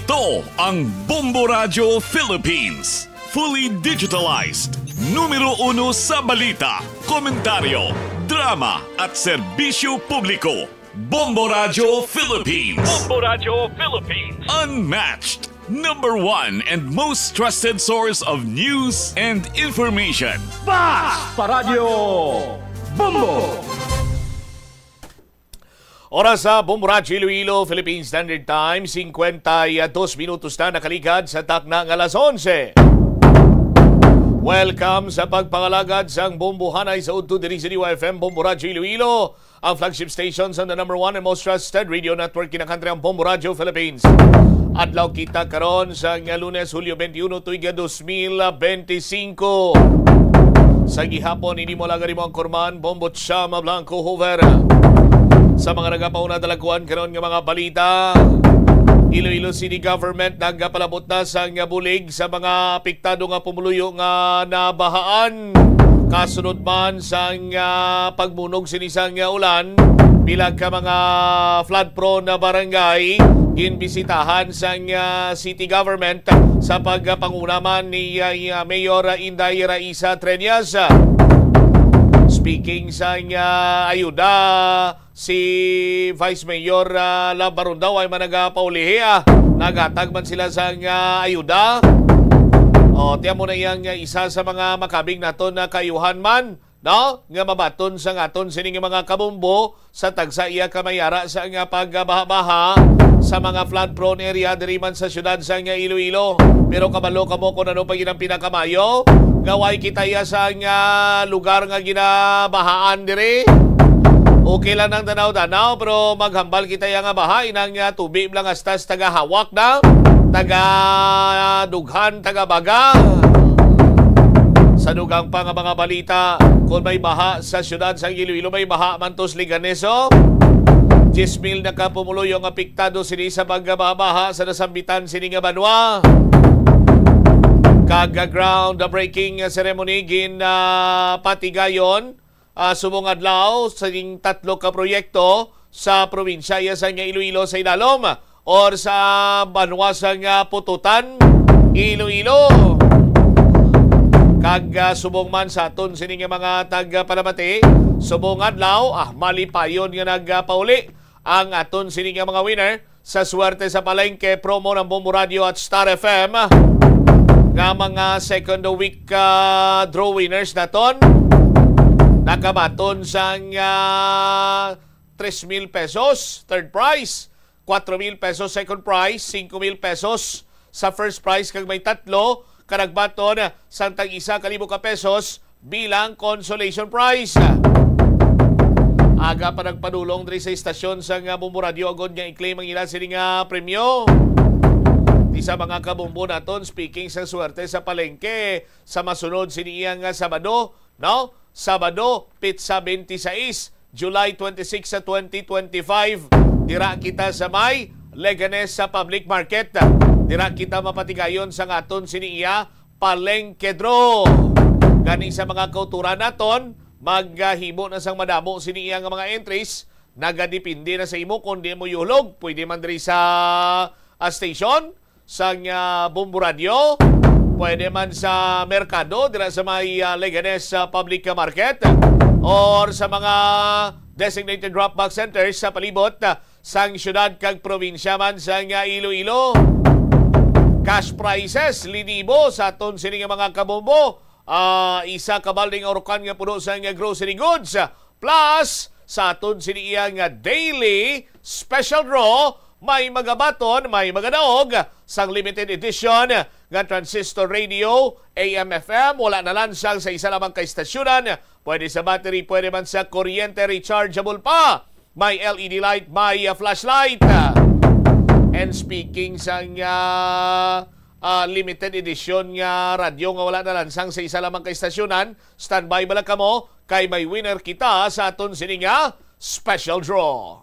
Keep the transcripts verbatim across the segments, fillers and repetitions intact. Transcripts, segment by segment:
To ang Bombo Radyo Philippines. Fully digitalized. Numero uno sa balita, komentaryo, drama, at serbisyo publiko. Bombo Radyo Philippines. Bombo Radyo Philippines. Unmatched. Number one and most trusted source of news and information. Basta Radyo Bombo! Oras sa Bombo Radyo Iloilo, Philippine Standard Time, singkwenta y dos minutos na nakaligad sa takna nga alas onse. Welcome sa pagpangalagad sang Bombo Hanay sa udto diri sa D Y F M, Bombo Radyo Iloilo, ang flagship station sa the number one and most trusted radio network kinakantri ang Bombo Radyo Philippines. Adlaw kita karon sa nga Lunes, Hulyo twenty-one, tuig nga dos mil twenty-five. Sa gihapon, ini mo lang mo ang kurman, Bombo Chama Blanco Hoover. Sa mga nagapauna, dalaguan karon nga mga balita, Iloilo City Government nagapalabot na sang bulig sa mga apektado nga pumuluyo nga nabahaan. Kasunod man sang, ah, pagbunog sini sang ulan, pila ka mga flood prone na barangay ginbisitahan sang, ah, city government sa pagpanguna man ni, ah, Mayor Inday Raisa Treñas. Speaking sang, ah, ayuda, si Vice Mayor, ah, Love Barondaw ay man nagapaulihi, ah. Naghatag man sila sang, ah, ayuda. O, tiyan mo na iyang, ah, isa sa mga makabig naton na kaayuhan man, no? Nga mabaton sa aton sining mga kabombo sa tagsa iya ka mayara sa nga pagbaha-baha sa mga flood-prone area diri man sa siyudad sa nga Iloilo. Pero kabalo kamo kung ano pa gid ang pinakamayo? Nga way kita iya sa nga lugar nga ginabahaan diri. Okay lang ang tanaw-tanaw, pero maghambal kita iya nga baha, inang, ah, tubi lang hasta sa tagahawak na, taga dughan, taga baga. Sa dugang pa nga mga balita, kung may baha sa siyudad sa Iloilo, may baha man to sa Leganes, oh. Diyes mil na ka pumuluyo ang apektado sini sa pagbaha sa nasambitan sini nga banwa. Kag groundbreaking ceremony gin, ah, patigayon, ah, subong adlaw sa ning tatlo ka proyekto sa probinsya iya sa nga Iloilo sa Idalom or sa banwa sa nga Pututan, Iloilo. Kag, ah, subong man sa aton sini nga mga tagpalamati, subong adlaw, ah, malipayon nga nagpauli ang aton sini nga mga winner sa Swerte sa Palengke promo ng Bombo Radio at Star F M nga mga second week, ah, draw winners naton. Nakabaton sang, ah, tres mil pesos third prize, kwatro mil pesos second prize, singko mil pesos sa first prize, kag may tatlo ka nagbaton sang tag isa ka libo ka pesos bilang consolation prize. Aga pa nagpadulong diri sa istasyon sang Bombo Radio agod nga i-claim ang ila sini nga premyo. Di sa mga kabombo naton, speaking sa Swerte sa Palengke, sa masunod sini iya nga Sabado, no? Sabado, petsa twenty-six, July twenty-six sa twenty twenty-five. Dira kita sa may Leganes sa Public Market. Dira kita mapatigayon sa aton sini iya Palengke Draw. Gani sa mga kauturan naton, maghimo na sang madamo sini iya nga mga entries. Nagadepende na sa imo kung di mo yulog. Pwede man diri sa, ah, station sang, ah, Bombo Radio. Pwede man sa merkado, dira sa may, ah, Leganes, ah, Public Market, or sa mga designated drop box centers sa palibot, ah, sang siyudad kag probinsya man sang, ah, Iloilo. Cash prizes, linibo sa aton sini nga mga kabombo. Ah, isa ka balding urukan nga puno sang, ah, grocery goods. Plus, sa aton sini iya nga daily special draw, may magabaton, may magadaog sang limited edition nga transistor radio, A M F M, wala nalansang sa isa lamang ka istasyonan. Pwede sa battery, pwede man sa kuryente, rechargeable pa. May L E D light, may, uh, flashlight. And speaking sang, uh, uh, limited edition nga radyo nga wala nalansang sa isa lamang ka istasyonan, standby bala kamo, kay may winner kita sa aton sini nga special draw.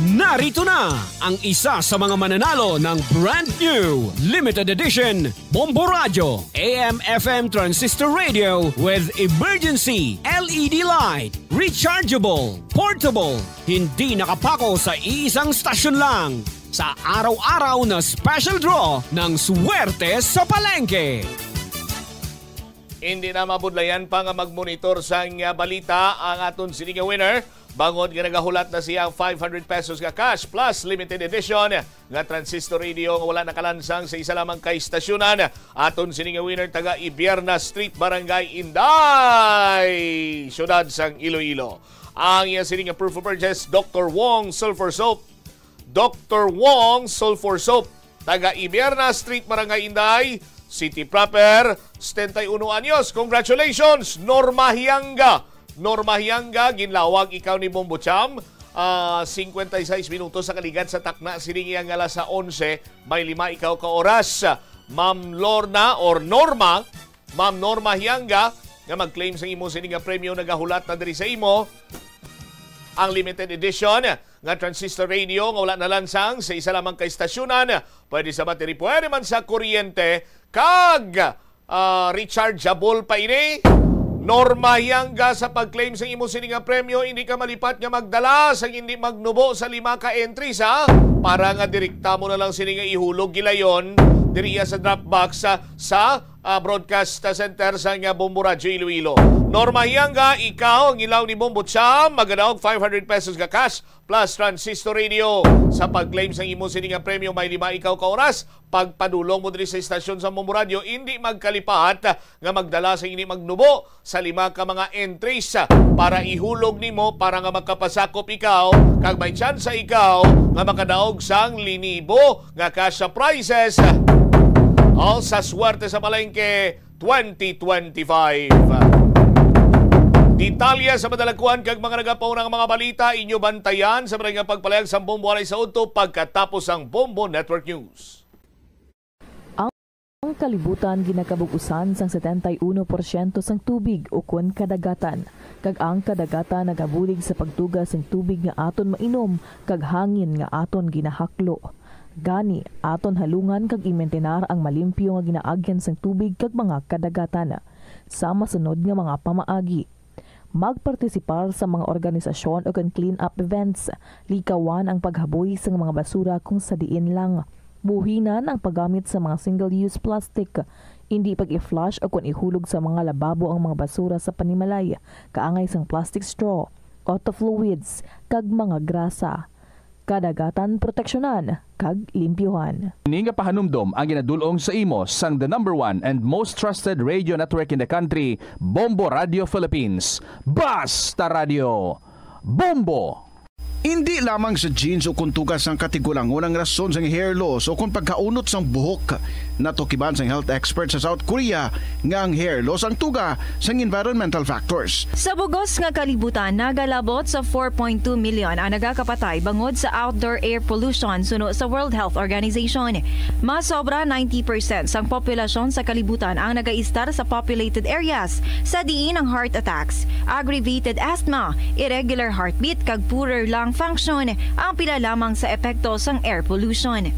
Narito na ang isa sa mga mananalo ng brand new limited edition Bombo Radyo A M F M transistor radio with emergency L E D light, rechargeable, portable, hindi nakapako sa iisang stasyon lang. sa araw-araw na special draw ng Swerte sa Palengke. Hindi na mabudlayan pa nga mag-monitor sang, ah, balita ang aton sini nga winner, bangod nga nagahulat na siya five hundred pesos nga cash plus limited edition nga transistor radio nga wala nakalansang sa isa lamang ka istasyunan. Aton sini nga winner taga Ibierna Street, Barangay Inday, siyudad sang Iloilo. Ang iya sini nga proof of purchase, Doctor Wong Sulfur Soap. Doctor Wong Sulfur Soap, taga Ibierna Street, Barangay Inday, City Proper, setenta y uno anyos. Congratulations, Norma Hianga. Norma Hianga, ginlawag ikaw ni Bombo Cham, ah, cincuenta y seis minutos sa kaligat sa takna sining iya nga alas onse, may lima ikaw ka oras. Ma'am Lorna or Norma, Ma'am Norma Hianga, nga mag-claim sa imo sini nga premyo, nagahulat na diri sa imo ang limited edition nga transistor radio nga wala nalansang sa isa lamang ka istasyunan. Pwede sa battery, pwede man sa kuryente, kag, ah, rechargeable pa ini. Norma Hianga, sa pag-claim sa imo sini nga premyo, hindi ka malipat nga magdala sang hindi magnubo sa lima ka entries, ha, para nga direkta mo na lang sini nga ihulog gilayon diriya sa drop box sa, sa, ah, broadcast center sa nga Bombo Radyo Iloilo. Norma Hianga, ikaw ang ilaw ni Bombo Cham, magadaog five hundred pesos nga cash plus transistor radio. Sa pag-claim sa imo sini nga premyo, may lima ikaw ka oras. Pagpadulong mo diri sa istasyon sa Bombo Radyo, hindi magkalipat nga magdala sa hindi magnubo sa lima ka mga entries para ihulog nimo, para nga makapasakop ikaw kag may tsansa ikaw nga makadaog sang linibo nga cash prizes. All sa Swerte sa Palengke twenty twenty-five. Detalye sa madalakuan kag mga nagapauna nga mga balita inyo bantayan sa mga pagpalayag sa Bombo Alay sa udto pagkatapos sang Bombo Network News. Ang kalibutan ginakabug-usan sang setenta y uno porsyento sang tubig ukon kadagatan, kag ang kadagatan nagabulig sa pagtuga sing tubig nga aton mainom kag hangin nga aton ginahaklo. Gani, aton halungan kag imintinar ang malimpyo nga ginaagyan sang tubig kag mga kadagatan. Sa masunod nga mga pamaagi, magpartisipar sa mga organisasyon ukon clean-up events. Likawan ang paghaboy sang mga basura kung sa diin lang. Buhinan ang paggamit sa mga single-use plastic. Indi pag-i-flush ukon ihulog sa mga lababo ang mga basura sa panimalay, kaangay sang plastic straw, auto fluids, kag mga grasa. Kadagatan proteksyonan kag limpyuhan. Ini nga pahanumdom ang ginadul-ong sa imo sang the number one and most trusted radio network in the country, Bombo Radio Philippines. Basta Radio, Bombo! Indi lamang sa genes o kuntugas ang katigulangon ang rason sang hair loss o kon pagkaunot sang buhok. Natukiban sang health expert sa South Korea nga ang hair loss ang tuga sang environmental factors. Sa bugos nga kalibutan, nagalabot sa four point two million ang nagakapatay bangod sa outdoor air pollution suno sa World Health Organization. Mas sobra ninety percent sang populasyon sa kalibutan ang nagaistar sa populated areas, sa diin ang heart attacks, aggravated asthma, irregular heartbeat, kag poorer lung function ang pila lamang sa epekto sang air pollution.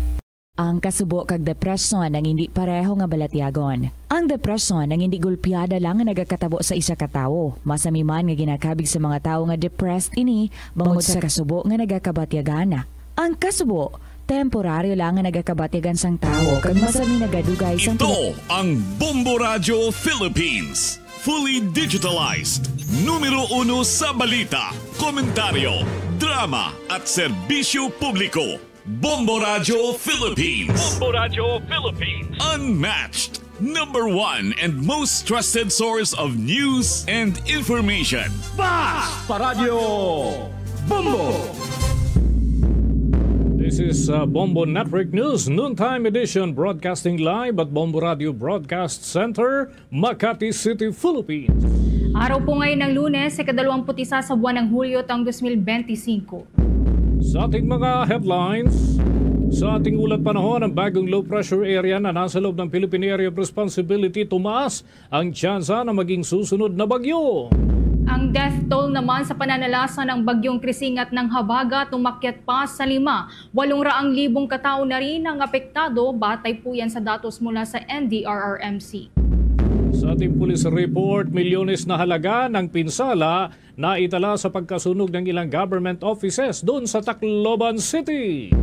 Ang kasubo kag depresyon ang indi pareho nga balatyagon. Ang depresyon ang indi gulpiada lang nga nagakatabo sa isa ka tawo. Masami man nga ginakabig sa mga tawo nga depressed ini bangod sa kasubo nga nagakabatyagan. Ang kasubo, temporaryo lang nga nagakabatyagan sang tawo kag masami nagadugay sang Ito ang Bombo Radyo Philippines. Fully digitalized. Numero uno sa balita, komentaryo, drama, at serbisyo publiko. Bombo Radyo Philippines. Bombo Radyo Philippines. Unmatched, number one and most trusted source of news and information. Basta Radyo Bombo! This is, uh, Bombo Network News, noontime edition, broadcasting live at Bombo Radio Broadcast Center, Makati City, Philippines. Araw po ngayon ng Lunes, ikadalawamput-isa sa buwan ng Hulyo, taong dos mil benti singko. Sa ating mga headlines, sa ating ulat panahon, ang bagong low pressure area na nasa loob ng Philippine Area of Responsibility tumaas ang tsansa na maging susunod na bagyo. Ang death toll naman sa pananalasa ng Bagyong Krising at ng Habagat umakyat pa sa lima. Walong raang libong katao na rin ang apektado, batay po yan sa datos mula sa N D R R M C. Sa ating police report, milyones na halaga ng pinsala na itala sa pagkasunog ng ilang government offices doon sa Tacloban City.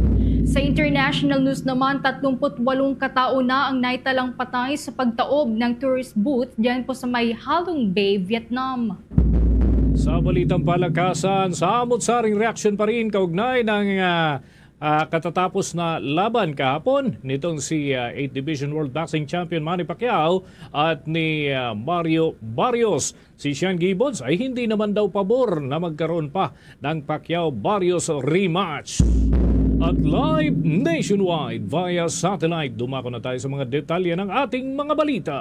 Sa international news naman, tatlumpu't walong katao na ang naitalang patay sa pagtaob ng tourist boat diyan po sa may Halong Bay, Vietnam. Sa balitang palakasan, samot-saring reaksyon pa rin kaugnay ng ah, ah, katatapos na laban kahapon nitong si ah, eighth Division World Boxing Champion Manny Pacquiao at ni ah, Mario Barrios. Si Sean Gibbons ay hindi naman daw pabor na magkaroon pa ng Pacquiao-Barrios rematch. At live nationwide via satellite, dumako na tayo sa mga detalye ng ating mga balita.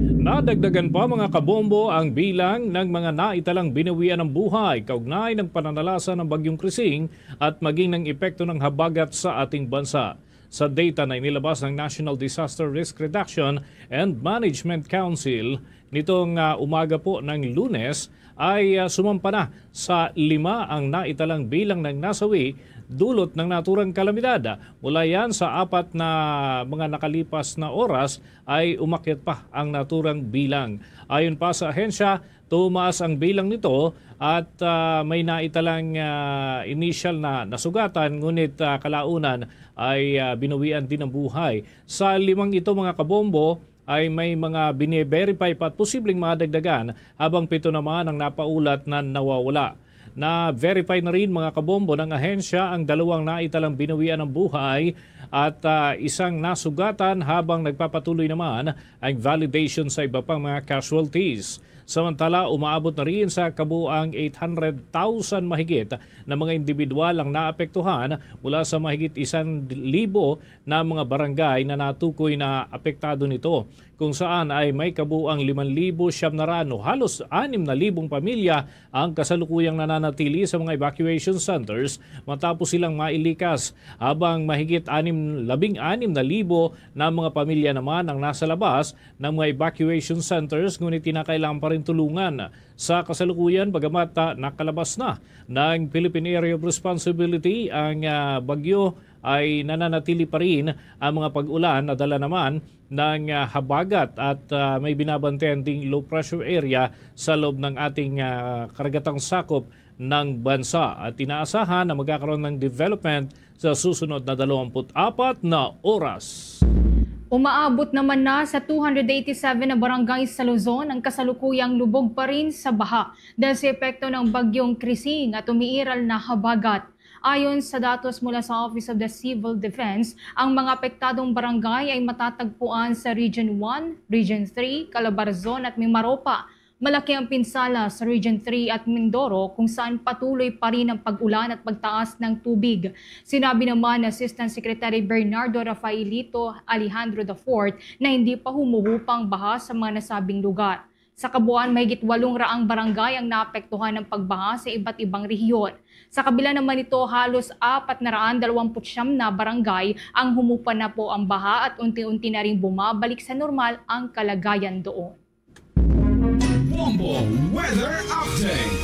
Nadagdagan pa, mga kabombo, ang bilang ng mga naitalang binawian ng buhay kaugnay ng pananalasa ng Bagyong Krising at maging ng epekto ng habagat sa ating bansa. Sa data na inilabas ng National Disaster Risk Reduction and Management Council, nitong ah, umaga po ng Lunes ay ah, sumampa na sa lima ang naitalang bilang ng nasawi dulot ng naturang kalamidad. Mula yan sa apat na mga nakalipas na oras ay umakyat pa ang naturang bilang. Ayon pa sa ahensya, tumaas ang bilang nito at ah, may naitalang ah, initial na nasugatan, ngunit ah, kalaunan ay ah, binawian din ang buhay. Sa limang ito, mga kabombo, ay may mga bine-verify pa at posibleng madagdagan, habang pito naman ang napaulat na nawawala. Na-verify na rin, mga kabombo, ng ahensya ang dalawang naitalang binawian ng buhay at ah, isang nasugatan, habang nagpapatuloy naman ang validation sa iba pang mga casualties. Samantala, umaabot na rin sa kabuang eight hundred thousand mahigit na mga individual ang naapektuhan mula sa mahigit isang libo na mga barangay na natukoy na apektado nito, kung saan ay may kabuang liman libo siyam na raan o halos anim na libong pamilya ang kasalukuyang nananatili sa mga evacuation centers matapos silang mailikas, habang mahigit anim, labing anim na libo na mga pamilya naman ang nasa labas ng mga evacuation centers, ngunit kinakailangan pa rin tulungan. Sa kasalukuyan, bagamat ah, nakalabas na ng Philippine Area of Responsibility ang ah, bagyo, ay nananatili pa rin ang mga pag-ulan na dala naman ng ah, habagat at ah, may binabantayan ding low pressure area sa loob ng ating ah, karagatang sakop ng bansa at inaasahan na magkakaroon ng development sa susunod na dalawampu't apat na oras. Umaabot naman na sa two hundred eighty-seven na barangay sa Luzon ang kasalukuyang lubog pa rin sa baha dahil sa epekto ng bagyong Krising at umiiral na habagat. Ayon sa datos mula sa Office of the Civil Defense, ang mga apektadong barangay ay matatagpuan sa Region one, Region three, Calabarzon at Mimaropa. Malaki ang pinsala sa Region three at Mindoro, kung saan patuloy pa rin ang pag-ulan at pagtaas ng tubig. Sinabi naman ni Assistant Secretary Bernardo Rafaelito Alejandro the fourth na hindi pa humuhupa ang baha sa mga nasabing lugar. Sa kabuuan, mahigit walong raang barangay ang naapektuhan ng pagbaha sa iba't ibang rehiyon. Sa kabila naman nito, halos apat na raan dalawampu't siyam na barangay ang humupa na po ang baha at unti-unti na ring bumabalik sa normal ang kalagayan doon. Bombo Weather Update.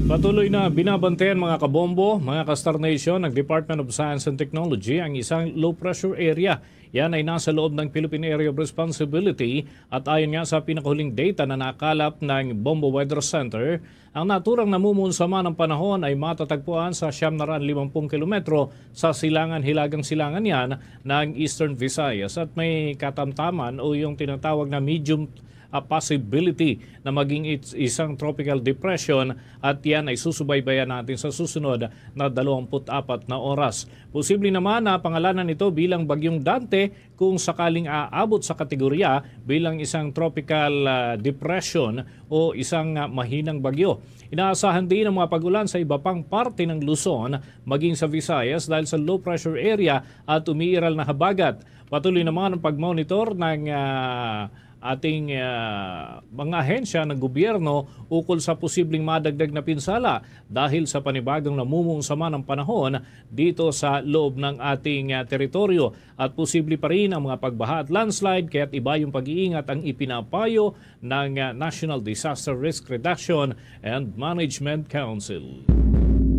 Patuloy na binabantayan, mga kabombo, mga ka-Star Nation, ng Department of Science and Technology ang isang low pressure area. Yan ay nasa loob ng Philippine Area of Responsibility at ayon nga sa pinakahuling data na nakalap ng Bombo Weather Center, ang naturang namumon sama ng panahon ay matatagpuan sa siyam na raan limampung kilometro sa silangan-hilagang silangan yan ng Eastern Visayas at may katamtaman o yung tinatawag na medium ah, possibility na maging is- isang tropical depression at yan ay susubaybayan natin sa susunod na dalawampu't apat na oras. Posible naman na pangalanan ito bilang Bagyong Dante kung sakaling aabot sa kategorya bilang isang tropical ah, depression o isang ah, mahinang bagyo. Inaasahan din ang mga pag-ulan sa iba pang parte ng Luzon, maging sa Visayas dahil sa low pressure area at umiiral na habagat. Patuloy naman ang pagmonitor ng ah, ating ah, mga ahensya ng gobyerno ukol sa posibleng madagdag na pinsala dahil sa panibagong namumong sama ng panahon dito sa loob ng ating ah, teritoryo. At posible pa rin ang mga pagbaha at landslide, kaya't iba yung pag-iingat ang ipinapayo ng ah, National Disaster Risk Reduction and Management Council.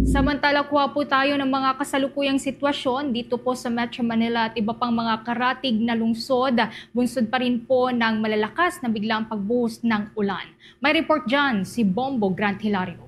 Samantala, kuha po tayo ng mga kasalukuyang sitwasyon dito po sa Metro Manila at iba pang mga karatig na lungsod. Bunsod pa rin po ng malalakas na biglang pagbuhos ng ulan. May report dyan si Bombo Grant Hilario.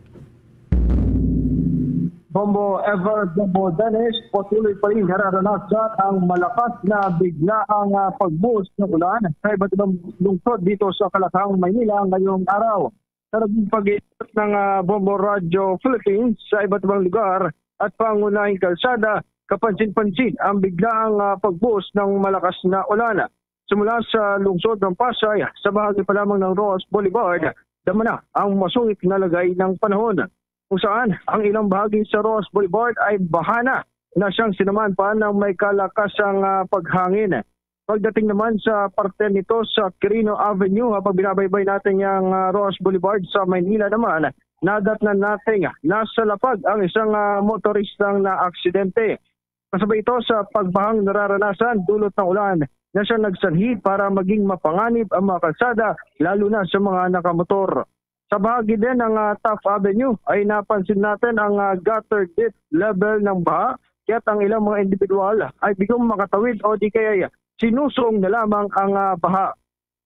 Bombo Ever, Bombo Dennis, patuloy pa rin nararanasan ang malakas na biglaang, ah, pagbuhos ng ulan sa iba't ibang lungsod dito sa Kalakhang, Maynila ngayong araw. Sa naging pag-iikot ng, ah, Bombo Radio Philippines sa iba't ibang lugar at pangunahing kalsada, kapansin-pansin ang biglaang, ah, pagbuhos ng malakas na ulan. Simula sa lungsod ng Pasay, sa bahagi pa lamang ng Roxas Boulevard, dama na ang masungit na lagay ng panahon, kung saan ang ilang bahagi sa Roxas Boulevard ay bahana na siyang sinamaan pa ng may kalakasang, ah, paghangin. Pagdating naman sa parte nito sa Quirino Avenue, habang binabaybay natin yung, ah, Roxas Boulevard sa Maynila naman, nadatnan natin nasa lapag ang isang, ah, motoristang naaksidente. Kasabay ito sa pagbahang nararanasan dulot ng ulan na siya nagsanhi para maging mapanganib ang mga kalsada, lalo na sa mga nakamotor. Sa bahagi din ng, ah, Taft Avenue ay napansin natin ang, ah, gutter depth level ng baha, kaya't ang ilang mga individual ay biglang makatawid o di kaya sinusong na lamang ang, ah, baha.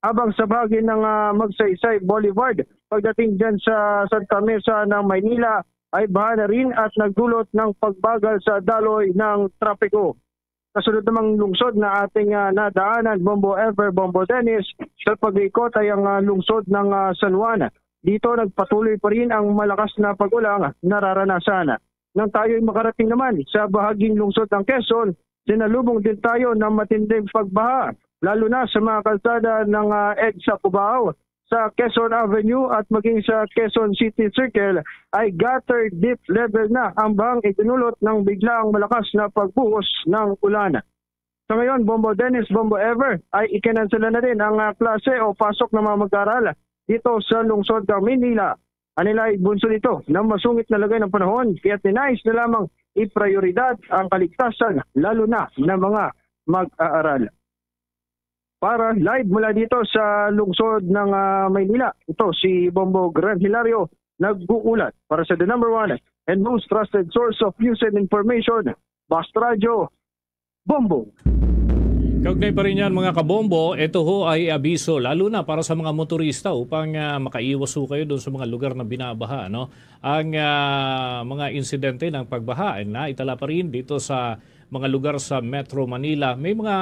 Habang sa bahagi ng, ah, Magsaysay Boulevard, pagdating dyan sa Santa Mesa ng Maynila, ay baha na rin at nagdulot ng pagbagal sa daloy ng trapiko. Kasunod namang lungsod na ating, ah, nadaanan, Bombo Ever, Bombo Dennis, sa pag-ikot ay ang, ah, lungsod ng, ah, San Juan. Dito nagpatuloy pa rin ang malakas na pag-ulang nararanasan. Nang tayo'y makarating naman sa bahaging lungsod ng Quezon, sinalubong din tayo ng matinding pagbaha, lalo na sa mga kalsada ng, ah, EDSA Cubao. Sa Quezon Avenue at maging sa Quezon City Circle ay gutter depth level na ang bahang idinulot ng biglaang malakas na pagbuhos ng ulan. Sa ngayon, Bombo Dennis, Bombo Ever, ay ikinansela na din ang, ah, klase o pasok ng mga mag-aaral dito sa lungsod ng Maynila. Anilay bunso nito na masungit na lagay ng panahon, kaya tinais na lamang iprioridad ang kaligtasan, lalo na ng mga mag-aaral. Para live mula dito sa lungsod ng, ah, Maynila, ito si Bombo Grand Hilario, nag-uulat para sa the number one and most trusted source of news and information, Bast Radio, Bombo. Kaugnay pa rin yan, mga kabombo, ito ho ay abiso, lalo na para sa mga motorista, upang, ah, makaiwas ho kayo doon sa mga lugar na binabaha, no? Ang, ah, mga insidente ng pagbaha ay naitala pa rin dito sa mga lugar sa Metro Manila. May mga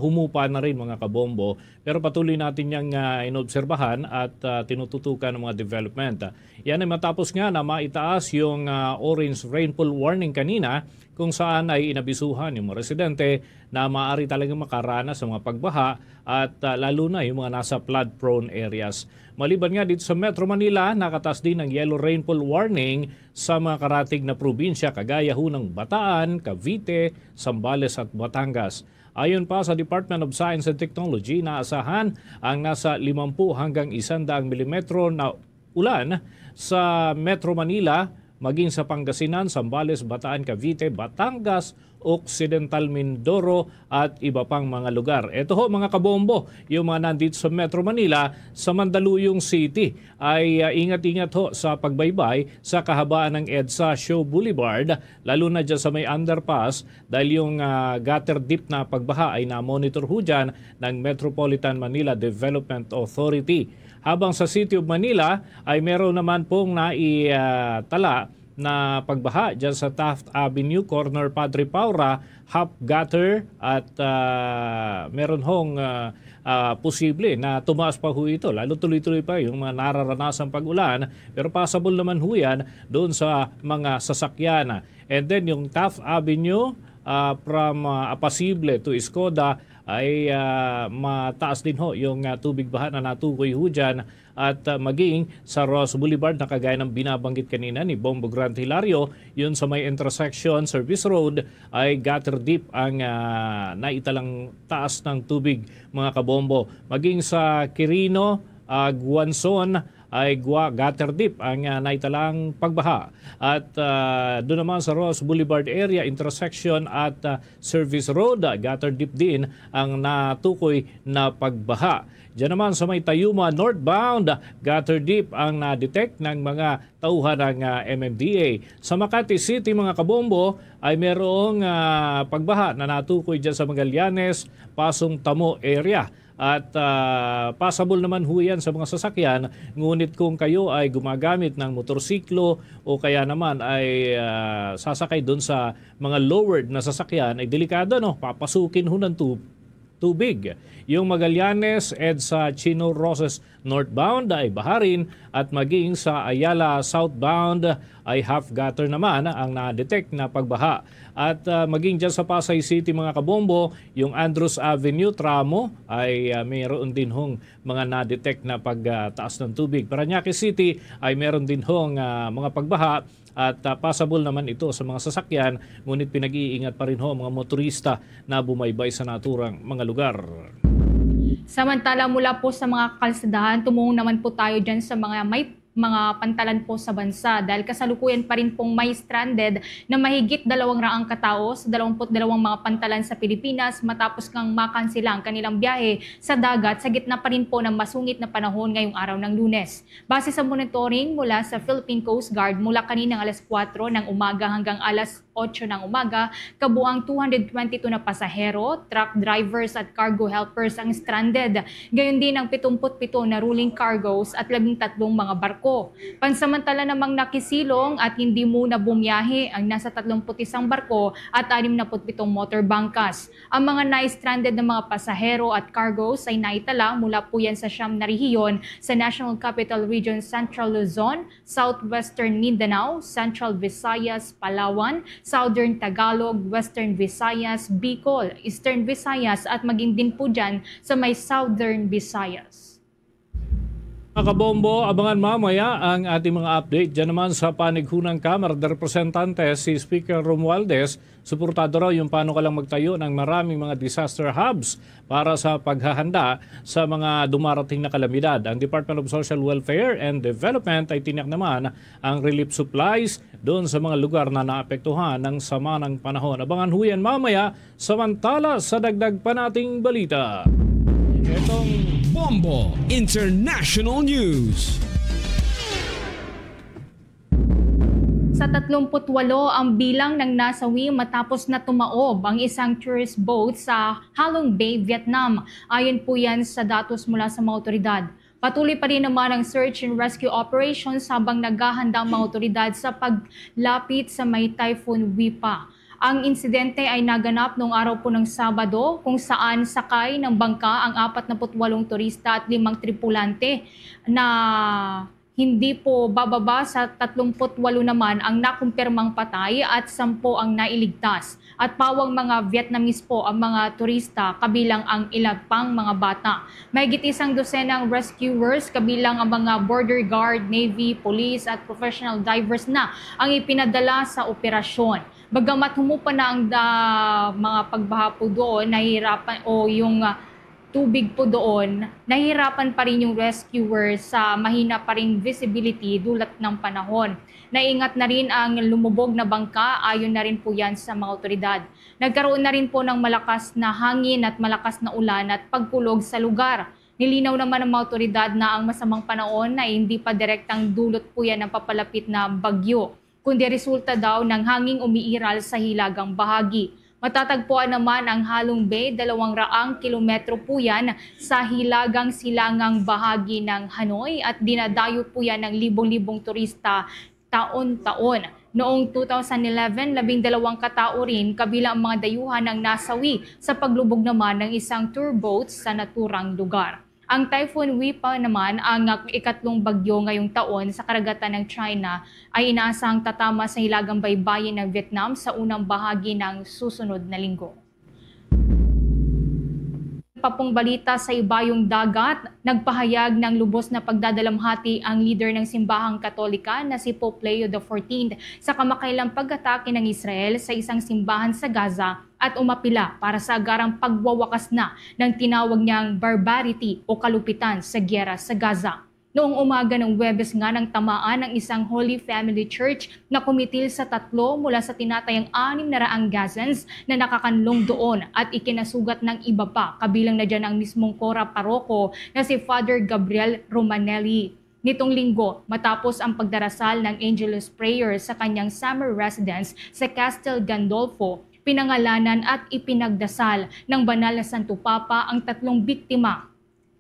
humupa na rin, mga kabombo, pero patuloy natin yang, ah, inobserbahan at, ah, tinututukan ng mga development. Yan ay matapos nga na maitaas yung, ah, orange rainfall warning kanina, kung saan ay inabisuhan yung mga residente na maaari talagang makaranas sa mga pagbaha at, ah, lalo na yung mga nasa flood-prone areas. Maliban nga dito sa Metro Manila, nakataas din ang yellow rainfall warning sa mga karatig na probinsya, kagaya ho ng Bataan, Cavite, Zambales at Batangas. Ayon pa sa Department of Science and Technology, naasahan ang nasa limampu hanggang isang daang milimetro na ulan sa Metro Manila, maging sa Pangasinan, Zambales, Bataan, Cavite, Batangas, Occidental Mindoro, at iba pang mga lugar. Ito ho, mga kabombo, yung mga nandito sa Metro Manila, sa Mandaluyong City, ay, ah, ingat-ingat ho sa pagbaybay sa kahabaan ng EDSA Show Boulevard, lalo na dyan sa may underpass, dahil yung, ah, gutter deep na pagbaha ay na-monitor ho dyan ng Metropolitan Manila Development Authority. Habang sa City of Manila ay meron naman pong naitala na pagbaha dyan sa Taft Avenue, corner Padre Paura, half gutter, at, ah, meron hong, ah, ah, posible na tumaas pa ho ito. Lalo tuloy-tuloy pa yung mga nararanasang pag-ulan, pero possible naman ho yan doon sa mga sasakyan. And then yung Taft Avenue, ah, from, ah, Apasible to Escoda ay, ah, mataas din ho yung, ah, tubig baha na natukoy ho dyan. At, ah, maging sa Roxas Boulevard, na kagaya ng binabanggit kanina ni Bombo Grant Hilario, yun sa may intersection, Service Road, ay gutter deep ang, ah, naitalang taas ng tubig, mga kabombo. Maging sa Quirino, ah, Guanzon, ay gwa-, gutter deep ang, ah, naitalang pagbaha. At, ah, doon naman sa Roxas Boulevard area, intersection at, ah, Service Road, ah, gutter deep din ang natukoy na pagbaha. Diyan naman sa may Tayuma northbound, gutter deep ang na-detect ng mga tauhan ng, ah, M M D A. Sa Makati City, mga kabombo, ay merong, ah, pagbaha na natukoy dyan sa Magallanes, Pasong Tamo area. At, ah, possible naman ho yan sa mga sasakyan, ngunit kung kayo ay gumagamit ng motorsiklo o kaya naman ay, ah, sasakay doon sa mga lowered na sasakyan, ay delikado, no? Papasukin ho ng tu-, tubig. Yung Magallanes, EDSA Chino Roces northbound ay baha rin at maging sa Ayala southbound ay half gutter naman ang na-detect na pagbaha. At, ah, maging dyan sa Pasay City, mga kabombo, yung Andros Avenue tramo ay, ah, mayroon din hong mga na-detect na pagtaas ng tubig. Parañaque City ay meron din hong, ah, mga pagbaha at, ah, possible naman ito sa mga sasakyan, ngunit pinag-iingat pa rin ho ang mga motorista na bumaybay sa naturang mga lugar. Samantala, mula po sa mga kalsadahan, tumungong naman po tayo dyan sa mga may mga pantalan po sa bansa, dahil kasalukuyan pa rin pong may stranded na mahigit dalawang raang katao sa dalawampu't dalawang mga pantalan sa Pilipinas matapos ngang makansela ang kanilang biyahe sa dagat sa gitna pa rin po ng masungit na panahon ngayong araw ng Lunes. Base sa monitoring mula sa Philippine Coast Guard, mula kaninang alas kuwatro ng umaga hanggang alas otso ng umaga, kabuang two hundred twenty-two na pasahero, truck drivers at cargo helpers ang stranded. Gayon din ang pitungput pito na rolling cargos at labing tatlong mga barko. Pansamantala namang nakisilong at hindi muna bumiyahe ang nasa tatlumpu't isang barko at anim na put pitong motor bangkas. Ang mga na-stranded na mga pasahero at cargos ay naitala mula po yan sa siyam na rehiyon sa National Capital Region, Central Luzon, Southwestern Mindanao, Central Visayas, Palawan, Southern Tagalog, Western Visayas, Bicol, Eastern Visayas, at maging din po dyan sa may Southern Visayas. Mga kabombo, abangan mamaya ang ating mga update. Diyan naman sa panighunang Kamara de Representantes, si Speaker Romualdez, suportado raw yung panukalang magtayo ng maraming mga disaster hubs para sa paghahanda sa mga dumarating na kalamidad. Ang Department of Social Welfare and Development ay tiniyak naman ang relief supplies doon sa mga lugar na naapektuhan ng sama ng panahon. Abangan ho yan mamaya. Samantala, sa dagdag pa nating balita, itong Bombo International News. Sa tatlumpu't walo ang bilang ng nasawi matapos na tumaob ang isang tourist boat sa Halong Bay, Vietnam. Ayon po yan sa datos mula sa mga otoridad. Patuloy pa rin naman ang search and rescue operations habang naghahanda ang mga otoridad sa paglapit sa may Typhoon Wipa. Ang insidente ay naganap noong araw po ng Sabado, kung saan sakay ng bangka ang apat na put walong turista at limang tripulante na hindi po bababa sa tatlumpu't walo naman ang nakumpirmang patay at sampo ang nailigtas. At pawang mga Vietnamese po ang mga turista, kabilang ang ilag pang mga bata. Mahigit isang dosenang rescuers, kabilang ang mga border guard, navy, police at professional divers na ang ipinadala sa operasyon. Bagamat humupa na ang da-, mga pagbaha po doon, nahihirapan o yung, ah, tubig po doon, nahihirapan pa rin yung rescuer sa mahina pa ring visibility dulot ng panahon. Naingat na rin ang lumubog na bangka, ayon na rin po yan sa mga otoridad. Nagkaroon na rin po ng malakas na hangin at malakas na ulan at pagkulog sa lugar. Nilinaw naman ng mga otoridad na ang masamang panahon ay hindi pa direktang dulot po yan ng papalapit na bagyo, kundi resulta daw ng hanging umiiral sa hilagang bahagi. Matatagpuan naman ang Halong Bay, dalawang raang kilometro po yan sa hilagang silangang bahagi ng Hanoi at dinadayo po yan ng libong-libong turista taon-taon. Noong two thousand eleven, labing dalawang katao rin kabilang ang mga dayuhan ang nasawi sa paglubog naman ng isang tour boat sa naturang lugar. Ang Typhoon Wipa naman, ang ikatlong bagyo ngayong taon sa karagatan ng China, ay inaasahang tatama sa hilagang baybayin ng Vietnam sa unang bahagi ng susunod na linggo. Pa pong balita sa ibayong dagat, nagpahayag ng lubos na pagdadalamhati ang lider ng Simbahang Katolika na si Pope Leo the fourteenth sa kamakailang pag-atake ng Israel sa isang simbahan sa Gaza at umapila para sa agarang pagwawakas na ng tinawag niyang barbarity o kalupitan sa giyera sa Gaza. Noong umaga ng Huwebes nga nang tamaan ang isang Holy Family Church na kumitil sa tatlo mula sa tinatayang anim na raang Gazans na nakakanlong doon at ikinasugat ng iba pa, kabilang na dyan ang mismong Cora Paroko na si Father Gabriel Romanelli. Nitong linggo, matapos ang pagdarasal ng Angelus Prayer sa kanyang summer residence sa Castel Gandolfo, Pinangalanan at ipinagdasal ng Banal na Santo Papa ang tatlong biktima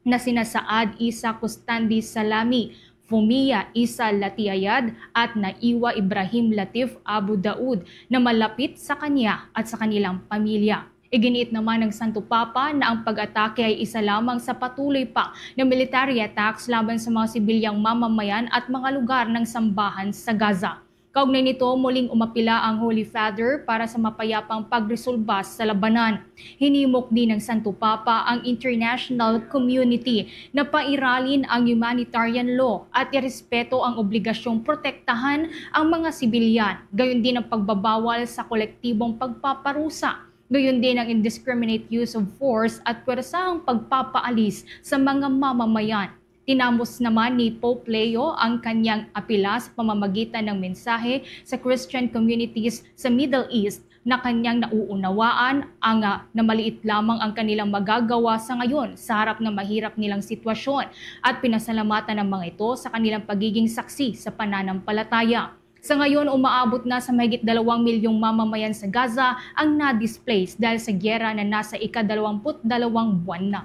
na sina Saad Isa Kustandi Salami, Fumia Isa Latiayad, at Naiwa Ibrahim Latif Abu Daud na malapit sa kanya at sa kanilang pamilya. Iginiit naman ng Santo Papa na ang pag-atake ay isa lamang sa patuloy pa na military attacks laban sa mga sibilyang mamamayan at mga lugar ng sambahan sa Gaza. Kaugnay nito, muling umapila ang Holy Father para sa mapayapang pagresolba sa labanan. Hinimok din ng Santo Papa ang international community na pairalin ang humanitarian law at irespeto ang obligasyong protektahan ang mga sibilyan, gayon din ang pagbabawal sa kolektibong pagpaparusa, gayon din ang indiscriminate use of force at pwersahang pagpapaalis sa mga mamamayan. Tinamos naman ni Pope Leo ang kanyang apila sa pamamagitan ng mensahe sa Christian communities sa Middle East na kanyang nauunawaan ang, ah, na maliit lamang ang kanilang magagawa sa ngayon sa harap ng mahirap nilang sitwasyon, at pinasalamatan ang mga ito sa kanilang pagiging saksi sa pananampalataya. Sa ngayon, umaabot na sa mahigit dalawang milyong mamamayan sa Gaza ang na-displace dahil sa giyera na nasa ikadalawamput dalawang buwan na.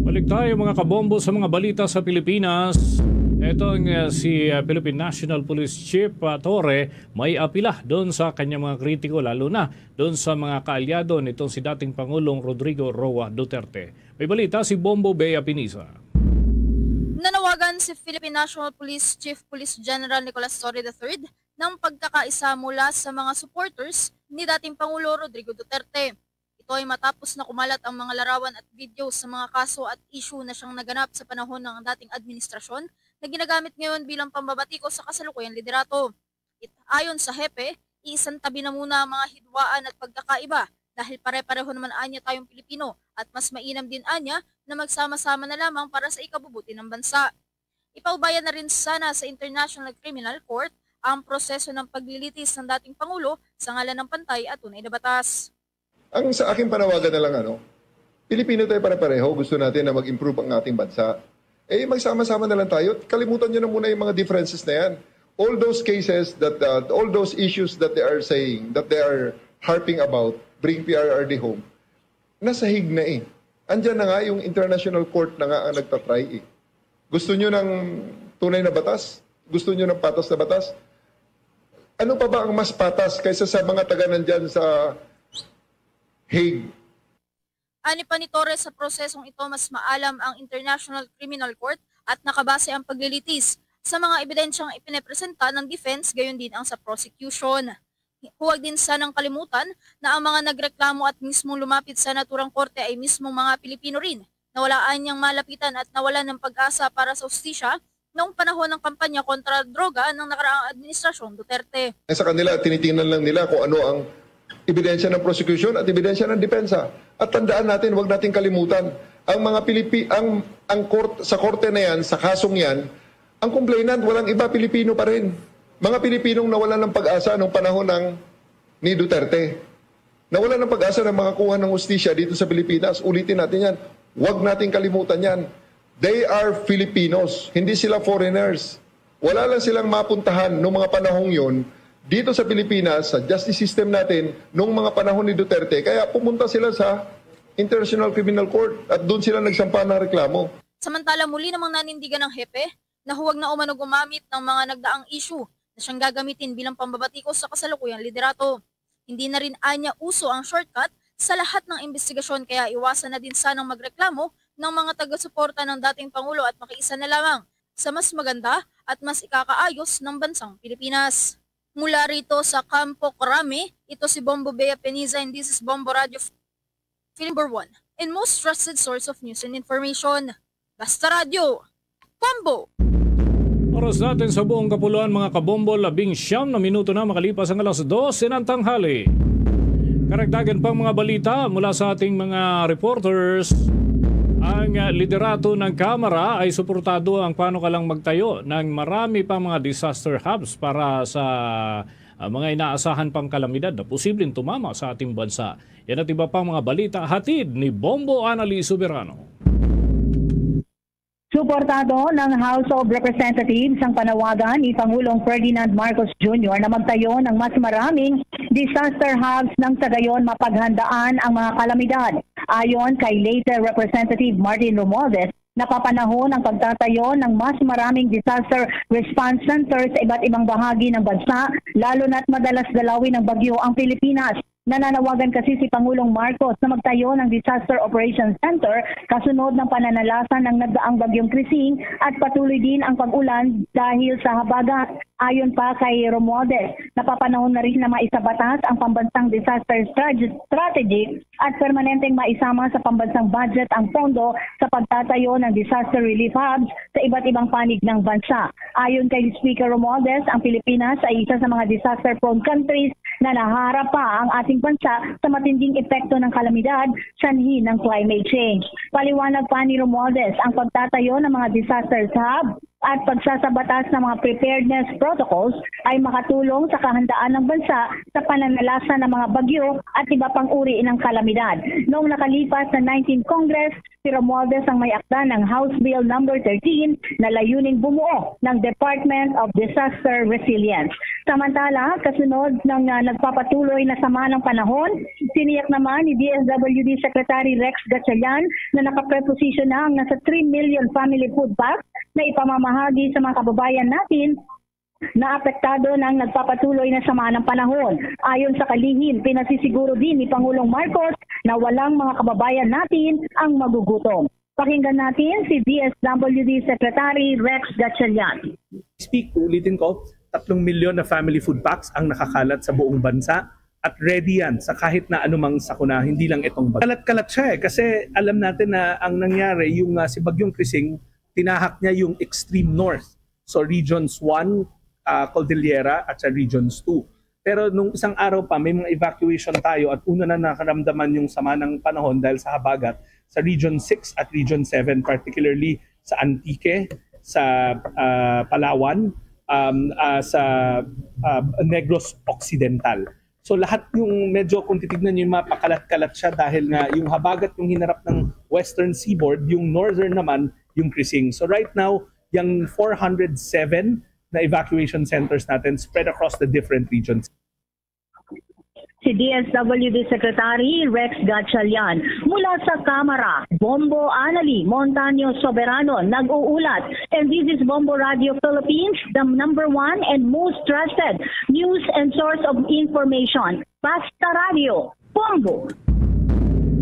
Balik tayo, mga kabombo, sa mga balita sa Pilipinas. Etong, uh, si, uh, Philippine National Police Chief, uh, Torre may apila doon sa kanyang mga kritiko, lalo na doon sa mga kaalyado nitong si dating Pangulong Rodrigo Roa Duterte. May balita si Bombo Bea Pinisa. Nanawagan si Philippine National Police Chief Police General Nicolas Torre the third ng pagkakaisa mula sa mga supporters ni dating Pangulo Rodrigo Duterte. Ito ay matapos na kumalat ang mga larawan at video sa mga kaso at issue na siyang naganap sa panahon ng dating administrasyon na ginagamit ngayon bilang pambabatiko sa kasalukuyang liderato. It-, ayon sa hepe, iisantabi na muna ang mga hidwaan at pagkakaiba dahil pare-pareho naman anya tayong Pilipino at mas mainam din anya na magsama-sama na lamang para sa ikabubuti ng bansa. Ipaubayan na rin sana sa International Criminal Court ang proseso ng paglilitis ng dating Pangulo sa ngalan ng pantay at tunay na batas. Ang sa aking panawagan na lang, ano, Pilipino tayo pare-pareho, gusto natin na mag-improve ang ating bansa. Eh, magsama-sama na lang tayo. Kalimutan nyo na muna yung mga differences na yan. All those cases that, uh, all those issues that they are saying, that they are harping about, bring P R R D home, nasa Hague na eh. Andyan na nga yung international court na nga ang nagtatry eh. Gusto nyo ng tunay na batas? Gusto nyo ng patas na batas? Ano pa ba ang mas patas kaysa sa mga taga nandyan sa Hague? Ani pa ni Torres, sa prosesong ito, mas maalam ang International Criminal Court at nakabase ang paglilitis sa mga ebidensyang ipinepresenta ng defense, gayon din ang sa prosecution. Huwag din sanang kalimutan na ang mga nagreklamo at mismong lumapit sa naturang korte ay mismong mga Pilipino rin na wala anyang malapitan at nawalan ng pag-asa para sa hustisya noong panahon ng kampanya kontra droga ng nakaraang administrasyong Duterte. Sa kanila, tinitingnan lang nila kung ano ang ebidensya ng prosecution at ebidensya ng depensa. At tandaan natin, huwag nating kalimutan, ang mga Pilipi-, ang, ang court, sa korte na yan, sa kasong yan, ang complainant, walang iba, Pilipino pa rin. Mga Pilipinong nawalan ng pag-asa nung panahon ng, ni Duterte. Nawalan ng pag-asa ng mga kuha ng hustisya dito sa Pilipinas. Ulitin natin yan. Huwag nating kalimutan yan. They are Filipinos. Hindi sila foreigners. Wala lang silang mapuntahan noong mga panahong yon dito sa Pilipinas, sa justice system natin, noong mga panahon ni Duterte. Kaya pumunta sila sa International Criminal Court at doon sila nagsampa ng reklamo. Samantala, muli namang nanindigan ang hepe na huwag na umano gumamit ng mga nagdaang issue na siyang gagamitin bilang pambabatiko sa kasalukuyang liderato. Hindi na rin anya uso ang shortcut sa lahat ng imbestigasyon, kaya iwasan na din sanang magreklamo ng mga taga-suporta ng dating Pangulo at makiisa na lamang sa mas maganda at mas ikakaayos ng bansang Pilipinas. Mula rito sa Campo Crame, ito si Bombo Bea Peniza and this is Bombo Radio, Philippine number one and most trusted source of news and information. Basta Radyo, Bombo! Oras natin sa buong kapuluan, mga kabombo, labing siyam na minuto na makalipas ang alas dose ng tanghali. Karagdagan pang mga balita mula sa ating mga reporters. Ang, ah, liderato ng Kamara ay suportado ang panukalang magtayo ng marami pang mga disaster hubs para sa, ah, mga inaasahan pang kalamidad na posibleng tumama sa ating bansa. Yan at iba pang mga balita hatid ni Bombo Anali Soberano. Suportado ng House of Representatives ang panawagan ni Pangulong Ferdinand Marcos Junior na magtayo ng mas maraming disaster hubs nang sa gayon mapaghandaan ang mga kalamidad. Ayon kay Leyte Representative Martin Romualdez, napapanahon ang pagtatayo ng mas maraming disaster response center sa iba't ibang bahagi ng bansa, lalo na't madalas dalawin ng bagyo ang Pilipinas. Nananawagan kasi si Pangulong Marcos na magtayo ng Disaster Operations Center kasunod ng pananalasa ng nagdaang Bagyong Krising at patuloy din ang pag-ulan dahil sa habagat. Ayon pa kay Romualdez, napapanahon na rin na maisabatas ang pambansang disaster strate- strategy at permanenteng maisama sa pambansang budget ang pondo sa pagtatayo ng disaster relief hubs sa iba't ibang panig ng bansa. Ayon kay Speaker Romualdez, ang Pilipinas ay isa sa mga disaster-prone countries na naharap pa ang ating bansa sa matinding epekto ng kalamidad sanhi ng climate change. Paliwanag pa ni Romualdez, ang pagtatayo ng mga disaster hub at pagsasabatas ng mga preparedness protocols ay makatulong sa kahandaan ng bansa sa pananalasa ng mga bagyo at iba pang uri ng kalamidad. Noong nakalipas na nineteenth Congress, si Romualdez ang may akda ng House Bill Number thirteen na layuning bumuo ng Department of Disaster Resilience. Samantala, kasunod ng ah, nagpapatuloy na sama ng panahon, tiniyak naman ni D S W D Secretary Rex Gatchalian na nakapreposisyon na ang nasa three million family food packs na ipamamahagi sa mga kababayan natin na apektado ng nagpapatuloy na sama ng panahon. Ayon sa kalihim, pinasisiguro din ni Pangulong Marcos na walang mga kababayan natin ang magugutom. Pakinggan natin si D S W D Secretary Rex Gatchalian. Speak, ulitin ko, tatlong milyon na family food packs ang nakakalat sa buong bansa at ready yan sa kahit na anumang sakuna, hindi lang itong bagyo. Kalat-kalat siya eh, kasi alam natin na ang nangyari, yung uh, si Bagyong Krising, tinahak niya yung extreme north. So regions one, uh, Cordillera at sa regions two. Pero nung isang araw pa, may mga evacuation tayo at una na nakaramdaman yung sama ng panahon dahil sa habagat sa Region six at Region seven, particularly sa Antique, sa uh, Palawan, um, uh, sa uh, Negros Occidental. So lahat yung medyo kung titignan nyo yung mapa, kalat-kalat siya dahil nga yung habagat yung hinarap ng western seaboard, yung northern naman yung Krising. So right now, yung four hundred seven na evacuation centers natin spread across the different regions. Si D S W D Secretary Rex Gatchalian. Mula sa Kamara, Bombo Anali Montaño Soberano nag-uulat. And this is Bombo Radio Philippines, the number one and most trusted news and source of information. Basta Radio, Bombo.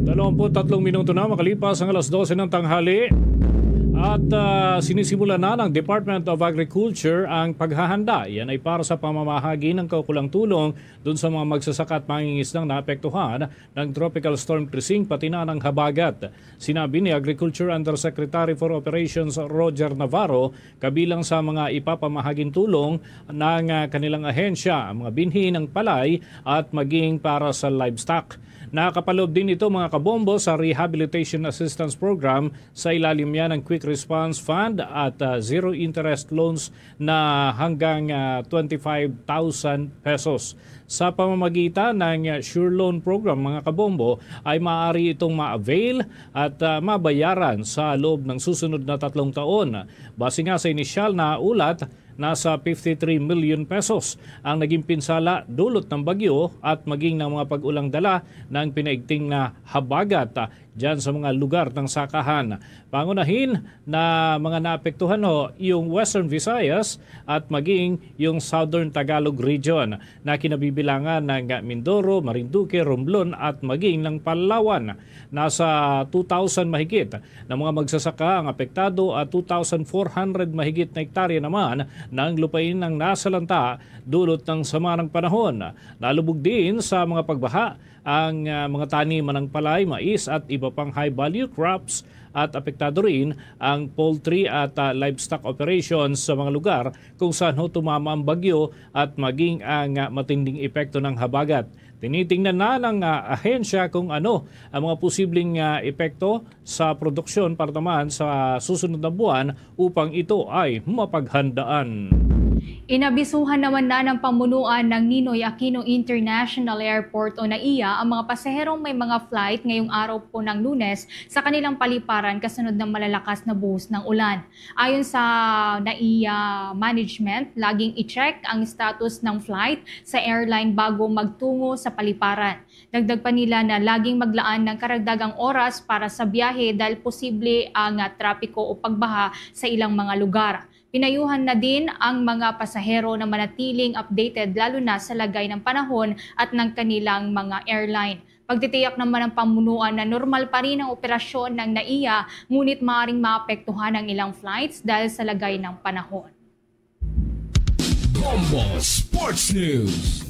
Dalawampu't tatlong minuto na makalipas ang alas dose ng tanghali. At uh, sinisimulan na ng Department of Agriculture ang paghahanda. Yan ay para sa pamamahagi ng kaukulang tulong dun sa mga magsasaka at mangingisdang naapektuhan ng Tropical Storm Krising pati na ng habagat. Sinabi ni Agriculture Undersecretary for Operations Roger Navarro, kabilang sa mga ipapamahaging tulong ng ah, kanilang ahensya ang mga binhi ng palay at maging para sa livestock. Nakapaloob din ito, mga kabombo, sa Rehabilitation Assistance Program. Sa ilalim niya ng Quick Response Fund at ah, zero interest loans na hanggang ah, twenty-five thousand pesos. Sa pamamagitan ng ah, Sure Loan Program, mga kabombo, ay maaari itong ma-avail at ah, mabayaran sa loob ng susunod na tatlong taon. Base nga sa inisyal na ulat, nasa fifty-three million pesos ang naging pinsala dulot ng bagyo at maging ng mga pag-ulang dala ng pinaigting na habagat ah, dyan sa mga lugar ng sakahan. Pangunahin na mga naapektuhan ho yung Western Visayas at maging yung Southern Tagalog Region na kinabibilangan ng Mindoro, Marinduque, Romblon at maging ng Palawan. Nasa two thousand mahigit na mga magsasaka ang apektado at two thousand four hundred mahigit na hektarya naman ng lupain ang nasalanta dulot ng sama ng panahon. Nalubog din sa mga pagbaha ang ah, mga taniman ng palay, mais at iba pang high-value crops at apektado rin ang poultry at ah, livestock operations sa mga lugar kung saan ho tumama ang bagyo at maging ang ah, matinding epekto ng habagat. Tinitingnan na ng ah, ahensya kung ano ang mga posibleng ah, epekto sa produksyon para naman sa susunod na buwan upang ito ay mapaghandaan. Inabisuhan naman na ng pamunuan ng Ninoy Aquino International Airport o NAIA ang mga pasaherong may mga flight ngayong araw po ng Lunes sa kanilang paliparan kasunod ng malalakas na buhos ng ulan. Ayon sa NAIA management, laging i-check ang status ng flight sa airline bago magtungo sa paliparan. Dagdag pa nila na laging maglaan ng karagdagang oras para sa biyahe dahil posible ang, ah, trapiko o pagbaha sa ilang mga lugar. Pinayuhan na din ang mga pasahero na manatiling updated, lalo na sa lagay ng panahon at ng kanilang mga airline. Pagtitiyak naman ng pamunuan na normal pa rin ang operasyon ng NAIA, ngunit maaaring maapektuhan ang ilang flights dahil sa lagay ng panahon. Bombo Sports News.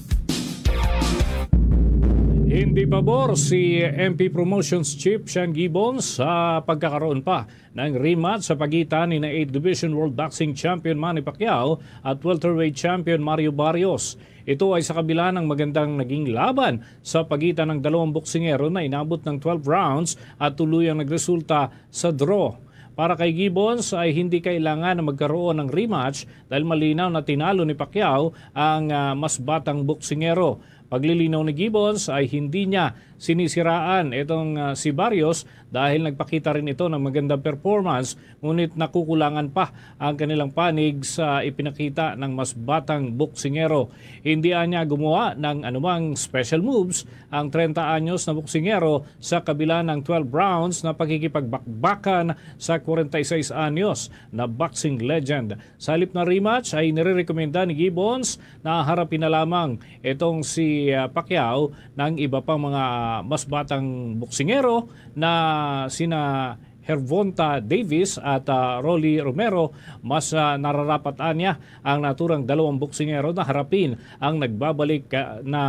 Hindi pabor si M P Promotions Chief Sean Gibbons sa pagkakaroon pa ng rematch sa pagitan ni na eighth Division World Boxing Champion Manny Pacquiao at welterweight champion Mario Barrios. Ito ay sa kabila ng magandang naging laban sa pagitan ng dalawang boksingero na inabot ng twelve rounds at tuluyang nagresulta sa draw. Para kay Gibbons ay hindi kailangan na magkaroon ng rematch dahil malinaw na tinalo ni Pacquiao ang, ah, mas batang boksingero. Paglilinaw ni Gibbons ay hindi niya sinisiraan itong, ah, si Barrios dahil nagpakita rin ito ng magandang performance, ngunit nakukulangan pa ang kanilang panig sa ipinakita ng mas batang boksingero. Hindi anya gumawa ng anumang special moves ang treinta anyos na boksingero sa kabila ng twelve rounds na pakikipagbakan sa forty-six anyos na boxing legend. Sa halip na rematch ay nirerekomenda ni Gibbons na harapin na lamang itong si, ah, Pacquiao ng iba pang mga mas batang boksingero na sina Gervonta Davis at, ah, Rolly Romero. Mas, ah, nararapat anya ang naturang dalawang boksingero na harapin ang nagbabalik, ah, na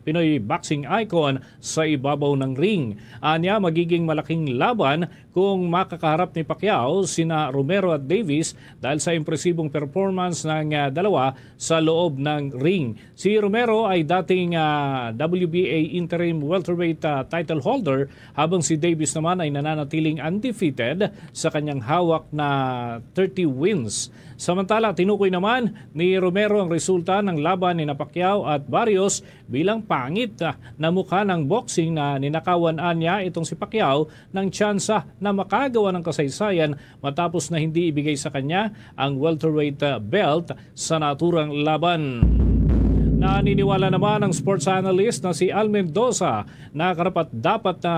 Pinoy boxing icon sa ibabaw ng ring. Anya, magiging malaking laban kung makakaharap ni Pacquiao sina Romero at Davis dahil sa impresibong performance ng, ah, dalawa sa loob ng ring. Si Romero ay dating, ah, W B A interim welterweight, ah, title holder, habang si Davis naman ay nananatiling undefeated sa kanyang hawak na thirty wins. Samantala, tinukoy naman ni Romero ang resulta ng laban ni na Pacquiao at Barrios bilang pangit, ah, na mukha ng boxing na ninakawan anya itong si Pacquiao ng tsansa na makagawa ng kasaysayan matapos na hindi ibigay sa kanya ang welterweight, ah, belt sa naturang laban. Naniniwala naman ang sports analyst na si Al Mendoza na karapat-dapat na,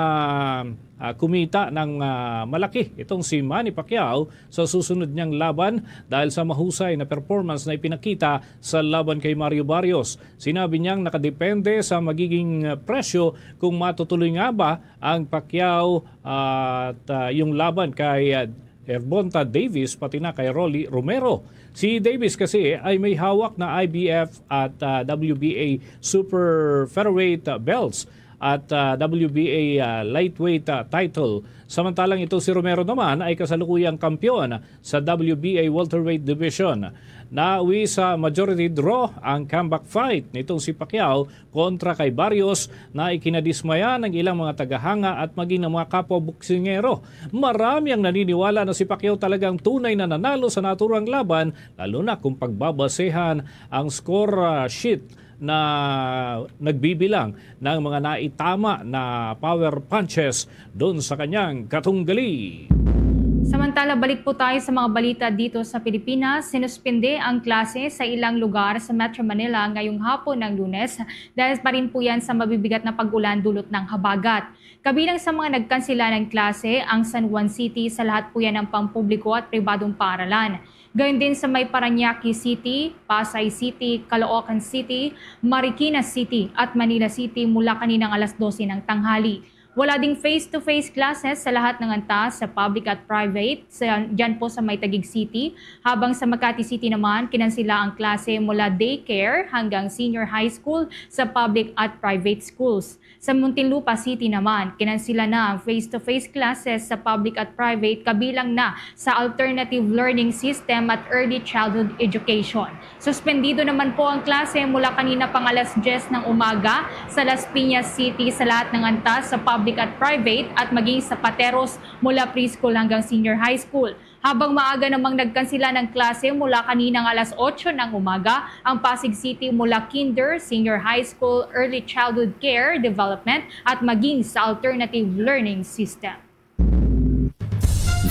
ah, kumita ng, ah, malaki itong si Manny Pacquiao sa susunod niyang laban dahil sa mahusay na performance na ipinakita sa laban kay Mario Barrios. Sinabi niyang nakadepende sa magiging, ah, presyo kung matutuloy nga ba ang Pacquiao at, ah, yung laban kay, ah, Gervonta Davis pati na kay Rolly Romero. Si Davis kasi ay may hawak na I B F at, ah, W B A super featherweight, ah, belts at, ah, W B A, ah, lightweight, ah, title. Samantalang ito si Romero naman ay kasalukuyang kampiyon sa W B A welterweight division. Nauwi sa majority draw ang comeback fight nitong si Pacquiao kontra kay Barrios na ikinadismaya ng ilang mga tagahanga at maging ng mga kapwa boksingero. Marami ang naniniwala na si Pacquiao talagang tunay na nanalo sa naturang laban, lalo na kung pagbabasehan ang score, ah, sheet na nagbibilang ng mga naitama na power punches doon sa kanyang katunggali. Samantala, balik po tayo sa mga balita dito sa Pilipinas. Sinuspinde ang klase sa ilang lugar sa Metro Manila ngayong hapon ng Lunes dahil pa rin po yan sa mabibigat na pag-ulan dulot ng habagat. Kabilang sa mga nagkansela ng klase ang San Juan City, sa lahat po yan ng pampubliko at pribadong paaralan. Gayon din sa may Parañaque City, Pasay City, Caloocan City, Marikina City at Manila City mula kaninang alas dose ng tanghali. Wala ding face-to-face classes sa lahat ng antas, sa public at private, sa, dyan po sa may Taguig City, habang sa Makati City naman, kinansela ang klase mula daycare hanggang senior high school sa public at private schools. Sa Muntinlupa City naman, kinansela na ang face-to-face classes sa public at private, kabilang na sa alternative learning system at early childhood education. Suspendido naman po ang klase mula kanina pang alas diyes ng umaga sa Las Piñas City sa lahat ng antas, sa public at private at maging sa pateros mula preschool hanggang senior high school. Habang maaga namang nagkansila ng klase mula kaninang alas otso ng umaga, ang Pasig City mula kinder, senior high school, early childhood care, development at maging sa alternative learning system.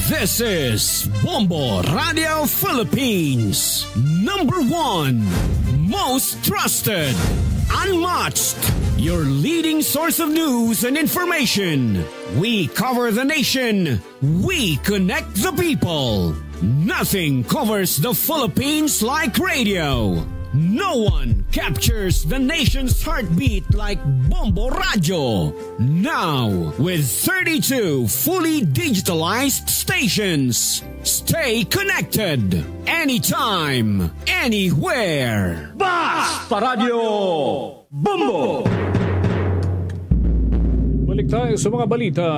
This is Bombo Radio Philippines, number one, most trusted, unmatched, your leading source of news and information. We cover the nation. We connect the people. Nothing covers the Philippines like radio. No one captures the nation's heartbeat like Bombo Radio. Now, with thirty-two fully digitalized stations. Stay connected anytime, anywhere. Basta Radio Bombo! Balik tayo sa mga balita.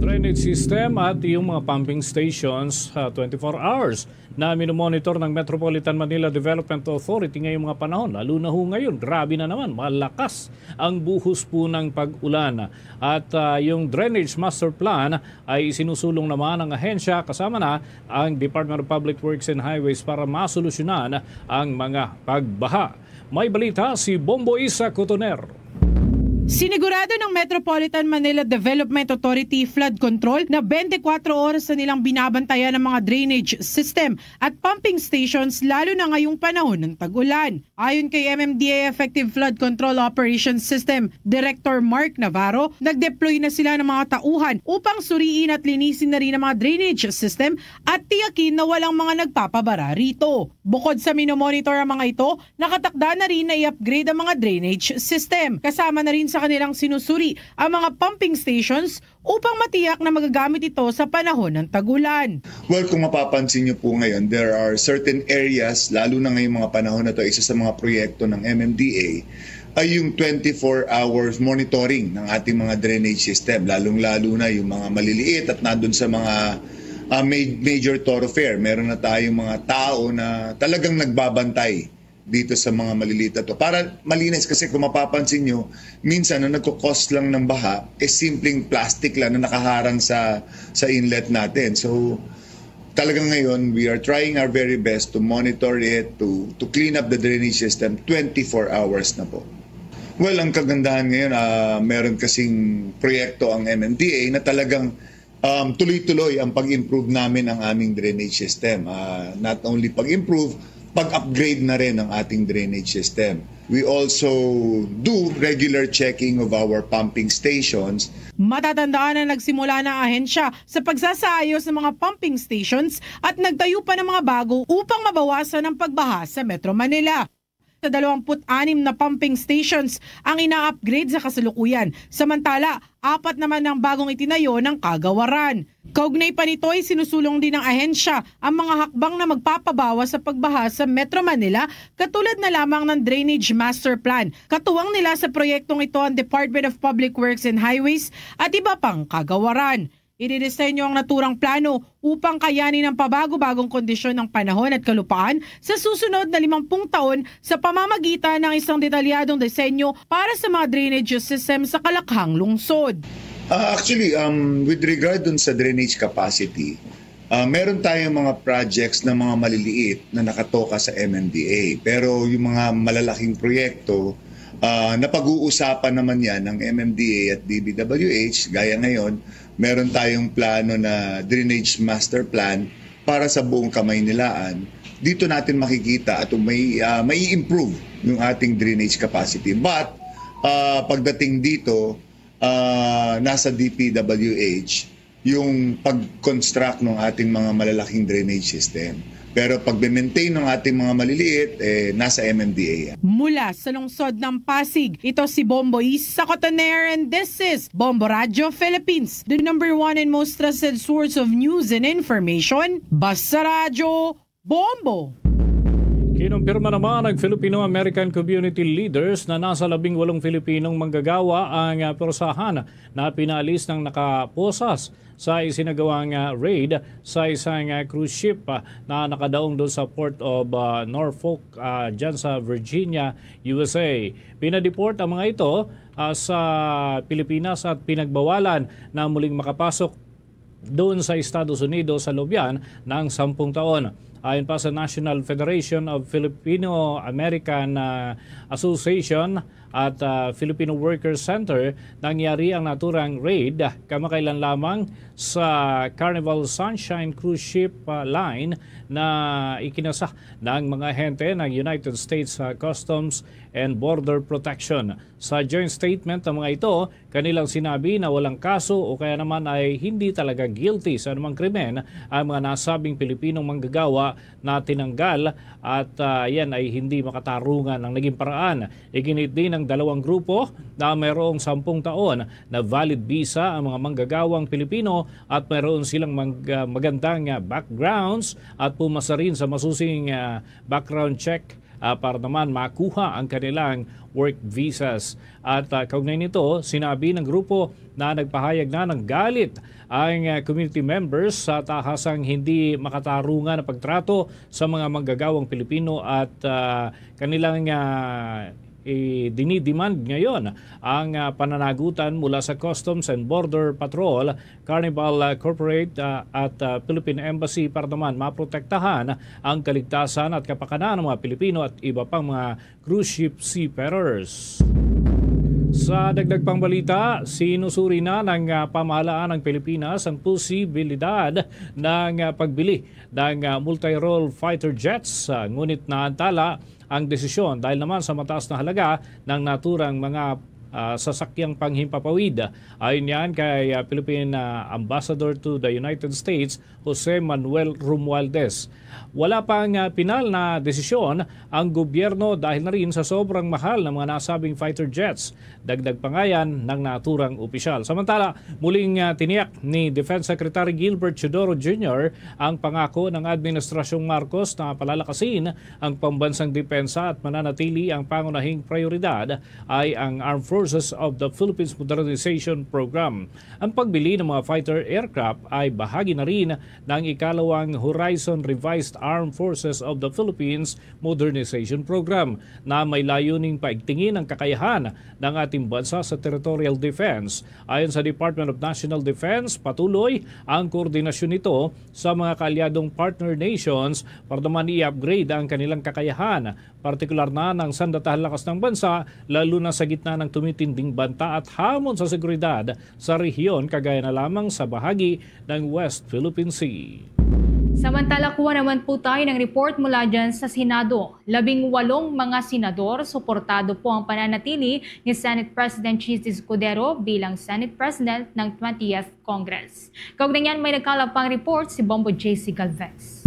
Drainage system at yung mga pumping stations, ah, twenty-four hours na minomonitor ng Metropolitan Manila Development Authority ngayong mga panahon. Lalo na ho ngayon, grabe na naman, malakas ang buhos po ng pag-ulan. At, ah, yung Drainage Master Plan ay isinusulong naman ng ahensya kasama na ang Department of Public Works and Highways para masolusyonan ang mga pagbaha. May balita si Bombo Isa Cotoner. Sinigurado ng Metropolitan Manila Development Authority flood control na twenty-four oras na nilang binabantayan ang mga drainage system at pumping stations, lalo na ngayong panahon ng tag-ulan. Ayon kay M M D A Effective Flood Control Operations System Director Mark Navarro, nag-deploy na sila ng mga tauhan upang suriin at linisin na rin ang mga drainage system at tiyakin na walang mga nagpapabara rito. Bukod sa minomonitor ang mga ito, nakatakda na rin na i-upgrade ang mga drainage system. Kasama na rin sa kanilang sinusuri ang mga pumping stations upang matiyak na magagamit ito sa panahon ng tag-ulan. Well, kung mapapansin niyo po ngayon, there are certain areas, lalo na ngayong mga panahon na to, isa sa mga proyekto ng M M D A ay yung twenty-four hours monitoring ng ating mga drainage system, lalong-lalo na yung mga maliliit at nandun sa mga ah, ma- major thoroughfare. Meron na tayong mga tao na talagang nagbabantay dito sa mga maliliit na to. Para malinis, kasi kung mapapansin nyo, minsan ang nagkakos lang ng baha is simpleng plastic lang na nakaharang sa sa inlet natin. So talagang ngayon, we are trying our very best to monitor it, to to clean up the drainage system twenty-four hours na po. Well, ang kagandahan ngayon, ah, meron kasing proyekto ang M M D A na talagang um, tuloy-tuloy ang pag-improve namin ang aming drainage system. Ah, not only pag-improve, pag-upgrade na rin ang ating drainage system. We also do regular checking of our pumping stations. Matatandaan na nagsimula na ang ahensya sa pagsasaayos ng mga pumping stations at nagtayo pa ng mga bago upang mabawasan ang pagbaha sa Metro Manila. Sa dalawampu't anim na pumping stations ang ina-upgrade sa kasalukuyan, samantala apat naman ang bagong itinayo ng kagawaran. Kaugnay pa nito ay sinusulong din ng ahensya ang mga hakbang na magpapabawas sa pagbaha sa Metro Manila, katulad na lamang ng Drainage Master Plan. Katuwang nila sa proyektong ito ang Department of Public Works and Highways at iba pang kagawaran. Ididisenyo ang naturang plano upang kayanin ang pabago-bagong kondisyon ng panahon at kalupaan sa susunod na limampung taon sa pamamagitan ng isang detalyadong disenyo para sa mga drainage system sa kalakhang lungsod. Ah, actually, um, with regard dun sa drainage capacity, ah, meron tayong mga projects na mga maliliit na nakatoka sa M M D A. Pero yung mga malalaking proyekto, ah, napag-uusapan naman yan ng M M D A at D B W H. Gaya ngayon, meron tayong plano na drainage master plan para sa buong Kamaynilaan. Dito natin makikita at may, ah, mai-improve yung ating drainage capacity. But ah, pagdating dito, ah, nasa D P W H yung pag-construct ng ating mga malalaking drainage system. Pero pag-maintain ng ating mga maliliit, eh, nasa M M D A yan. Mula sa lungsod ng Pasig, ito si Bombo Isa Cotoner, and this is Bombo Radyo Philippines, the number one and most trusted source of news and information. Basta Radyo, Bombo! Kinumpirma naman ng Filipino-American community leaders na nasa labing walong Filipinong manggagawa ang, ah, pwersahan na pinaalis ng nakaposas sa isinagawang, ah, raid sa isang, ah, cruise ship, ah, na nakadaong doon sa Port of, ah, Norfolk, ah, dyan sa Virginia, U S A. Pinadeport ang mga ito, ah, sa Pilipinas at pinagbawalan na muling makapasok doon sa Estados Unidos sa loob yan ng sampung taon. Ayon pa sa National Federation of Filipino American, ah, Association at, ah, Filipino Workers Center, nangyari ang naturang raid kamakailan lamang sa Carnival Sunshine Cruise Ship, ah, Line na ikinasa ng mga ahente ng United States, ah, Customs and Border Protection. Sa joint statement ng mga ito, kanilang sinabi na walang kaso o kaya naman ay hindi talaga guilty sa anumang krimen ang mga nasabing Pilipinong manggagawa na tinanggal at, ah, yan ay hindi makatarungan ang naging paraan. Iginit din ng dalawang grupo na mayroong sampung taon na valid visa ang mga manggagawang Pilipino at mayroon silang mag-, ah, magandang, ah, backgrounds at pumasa rin sa masusing, ah, background check, ah, para naman makuha ang kanilang work visas. At, ah, kaugnay nito, sinabi ng grupo na nagpahayag na ng galit ang, ah, community members sa tahasang hindi makatarungan na pagtrato sa mga manggagawang Pilipino at, ah, kanilang, ah, i-, dinidemand ngayon ang, ah, pananagutan mula sa Customs and Border Patrol, Carnival, ah, Corporate, ah, at, ah, Philippine Embassy para naman maprotektahan ang kaligtasan at kapakanan ng mga Pilipino at iba pang mga cruise ship seafarers. Sa dagdag pang balita, sinusuri na ng, ah, pamahalaan ng Pilipinas ang posibilidad ng, ah, pagbili ng, ah, multi-role fighter jets, ah, ngunit naantala ang desisyon dahil naman sa mataas na halaga ng naturang mga, ah, sasakyang panghimpapawid. Ayon yan kay, ah, Philippine, ah, Ambassador to the United States, Jose Manuel Romualdez. Wala pang, ah, pinal na desisyon ang gobyerno dahil na rin sa sobrang mahal ng mga nasabing fighter jets. Dagdag pa nga yan ng naturang opisyal. Samantala, muling, ah, tiniyak ni Defense Secretary Gilbert Teodoro Junior ang pangako ng Administrasyong Marcos na palalakasin ang pambansang depensa at mananatili ang pangunahing prioridad ay ang Armed Forces of the Philippines Modernization Program. Ang pagbili ng mga fighter aircraft ay bahagi na rin ng ikalawang Horizon Revised Armed Forces of the Philippines Modernization Program na may layuning paigtingin ang kakayahan ng ating bansa sa territorial defense. Ayon sa Department of National Defense, patuloy ang koordinasyon nito sa mga kaalyadong partner nations para naman i-upgrade ang kanilang kakayahan, partikular na ng sandatahan lakas ng bansa, lalo na sa gitna ng tumitinding banta at hamon sa seguridad sa rehiyon, kagaya na lamang sa bahagi ng West Philippine Sea. Samantala, kuha naman po tayo ng report mula dyan sa Senado. Labing walong mga senador suportado po ang pananatili ni Senate President Chiz Escudero bilang Senate President ng twentieth Congress. Kaugnay niyan, may nagkalap pang report si Bombo J C Galvez.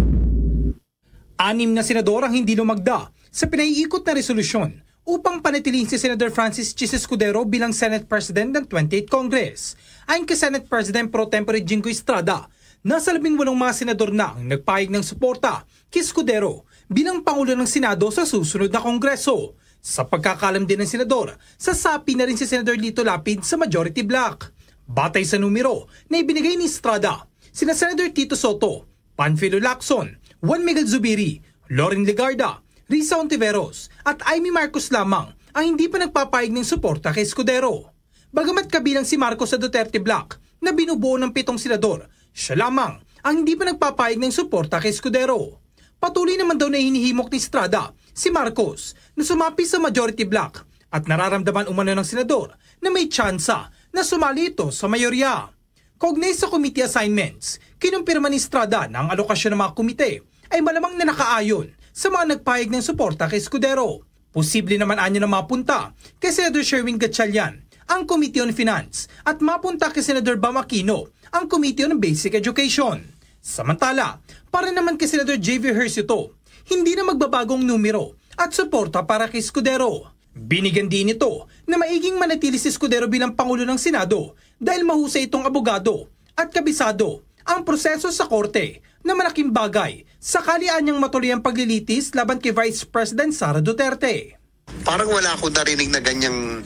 Anim na senador ang hindi lumagda sa pinaiikot na resolusyon upang panatilihin si Senador Francis Chiz Escudero bilang Senate President ng twenty-eighth Congress. Ayon kay Senate President Pro Tempore Jinggoy Estrada, nasa labing walong mga senador na ang nagpahayag ng suporta kay Escudero bilang Pangulo ng Senado sa susunod na Kongreso. Sa pagkakaalam din ng senador, sasapi na rin si Senador Lito Lapid sa majority bloc. Batay sa numero na ibinigay ni Estrada, sina Senador Tito Soto, Panfilo Lacson, Juan Miguel Zubiri, Loren Legarda, Risa Hontiveros, at Imee Marcos lamang ang hindi pa nagpapahayag ng suporta kay Escudero. Bagamat kabilang si Marcos sa Duterte bloc na binubuo ng pitong senador, siya lamang ang hindi pa nagpapahayag ng suporta kay Escudero. Patuloy naman daw na hinihimok ni Estrada si Marcos na sumapi sa majority bloc at nararamdaman umano ng senador na may tsansa na sumali ito sa mayorya. Kaugnay sa committee assignments, kinumpirma ni Estrada na ang alokasyon ng mga komite ay malamang na nakaayon sa mga nagpahayag ng suporta kay Escudero. Posible naman anya na mapunta kay Senador Sherwin Gatchalian ang Committee on Finance at mapunta kay Senador Bam Aquino ang Committee on Basic Education. Samantala, para naman kay Senador J V Ejercito, hindi na magbabago ang numero at suporta para kay Escudero. Binigyan din ito na maiging manatili si Escudero bilang Pangulo ng Senado dahil mahusay itong abogado at kabisado ang proseso sa korte na malaking bagay sakali anyang matuloy ang paglilitis laban kay Vice President Sara Duterte. Parang wala akong narinig na ganyang,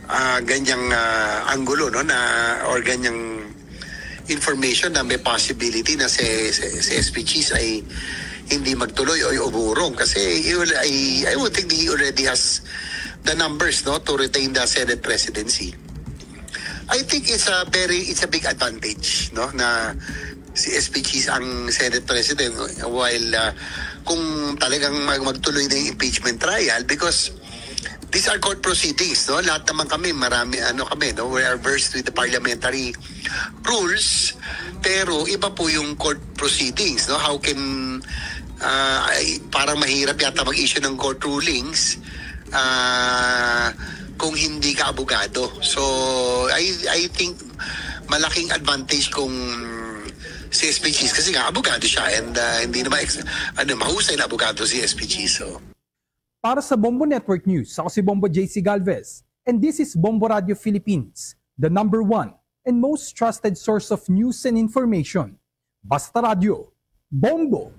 ah, ganyang, ah, anggulo, no, na, or ganyang information na may possibility na si, si, si S P Chiz ay hindi magtuloy o umurong kasi he al-, I, I would think he already has the numbers, no, to retain the Senate presidency. I think it's a very, it's a big advantage, no, na si S P G ang Senate President, while uh, kung talagang mag magtuloy na yung impeachment trial, because these are court proceedings, no? Lahat naman kami, marami, ano kami, no? We are versed with the parliamentary rules, pero iba po yung court proceedings, no? How can, uh, ay, parang mahirap yata mag-issue ng court rulings uh, kung hindi ka abogado. So, I, I think malaking advantage kung si S P G kasi nga abogado siya and uh, hindi naman ex- ano, mahusay na abogado si S P G. So, Para sa Bombo Network News, ako si Bombo J C Galvez, and this is Bombo Radio Philippines, the number one and most trusted source of news and information. Basta Radio, Bombo!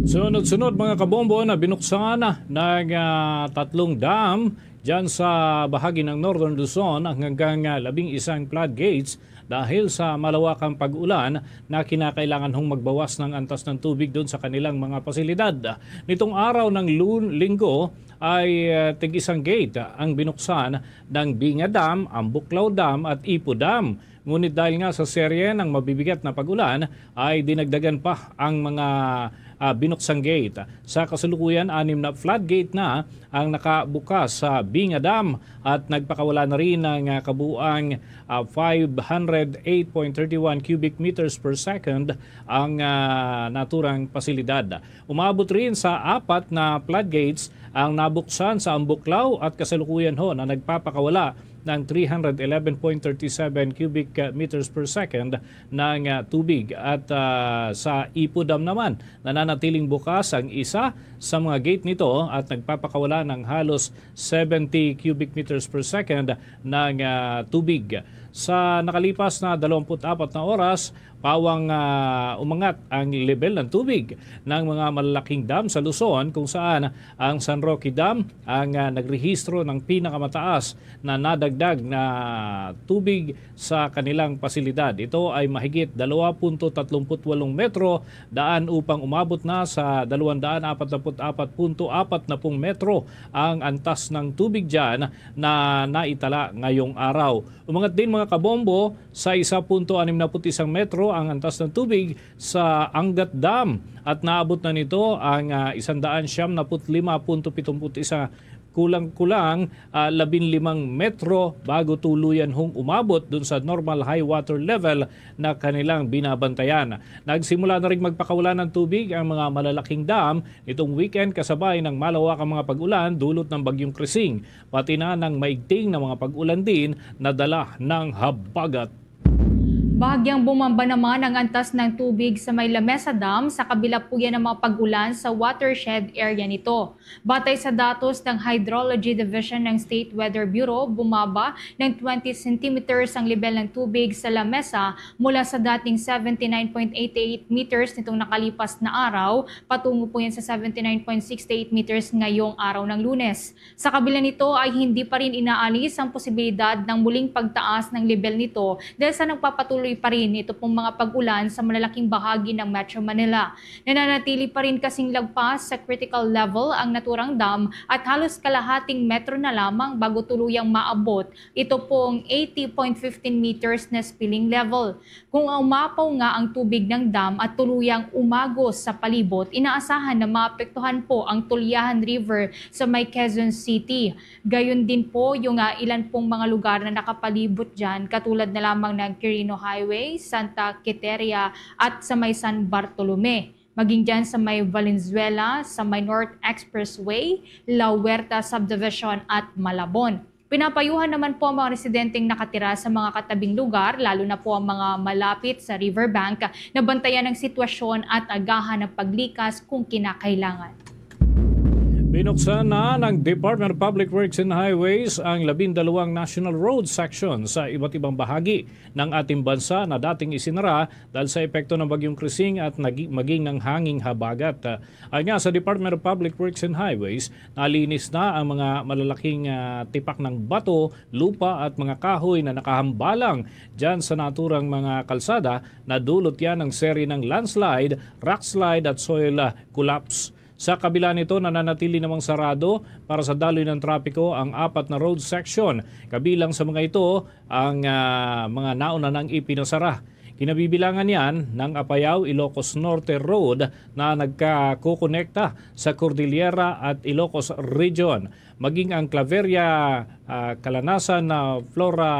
Sunod-sunod, mga kabombo, na binuksan ng ah, tatlong dam dyan sa bahagi ng Northern Luzon ang hanggang ah, labing isang floodgates dahil sa malawakang pag-ulan na kinakailangan hong magbawas ng antas ng tubig doon sa kanilang mga pasilidad. Nitong araw ng Lun- Linggo ay ah, tig-isang gate ang binuksan ng Binga Dam, Ambuklaw Dam at Ipo Dam. Ngunit dahil nga sa serye ng mabibigat na pag-ulan, ay dinagdagan pa ang mga ah, binuksang gate. Sa kasalukuyan, anim na floodgate na ang nakabukas sa Binga Dam at nagpakawala na rin ng ah, kabuang ah, five hundred eight point thirty one cubic meters per second ang ah, naturang pasilidad. Umabot rin sa apat na floodgates ang nabuksan sa Ambuklaw at kasalukuyan ho na nagpapakawala ng three hundred eleven point thirty seven cubic meters per second ng ah, tubig. At ah, sa Ipo Dam naman, nananatiling bukas ang isa sa mga gate nito at nagpapakawala ng halos seventy cubic meters per second ng ah, tubig. Sa nakalipas na dalawampu't apat na oras, pawang ah, umangat ang level ng tubig ng mga malalaking dam sa Luzon, kung saan ang San Roque Dam ang ah, nagrehistro ng pinakamataas na nadagdag na tubig sa kanilang pasilidad. Ito ay mahigit dalawa punto tatlumpu't walong metro daan upang umabot na sa dalawang daan apat na put apat punto apat na pung metro ang antas ng tubig dyan na naitala ngayong araw. Umangat din, mga kabombo, sa isa punto anim na put isang metro ang antas ng tubig sa Angat Dam at naabot na nito ang ah, isang daan siyam na put lima punto pitumput isa, kulang-kulang ah, labing limang metro bago tuluyan hong umabot dun sa normal high water level na kanilang binabantayan. Nagsimula na ring magpakawala ng tubig ang mga malalaking dam nitong weekend kasabay ng malawakang mga pag-ulan dulot ng Bagyong Krising, pati na ng maigting na mga pag-ulan din na dala ng habagat. Bahagyang bumaba naman ang antas ng tubig sa may Lamesa Dam sa kabilapuyan ng mga pag-ulan sa watershed area nito. Batay sa datos ng Hydrology Division ng State Weather Bureau, bumaba ng twenty centimeters ang level ng tubig sa Lamesa mula sa dating seventy nine point eight eight meters nitong nakalipas na araw, patungo po yan sa seventy nine point six eight meters ngayong araw ng Lunes. Sa kabila nito ay hindi pa rin inaalis ang posibilidad ng muling pagtaas ng level nito dahil sa nagpapatuloy pa rin ito pong mga pag-ulan sa malalaking bahagi ng Metro Manila. Nananatili pa rin kasing lagpas sa critical level ang naturang dam at halos kalahating metro na lamang bago tuluyang maabot ito pong eighty point fifteen meters na spilling level. Kung umapaw nga ang tubig ng dam at tuluyang umagos sa palibot, inaasahan na maapektuhan po ang Tulyahan River sa may Quezon City. Gayon din po yung ah, ilan pong mga lugar na nakapalibot dyan, katulad na lamang ng Quirino Highway, Santa Quiteria at sa may San Bartolome. Maging dyan sa may Valenzuela, sa may North Expressway, La Huerta Subdivision at Malabon. Pinapayuhan naman po ang mga residenteng nakatira sa mga katabing lugar, lalo na po ang mga malapit sa riverbank, na bantayan ang sitwasyon at agahan ng paglikas kung kinakailangan. Binuksan na ng Department of Public Works and Highways ang labindalawang National Road Section sa iba't ibang bahagi ng ating bansa na dating isinara dahil sa epekto ng Bagyong Krising at nagi- maging ng hanging habagat. Ayon nga sa Department of Public Works and Highways, nalinis na ang mga malalaking ah, tipak ng bato, lupa at mga kahoy na nakahambalang dyan sa naturang mga kalsada na dulot yan ng seri ng landslide, rockslide at soil ah, collapse. Sa kabila nito, nananatili namang sarado para sa daloy ng trapiko ang apat na road section. Kabilang sa mga ito ang, ah, mga nauna nang ipinasara. Kinabibilangan yan ng Apayao Ilocos Norte Road na nagkakokonekta sa Cordillera at Ilocos Region, maging ang Claveria, ah, Kalanasan na Flora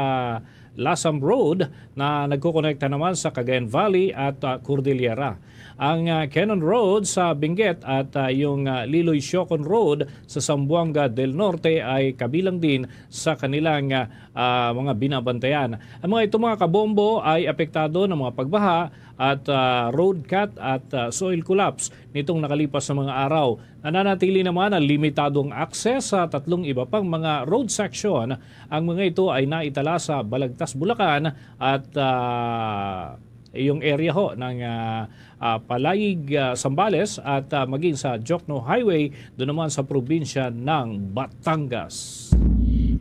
Lasam Road na nagkokonekta naman sa Cagayan Valley at, ah, Cordillera. Ang, ah, Cannon Road sa Benguet at, ah, yung, ah, Liloy Siocon Road sa Zamboanga del Norte ay kabilang din sa kanilang, ah, ah, mga binabantayan. Ang mga ito, mga kabombo, ay apektado ng mga pagbaha at, ah, road cut at, ah, soil collapse nitong nakalipas na mga araw. Nananatili naman ang limitadong access sa tatlong iba pang mga road section. Ang mga ito ay naitala sa Balagtas, Bulacan at, ah, yung area ho ng, ah, ah, Palayig, ah, Zambales at, ah, maging sa Jokno Highway, doon naman sa probinsya ng Batangas.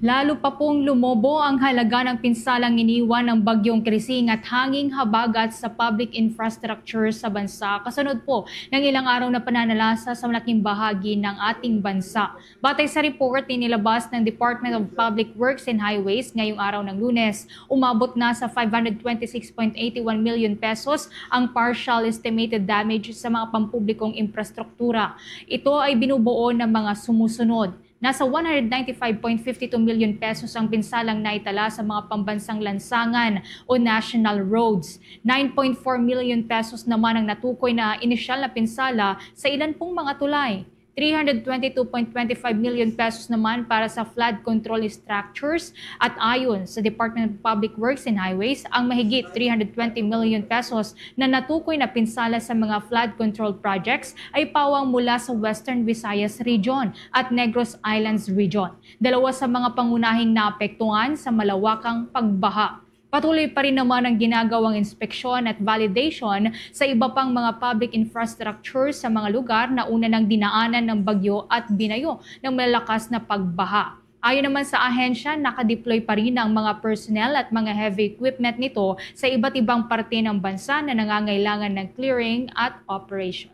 Lalo pa pong lumobo ang halaga ng pinsalang iniwan ng Bagyong Krising at hanging habagat sa public infrastructure sa bansa, kasunod po ng ilang araw na pananalasa sa malaking bahagi ng ating bansa. Batay sa report na inilabas ng Department of Public Works and Highways ngayong araw ng Lunes, umabot na sa five hundred twenty-six point eight one million pesos ang partial estimated damage sa mga pampublikong infrastruktura. Ito ay binubuo ng mga sumusunod. Nasa one hundred ninety-five point fifty two million pesos ang pinsalang naitala sa mga pambansang lansangan o national roads. Nine point four million pesos naman ang natukoy na inisyal na pinsala sa ilan pong mga tulay. Three hundred twenty-two point twenty-five million pesos naman para sa flood control structures, at ayon sa Department of Public Works and Highways, ang mahigit three hundred twenty million pesos na natukoy na pinsala sa mga flood control projects ay pawang mula sa Western Visayas Region at Negros Islands Region, dalawa sa mga pangunahing naapektuhan sa malawakang pagbaha. Patuloy pa rin naman ang ginagawang inspeksyon at validation sa iba pang mga public infrastructure sa mga lugar na una nang dinaanan ng bagyo at binayo ng malalakas na pagbaha. Ayon naman sa ahensya, nakadeploy pa rin ang mga personnel at mga heavy equipment nito sa iba't ibang parte ng bansa na nangangailangan ng clearing at operations.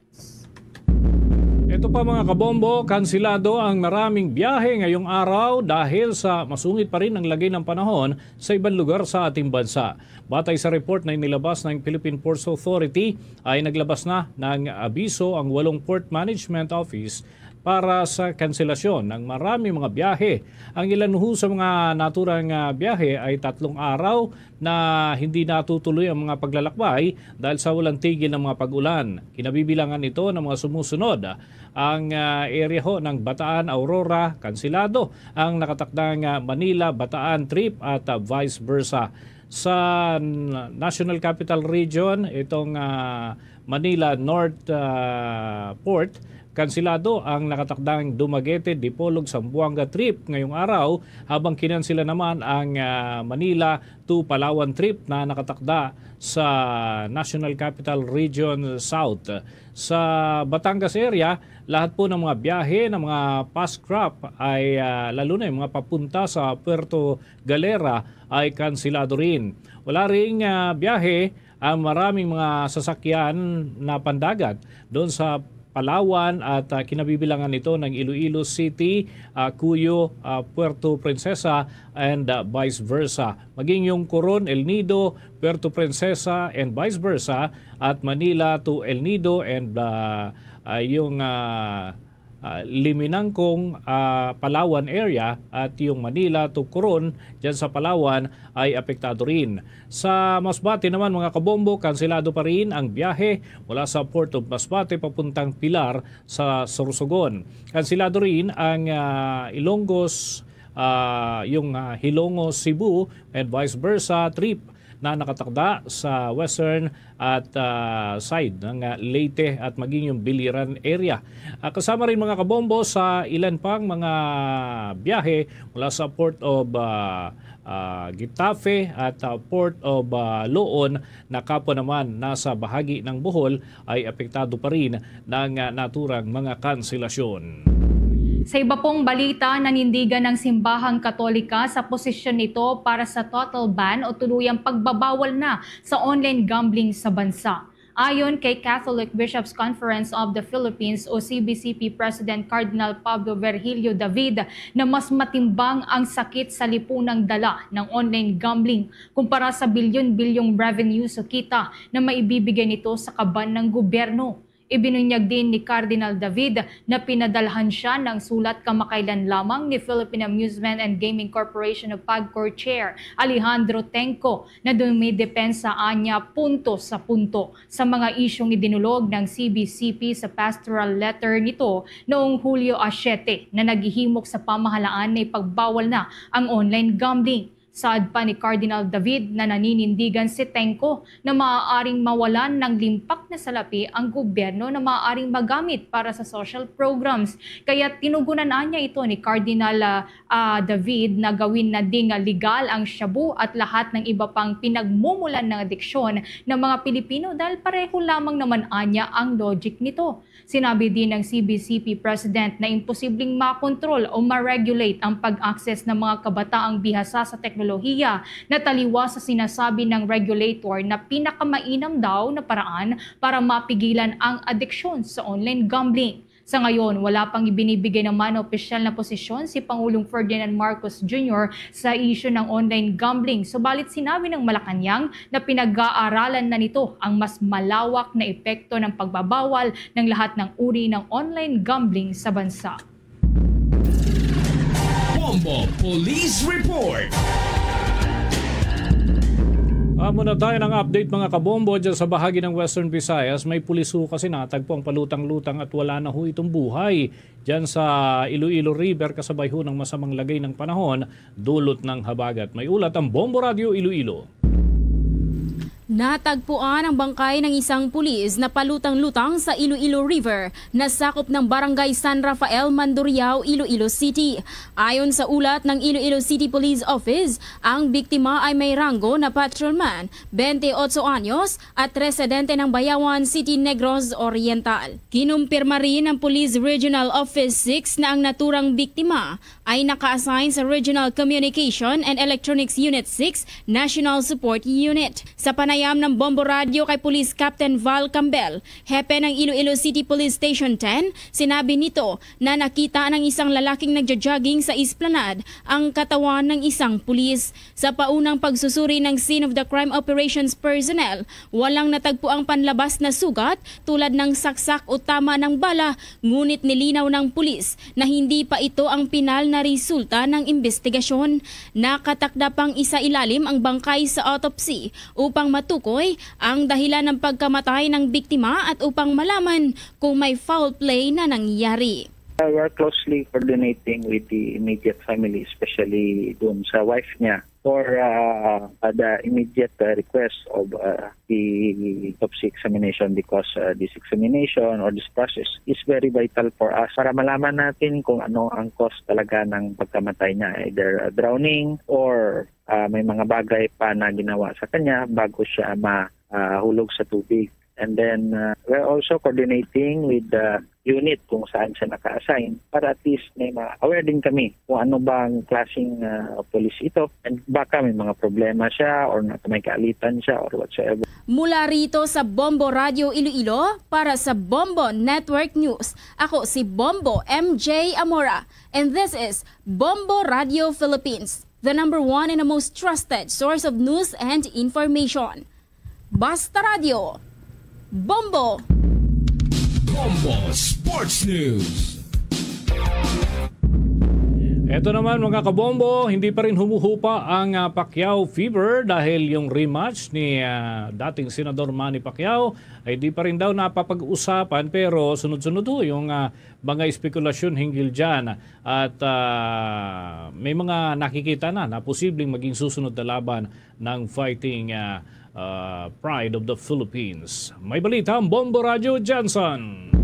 Ito pa, mga kabombo, kansilado ang maraming biyahe ngayong araw dahil sa masungit pa rin ang lagay ng panahon sa ibang lugar sa ating bansa. Batay sa report na inilabas ng Philippine Ports Authority, ay naglabas na ng abiso ang walong Port Management Office para sa kanselasyon ng maraming mga biyahe. Ang ilan ho sa mga naturang, ah, biyahe ay tatlong araw na hindi natutuloy ang mga paglalakbay dahil sa walang tigil ng mga pag-ulan. Kinabibilangan ito ng mga sumusunod: ang, ah, area ho ng Bataan, Aurora, kansilado ang nakatakdang, ah, Manila, Bataan trip at, ah, vice versa. Sa n-, National Capital Region, itong, ah, Manila North, ah, Port, kansilado ang nakatakdang Dumaguete, Dipolog, Zamboanga trip ngayong araw, habang kinansila naman ang, ah, Manila to Palawan trip na nakatakda sa National Capital Region South. Sa Batangas area, lahat po ng mga biyahe ng mga passenger craft ay, ah, lalo na yung mga papunta sa Puerto Galera, ay kansilado rin. Wala ring, ah, biyahe ang maraming mga sasakyan na pandagat doon sa Palawan at, ah, kinabibilangan ito ng Iloilo City, ah, Cuyo, ah, Puerto Princesa, and, ah, vice versa. Maging yung Coron, El Nido, Puerto Princesa, and vice versa, at Manila to El Nido and, ah, ah, yung, ah, ah, Liminangkong, ah, Palawan area at yung Manila to Coron dyan sa Palawan ay apektado rin. Sa Masbate naman, mga kabombo, kansilado pa rin ang biyahe mula sa Port of Masbate papuntang Pilar sa Sorsogon. Kansilado rin ang, ah, Ilongos, ah, yung, ah, Hilongos Cebu and vice versa trip na nakatakda sa western at, ah, side ng, ah, Leyte at maging yung Biliran area. Ah, kasama rin, mga kabombo, sa ilan pang mga biyahe mula sa Port of, ah, ah, Getafe at, ah, Port of, ah, Loon na kapwa naman nasa bahagi ng Bohol ay apektado pa rin ng, ah, naturang mga kanselasyon. Sa iba pong balita, nanindigan ang Simbahang Katolika sa posisyon nito para sa total ban o tuluyang pagbabawal na sa online gambling sa bansa. Ayon kay Catholic Bishops' Conference of the Philippines o C B C P President Cardinal Pablo Virgilio David, na mas matimbang ang sakit sa lipunang dala ng online gambling kumpara sa bilyon-bilyong revenue o kita na maibibigay nito sa kaban ng gobyerno. Ibinunyag din ni Cardinal David na pinadalhan siya ng sulat kamakailan lamang ni Philippine Amusement and Gaming Corporation o PAGCOR Chair Alejandro Tengco, na dumidepensa niya punto sa punto sa mga isyung idinulog ng C B C P sa pastoral letter nito noong Hulyo a siyete, na naghihimok sa pamahalaan na ipagbawal na ang online gambling. Saad pa ni Cardinal David na naninindigan si Tengco na maaaring mawalan ng limpak na salapi ang gobyerno na maaaring magamit para sa social programs. Kaya tinugunan niya ito ni Cardinal, ah, ah, David na gawin na ding legal ang shabu at lahat ng iba pang pinagmumulan ng adiksyon ng mga Pilipino dahil pareho lamang naman anya ang logic nito. Sinabi din ng C B C P President na imposibleng makontrol o ma-regulate ang pag-access ng mga kabataang bihasa sa teknolohiya na taliwas sa sinasabi ng regulator na pinakamainam daw na paraan para mapigilan ang adiksyon sa online gambling. Sa ngayon, wala pang ibinibigay naman na opisyal na posisyon si Pangulong Ferdinand Marcos Junior sa isyu ng online gambling. Subalit sinabi ng Malacañang na pinag-aaralan na nito ang mas malawak na epekto ng pagbabawal ng lahat ng uri ng online gambling sa bansa. Bombo Police Report. Amo na tayo ng update, mga kabombo. Dyan sa bahagi ng Western Visayas, may pulis ho kasi natagpo ang palutang-lutang at wala na ho itong buhay dyan sa Iloilo River, kasabay ho ng masamang lagay ng panahon dulot ng habagat. May ulat ang Bombo Radyo Iloilo. Natagpuan ang bangkay ng isang pulis na palutang-lutang sa Iloilo River na sakop ng Barangay San Rafael, Mandurriao, Iloilo City. Ayon sa ulat ng Iloilo City Police Office, ang biktima ay may ranggo na patrolman, twenty-eight anyos, at residente ng Bayawan City, Negros Oriental. Kinumpirma rin ng Police Regional Office six na ang naturang biktima ay naka-assign sa Regional Communication and Electronics Unit six National Support Unit. Sa panayam ng Bombo Radyo kay Police Captain Val Cambel, hepe ng Iloilo City Police Station ten, sinabi nito na nakita ng isang lalaking nagja-jogging sa esplanade ang katawan ng isang pulis. Sa paunang pagsusuri ng scene of the crime operations personnel, walang natagpuang panlabas na sugat tulad ng saksak o tama ng bala, ngunit nilinaw ng pulis na hindi pa ito ang pinal na resulta ng imbestigasyon. Nakatakda pang isailalim ang bangkay sa autopsy upang matukoy ang dahilan ng pagkamatay ng biktima at upang malaman kung may foul play na nangyari. We are closely coordinating with the immediate family, especially dun sa wife niya, for uh, the immediate uh, request of uh, the autopsy examination, because uh, this examination or this process is very vital for us para malaman natin kung ano ang cause talaga ng pagkamatay niya, either uh, drowning or uh, may mga bagay pa na ginawa sa kanya bago siya ma uh, hulog sa tubig. And then uh, we're also coordinating with the unit kung saan siya naka-assign para at least may ma-aware din kami kung ano bang klaseng uh, police ito, and baka may mga problema siya or may kaalitan siya or whatsoever. Mula rito sa Bombo Radio Iloilo, para sa Bombo Network News, ako si Bombo M J Amora, and this is Bombo Radio Philippines, the number one and the most trusted source of news and information. Basta Radyo, Bombo! Bombo Sports News. Ito naman, mga kabombo, hindi pa rin humuhupa ang uh, Pacquiao fever dahil yung rematch ni uh, dating Senador Manny Pacquiao ay di pa rin daw napapag-usapan, pero sunod-sunod ho yung uh, mga espekulasyon hinggil dyan at uh, may mga nakikita na na posibleng maging susunod na laban ng Fighting uh, uh, Pride of the Philippines. May balita ang Bombo Radyo, Johnson.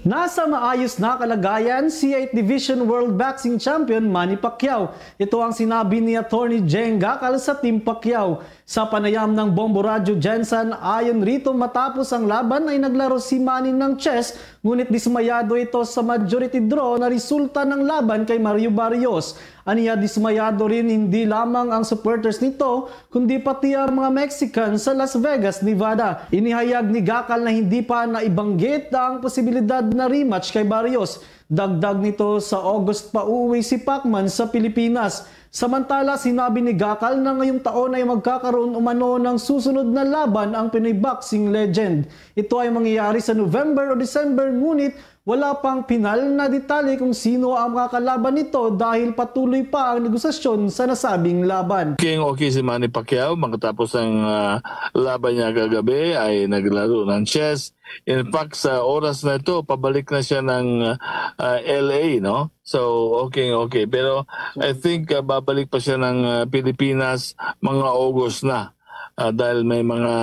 Nasa maayos na kalagayan si eighth Division World Boxing Champion Manny Pacquiao. Ito ang sinabi ni Attorney Jeng Gacal sa Team Pacquiao. Sa panayam ng Bombo Radyo Jensen, ayon rito matapos ang laban ay naglaro si Manny ng chess Ngunit dismayado ito sa majority draw na resulta ng laban kay Mario Barrios. Aniya, dismayado rin hindi lamang ang supporters nito, kundi pati ang mga Mexican sa Las Vegas, Nevada. Inihayag ni Gacal na hindi pa naibanggit ang posibilidad na rematch kay Barrios. Dagdag nito, sa August pa uuwi si Pacman sa Pilipinas. Samantala, sinabi ni Gacal na ngayong taon ay magkakaroon umano ng susunod na laban ang Pinoy boxing legend. Ito ay mangyayari sa November o December, ngunit wala pang pinal na detalye kung sino ang makakalaban nito dahil patuloy pa ang negosasyon sa nasabing laban. Okay, okay si Manny Pacquiao makatapos ng ah, laban niya kagabi ay naglaro ng chess. In fact, sa oras na ito, pabalik na siya ng ah, L A, no? So, okay, okay. Pero I think ah, babalik pa siya ng ah, Pilipinas mga August na. Ah, dahil may mga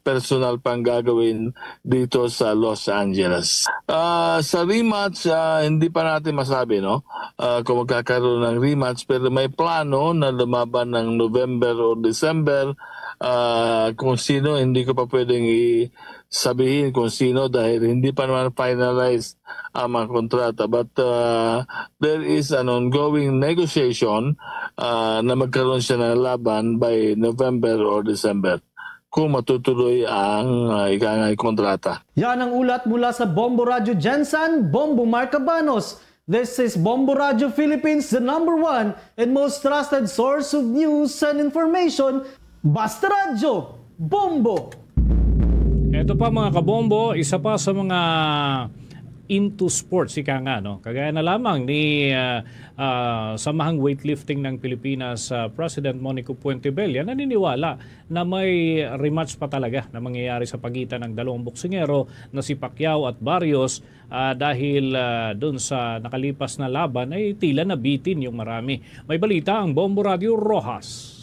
personal pang gagawin dito sa Los Angeles. Ah, sa rematch, ah, hindi pa natin masabi, no? Ah, kung magkakaroon ng rematch, pero may plano na lumaban ng November or December. Ah, kung sino, hindi ko pa pwedeng i- sabihin kung sino dahil hindi pa naman finalize ang mga kontrata. But ah, there is an ongoing negotiation ah, na magkaroon siya ng laban by November or December kung matutuloy ang uh, ikangay kontrata. Yan ang ulat mula sa Bombo Radyo Jensen, Bombo Marcabanos. This is Bombo Radyo Philippines, the number one and most trusted source of news and information. Basta Radyo, Bombo! Ito pa, mga kabombo, isa pa sa mga into sports, ika nga, no? Kagaya na lamang ni ah, ah, samahang weightlifting ng Pilipinas, ah, President Monico Puentebella, naniniwala na may rematch pa talaga na mangyayari sa pagitan ng dalawang boksingero na si Pacquiao at Barrios, ah, dahil ah, dun sa nakalipas na laban ay tila nabitin yung marami. May balita ang Bombo Radio Rojas.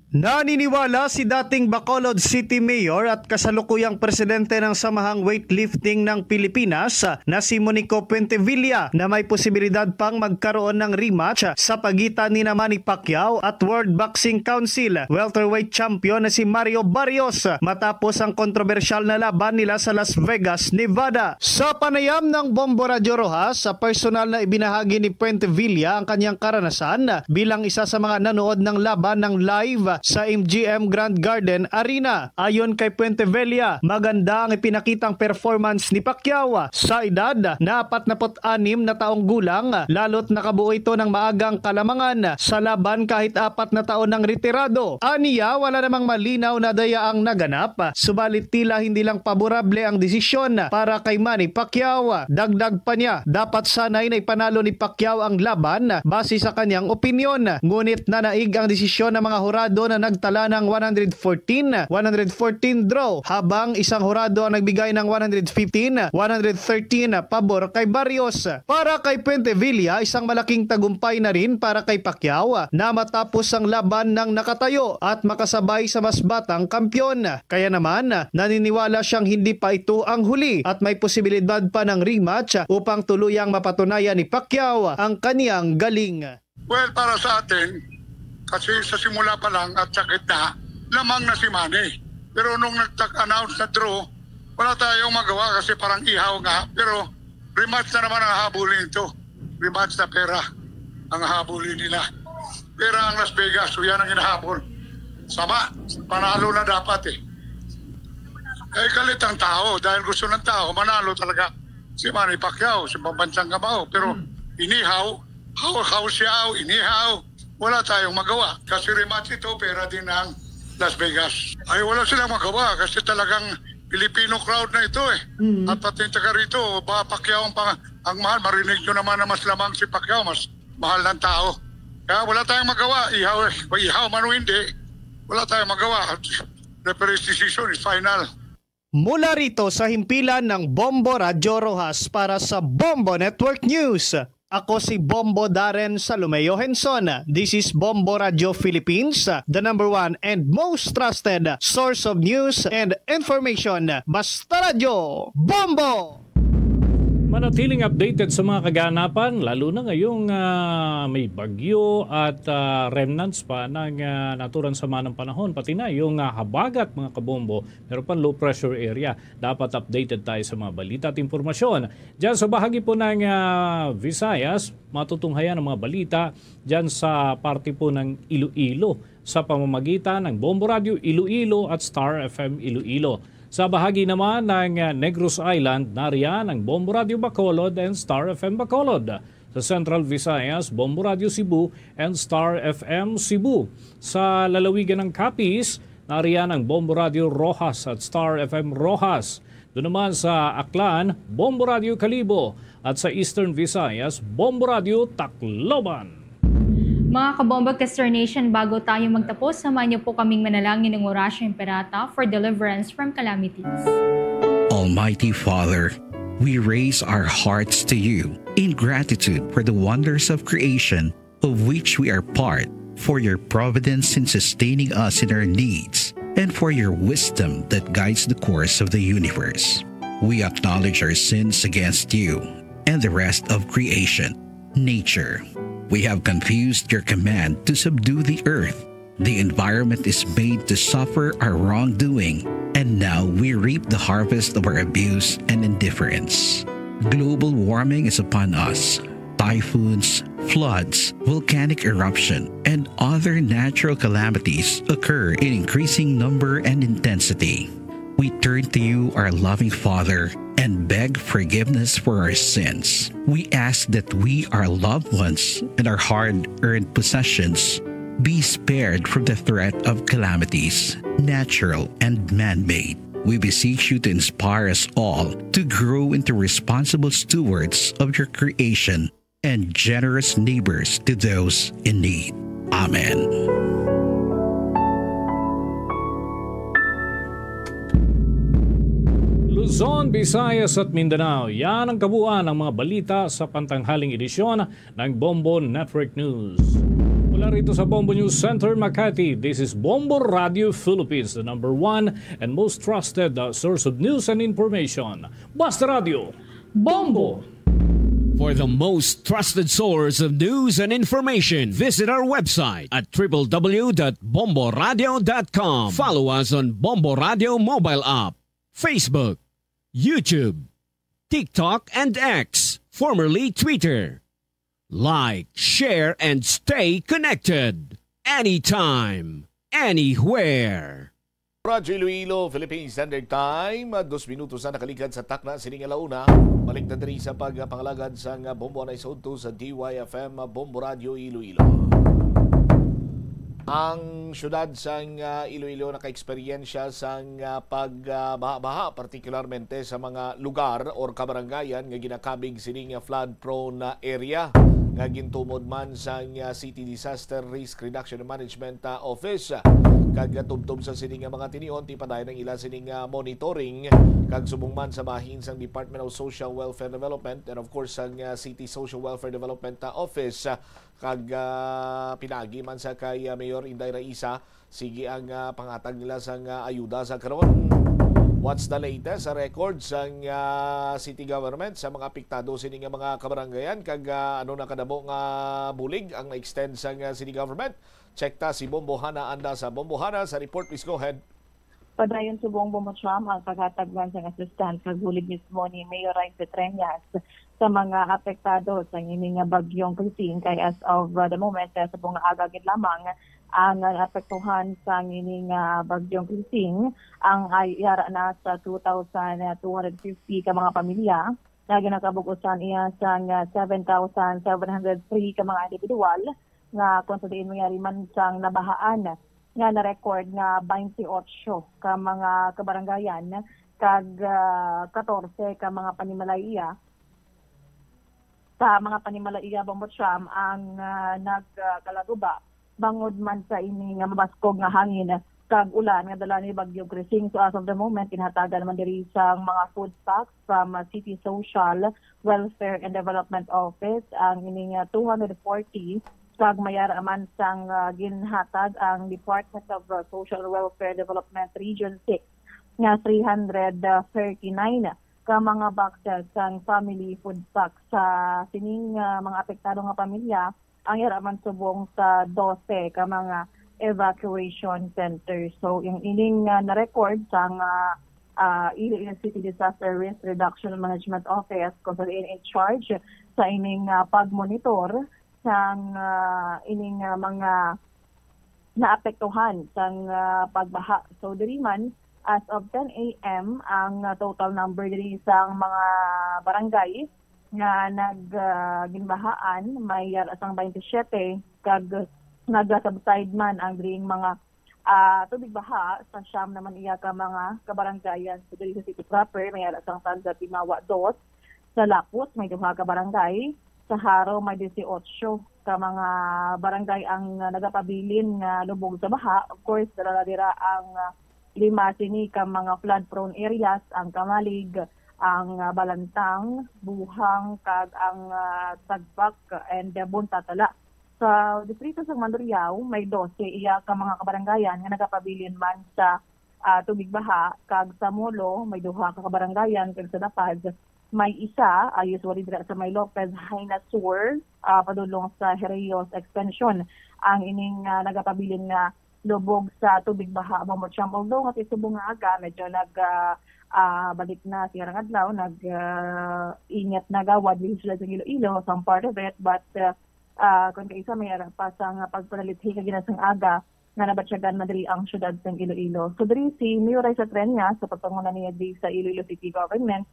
Naniniwala si dating Bacolod City Mayor at kasalukuyang presidente ng Samahang Weightlifting ng Pilipinas na si Monico Puentevilla na may posibilidad pang magkaroon ng rematch sa pagitan ni Manny Pacquiao at World Boxing Council welterweight champion na si Mario Barrios matapos ang kontrobersyal na laban nila sa Las Vegas, Nevada. Sa panayam ng Bombo Radyo Rojas, sa personal na ibinahagi ni Puentevilla ang kanyang karanasan bilang isa sa mga nanood ng laban ng live sa M G M Grand Garden Arena. Ayon kay Puentevilla, maganda ang ipinakitang performance ni Pacquiao. Sa edad na apat na put anim na taong gulang, lalo't nakabuo ito ng maagang kalamangan sa laban kahit apat na taon nang retirado. Aniya, wala namang malinaw na daya ang naganap, subalit tila hindi lang paborable ang desisyon para kay Manny Pacquiao. Dagdag pa niya, dapat sanay na ipanalo ni Pacquiao ang laban base sa kanyang opinyon. Ngunit nanaig ang desisyon ng mga hurado na nagtala ng one hundred fourteen, one hundred fourteen draw, habang isang hurado ang nagbigay ng one hundred fifteen, one hundred thirteen pabor kay Barrios. Para kay Puentevilla, isang malaking tagumpay na rin para kay Pacquiao na matapos ang laban ng nakatayo at makasabay sa mas batang kampiyon. Kaya naman, naniniwala siyang hindi pa ito ang huli at may posibilidad pa ng rematch upang tuluyang mapatunayan ni Pacquiao ang kaniyang galing. Well, para sa atin, kasi sa simula pa lang at sa gitna, lamang na si Manny. Pero nung nag-announce na draw, wala tayong magawa kasi parang ihaw nga. Pero rematch na naman ang habol nito. Rematch na pera ang habol nila. Pera ang Las Vegas, so yan ang hinahabol. Sama, panalo na dapat eh. Eh, galit ang tao dahil gusto ng tao, manalo talaga si Manny Pacquiao, si pambansang kamao. Pero inihaw, how, how siya, inihaw, wala tayong magawa. Kasi rematch ito, pera din ang Las Vegas. Ay, wala silang magawa kasi talagang Filipino crowd na ito eh. At pati yung taga rito, ba Pacquiao ang, pang, ang mahal. Marinig nyo naman na mas lamang si Pacquiao, mas mahal ng tao. Kaya wala tayong magawa. Ihaw, ihaw man o hindi, wala tayong magawa. Referee's decision is final. Mula rito sa himpilan ng Bombo Radyo Rojas para sa Bombo Network News, ako si Bombo Darren Salomeo Henson. This is Bombo Radyo Philippines, the number one and most trusted source of news and information. Basta Radyo, Bombo! Manatiling updated sa mga kaganapan, lalo na ngayong, ah, may bagyo at, ah, remnants pa ng, ah, naturang sama ng panahon, pati na yung, ah, habagat, mga kabombo, meron pang low pressure area. Dapat updated tayo sa mga balita at impormasyon. Diyan sa bahagi po ng, ah, Visayas, matutunghayan ang mga balita diyan sa parte po ng Iloilo sa pamamagitan ng Bombo Radio Iloilo at Star F M Iloilo. Sa bahagi naman ng, ah, Negros Island, nariyan ang Bombo Radio Bacolod and Star F M Bacolod. Sa Central Visayas, Bombo Radio Cebu and Star F M Cebu. Sa lalawigan ng Capiz, nariyan ang Bombo Radio Roxas at Star F M Roxas. Doon naman sa Aklan, Bombo Radio Kalibo, at sa Eastern Visayas, Bombo Radio Tacloban. Mga kabombo, Kester Nation, bago tayo magtapos, samahan niyo po kaming manalangin ng Oratio Imperata for deliverance from calamities. Almighty Father, we raise our hearts to you in gratitude for the wonders of creation of which we are part, for your providence in sustaining us in our needs, and for your wisdom that guides the course of the universe. We acknowledge our sins against you and the rest of creation, nature. We have confused your command to subdue the earth. The environment is made to suffer our wrongdoing, and now we reap the harvest of our abuse and indifference. Global warming is upon us. Typhoons, floods, volcanic eruption, and other natural calamities occur in increasing number and intensity. We turn to you, our loving Father, and beg forgiveness for our sins. We ask that we, our loved ones, and our hard-earned possessions be spared from the threat of calamities, natural and man-made. We beseech you to inspire us all to grow into responsible stewards of your creation and generous neighbors to those in need. Amen. Luzon, Visayas at Mindanao, yan ang kabuuan ng mga balita sa pantanghaling edisyon ng Bombo Network News. Mula rito sa Bombo News Center, Makati, this is Bombo Radio Philippines, the number one and most trusted, uh, source of news and information. Basta Radio, Bombo! For the most trusted source of news and information, visit our website at triple w dot bomboradio dot com. Follow us on Bombo Radio mobile app, Facebook, YouTube, TikTok, and X, formerly Twitter. Like, share, and stay connected anytime, anywhere. Radyo Iloilo, Philippine Standard Time, dos minutos na nakaligad sa takna sini nga alauna. Balik na diri sa pagpangalagad sang Bombo Anay sa udto sa D Y F M, Bombo Radyo Iloilo. Ang siyudad sang, ah, Iloilo nakaeksperyensya sang, ah, pag, ah, baha-baha, partikularmente sa mga lugar or kabarangayan nga ginakabig sini nga flood-prone na area nga gintumod man sang, ah, City Disaster Risk Reduction and Management, ah, Office. Kag tubtob sa sini nga mga tinion, tipadayon ang ila sini nga monitoring kag subong man sa bahin sang Department of Social Welfare Development and of course sang, ah, City Social Welfare Development, ah, Office, ah, kag, ah, pinaagi man sa kay, ah, Mayor Inday Raisa, sige ang, ah, panghatag nila sang, ah, ayuda sa karon. What's the latest sa record sang, ah, city government sa mga apektado sini nga mga kabarangayan kag, ah, ano na kadamo nga bulig ang na-extend sang, ah, city government? Check ta si Bombo Hana Anda sa Bombo Hana sa report. Please go ahead. Padayon subong, Bombo Cham, ang paghatag man sang assistance kag bulig mismo ni Mayor Ryan Petreñas sa mga apektado sang ini nga bagyong Krising, kay as of, uh, the moment, uh, subong nga aga gid lamang ang naapektuhan sang ini nga bagyong Krising, ang ay yara na sa two thousand two hundred fifty ka mga pamilya nga ginakabug-osan iya sang, uh, seven thousand seven hundred three ka mga individual nga kung sa diin mangyari man sang nabahaan nga na-record nga twenty-eight ka mga kabarangayan kag, ah, katorse ka mga panimalay iya, sa mga panimalay iya, Bombo Cham, ang, ah, nagkalaguba bangod man sa ini nga mabaskog nga hangin kag ulan nga dala ni Bagyong Krising. So, as of the moment, ginhatagan man diri sang mga food packs from, ah, City Social Welfare and Development Office ang ini nga two hundred forty kag mayara man sang, ah, ginhatag ang Department of, ah, Social Welfare Development Region six nga three hundred thirty-nine ka mga boxes sang family food pack sa sining, ah, mga apektado nga pamilya ang yara man subong sa dose ka mga evacuation centers. So, yung ining, ah, na-record sang, ah, ah, Iloilo City Disaster Risk Reduction Management Office, kung sa in charge sa ining, ah, pagmonitor sang, ah, ining, ah, mga naapektuhan sang, ah, pagbaha. So, diri man, as of ten a m, ang, ah, total number diri sang mga barangay nga nag, ah, ginbahaan may yara sang twenty-seven, kag naga-subside man ang diring mga, ah, tubig baha sa siyam naman iya ka mga kabarangayan. So, diri sa city proper, may yara sang Tanza Timawa dos, sa Lapus may duha ka barangay, sa Jaro may dieciocho ka mga barangay ang, ah, nagapabilin nga lubog sa baha. Of course, dala na dira ang, ah, lima sini ka mga flood-prone areas, ang Camalig, ang, ah, Balantang, Buhang, kag ang, ah, Tagbak and, ah, Buntatala. Sa distrito sa Mandurriao, may dose iya ka mga kabarangayan nga nagapabilin man sa, ah, tubig baha, kag sa Molo, may duha ka kabarangayan, kag sa La Paz, may isa, ah, usually dira sa may Lopez Jaena Sur, ah, padulong sa Jerejos Extension, ang ining, ah, nagapabilin nga lubog sa tubig baha. Bumbo Champ, although nga subong nga aga, medyo nag, ah, ah, balik na siya nga adlaw, nag, ah, init na gawad diri sa siyudad sang Iloilo, some part of it, but, ah, ah, kung kaisa may ara pa sa nga pagpanalithi nga ginasang aga, nga nabatyagan man diri ang siyudad sang Iloilo. So, diri si Mayor Raisa Treñas, sa pagpanguna niya di sa Iloilo City Government,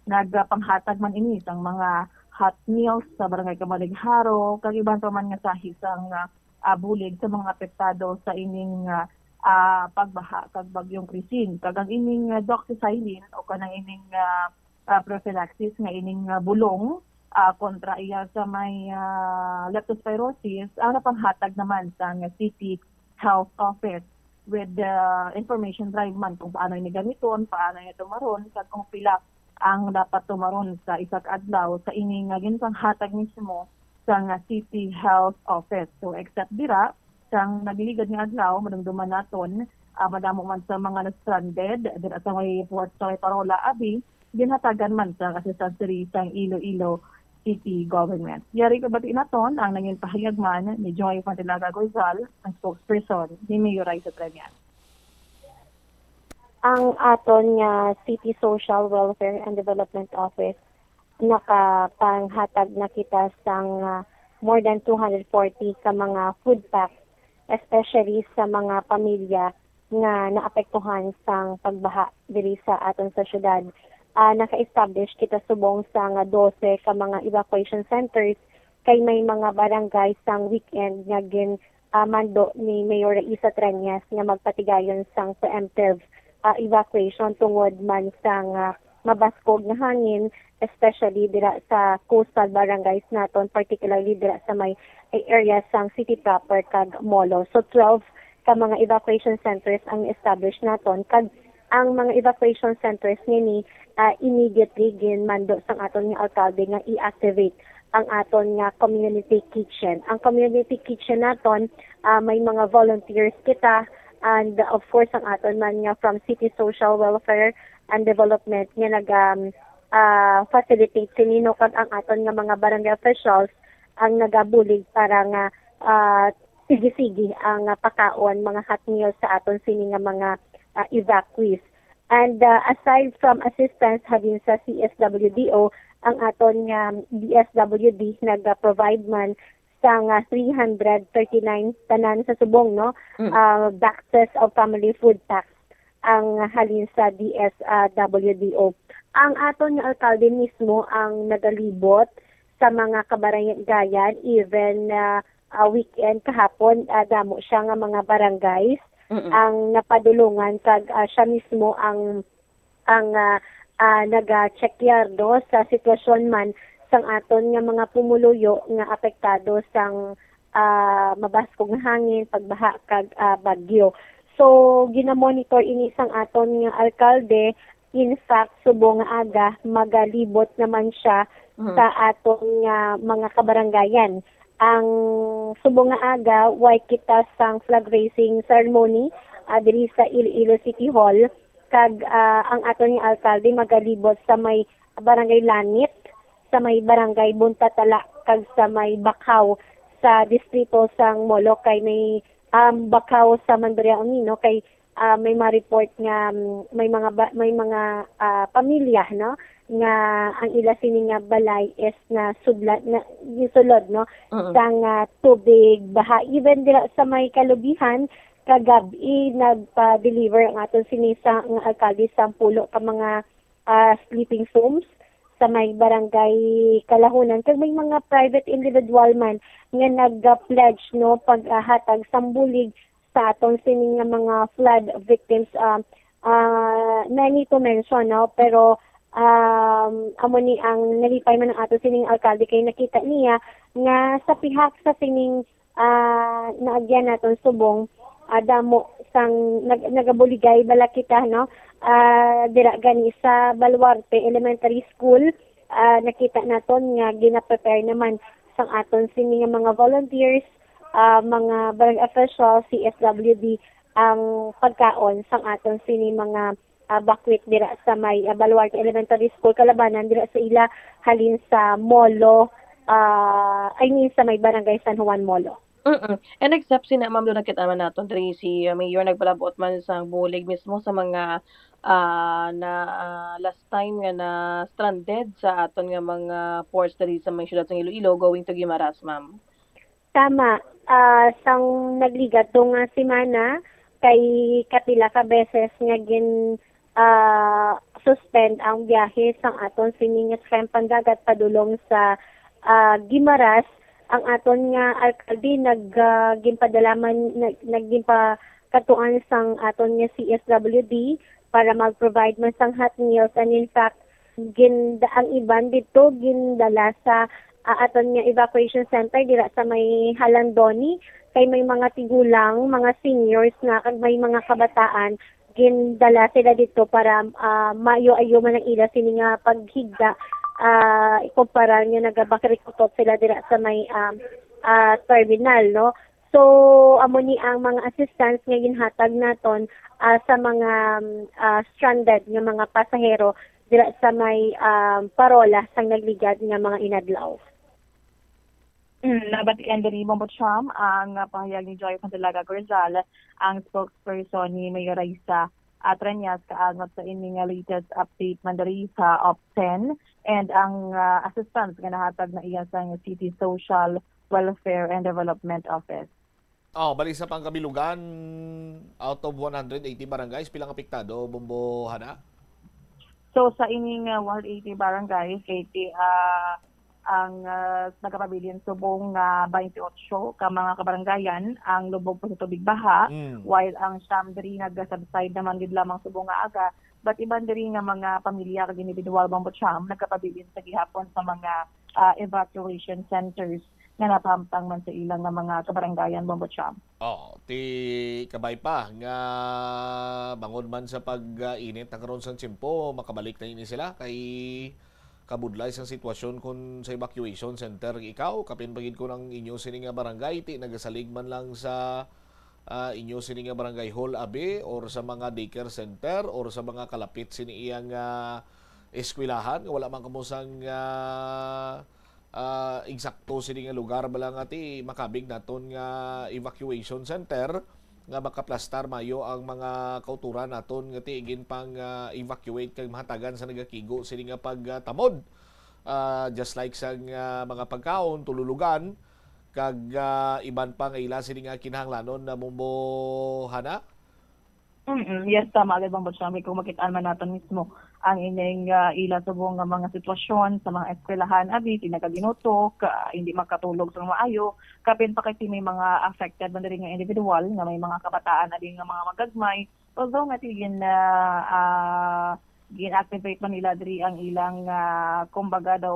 nagapanghatag man ini sang mga hot meals sa Barangay Camalig, Jaro, kag iban pa man nga sahi sang, ah, ah, bulig sa mga apektado sa ining, ah, ah, pagbaha kag Bagyong Christine. Kag ang ining, ah, doxycyline o kanang ining, ah, ah, prophylaxis nga ining, ah, bulong, ah, kontra iya sa may, ah, leptospirosis, ang napanghatag naman sang City Health Office with the information drive man kung paano ini gamiton, paano ini tumaron, kag kung pila ang dapat tumaron sa isa ka adlaw sa ini nga ginpanghatag mismo sang City Health Office. So, except dira, sang nagliligad nga adlaw, madumduman naton, ah, madamo man sa mga na-stranded dira sa may port sa may Parola, abi, ginhatagan man sang assistance diri sang Iloilo City Government. Yari kabati naton ang nangin pahayag man ni Joy Fontilaga Gozal, ang spokesperson ni Mayor Raisa Treñas. Ang aton nga City Social Welfare and Development Office, nakapanghatag na kita sang, ah, more than two hundred forty ka mga food packs, especially sa mga pamilya nga naapektuhan sang pagbaha diri sa aton sa syudad. Ah, naka-establish kita subong sa nga dose ka mga evacuation centers, kay may mga barangay sang weekend nga gin, ah, mando ni Mayor Raisa Treñas nga magpatigayon sang preemptive, ah, evacuation tungod man sang, ah, mabaskog nga hangin, especially dira sa coastal barangays naton, particularly dira sa may area sang city proper kag Molo. So, twelve ka mga evacuation centers ang establish naton, kag ang mga evacuation centers nini, ah, immediately ginmando sang aton nga alkalde nga i-activate ang aton nga community kitchen. Ang community kitchen naton, ah, may mga volunteers kita, and, of course, ang aton man nga from City Social Welfare and Development nga nag, um, ah, facilitate sini, no, kag ang aton nga mga barangay officials ang nagabulig para nga, ah, sige-sige ang, ah, pakaon, mga hot meals sa aton sini nga mga, ah, evacuees. And, ah, aside from assistance halin sa C S W D O, ang aton nga D S W D nag-provide man sang, ah, three hundred thirty-nine tanan sa subong, no? Mm. Ah, boxes of family food packs ang halin sa D S W D O. Ang aton nga alkalde mismo ang nagalibot sa mga kabarangayan, even, ah, ah, weekend kahapon, ah, damo siya nga mga barangays Mm-mm. ang napadulungan, kag, ah, siya mismo ang, ang, ah, ah, naga-check yard, no, sa sitwasyon man sang aton nga mga pumuluyo nga apektado sang, ah, mabaskog nga hangin, pagbaha, kag, ah, bagyo. So, ginamonitor ini sang aton nga alkalde. In fact, subong nga aga, magalibot naman siya Mhm. sa aton nga mga kabarangayan. Ang subong nga aga, way kita sang flag raising ceremony, ah, diri sa Iloilo City Hall. kag, ah, ang aton nga alkalde magalibot sa may Barangay Lanit, sa may Barangay Buntatala, kag sa may Bakhaw sa distrito sang Molo, kay may, um, Bakhaw sa Mandurriao-on, no, kay, ah, may ma-report nga, mm, may mga ba-, may mga, ah, pamilya, no, nga ang ila sini nga balay is na sudla-, na gisulod, no, Mm. sang, ah, tubig baha. Even dira sa may Kalubihan, kagab-i nagpa-deliver ang aton sini sa, nga alkalde sang pulo ka mga, ah, sleeping rooms sa may barangay Kalahunan, kag may mga private individual man nga nag-pledge, no, paghatag sang bulig sa aton sini nga mga flood victims. Ah, ah, many to mention, no, pero, um, amo ni ang nalipay man ang ato sining alkalde kay nakita niya nga sa pihak sa sining, ah, naagyan naton subong, ah, damo sang nag-, nagabuligay bala kita, no? Ah, dira gani sa Baluarte Elementary School, ah, nakita naton nga gina-prepare naman sang aton sini nga mga volunteers, ah, mga barangay officials, C S W D, ang pagkaon sang aton sini mga, ah, bakwit dira sa may, ah, Baluarte Elementary School, kalabanan dira sa ila halin sa Molo, ah, I mean, sa may Barangay San Juan, Molo. Mm. And except sina Ma'am Luna, kita man naton diri si, uh, Mayor nagpalabot man sang bulig mismo sa mga, ah, na, ah, last time nga na stranded sa aton nga mga ports diri sa may siyudad sang Iloilo going to Guimaras, ma'am. Tama. Ah, sang nagligad to nga semana, kay kapila ka beses nga gin, ah, suspend ang biyahe sang aton sini nga sakyan pandagat padulong sa, ah, Guimaras. Ang aton nga alkalde nag, ah, ginpadala man, nag, nagginpakadtuan sang aton nga C S W D para mag-provide man sang hot meals, and in fact, gin-, ang iban didto gindala sa, ah, aton nga evacuation center dira sa may Halandoni, kay may mga tigulang, mga seniors na, kag may mga kabataan, gindala sila didto para, ah, maayo-ayo man ang ila sini nga paghigda, ah, ikumpara nga nagabakirikutot sila dira sa may, um, ah, terminal, no? So, amo ni ang mga assistance nga ginhatag naton, ah, sa mga, um, ah, stranded nga mga pasahero dira sa may, um, parola sang nagligad nga mga inadlaw. Mm, nabatian diri, Bombo Cham, ang, ah, pahayag ni Joy Candelaga Gorzal, ang spokesperson ni Mayor Raisa, ah, Treñas, kaagmat sa ini nga latest update man diri sa Op ten and ang, ah, assistance nga nahatag na iya sa City Social Welfare and Development Office. Oh, bali sa pangkabilugan, out of one hundred eighty barangays, pila ang apektado, Bombo Hana? So, sa ining, uh, one hundred eighty barangays, eighty, ah, ang, ah, nagapabilin subong nga twenty-eight ka mga kabarangayan ang lubog pa sa tubig baha, Mm. while ang siyam diri nagasubside naman gid lamang subong nga aga. But iban diri nga mga pamilya kag individual, Bombo Cham, nagapabilin sa gihapon sa mga, ah, evacuation centers nga napahamtang man sa ilang nga mga kabarangayan, Bombo Cham. Oh, ti kabay pa nga bangod man sa pag-init na karon sang tiyempo, makabalik na ini sila kay kabudlay sang sitwasyon kon sa evacuation center. Ikaw, kapin pa gid kon ang inyo sini nga barangay, ti nagasalig man lang sa, ah, inyo sini nga barangay hall, abi, or sa mga daycare center, or sa mga kalapit sini iyang, ah, eskwelahan, nga wala man kamo sang, ah, ah, eksakto sini nga lugar bala nga ti makabig naton nga evacuation center nga makaplastar mayo ang mga kauturan naton nga ti gin pang, ah, evacuate kag mahatagan sa nagakigo sini nga pagtamod. Ah, just like sang, ah, mga pagkaon, tululugan, kag, ah, iban pa nga ila sini nga kinahanglanon na, Bombo Hana. Mm, yes, tama gid, Bombo Cham. Kung makit-an man naton mismo ang ining, ah, ila subong nga mga sitwasyon sa mga eskwelahan, abi, ti nagaginutok, ah, hindi makatulog sa maayo. Kapin pa kay ti may mga affected man diri nga individual nga may mga kabataan, abi, nga mga magagmay. Although nga ti gin, ah, ah, gin-activate man nila diri ang ilang, ah, kumbaga daw,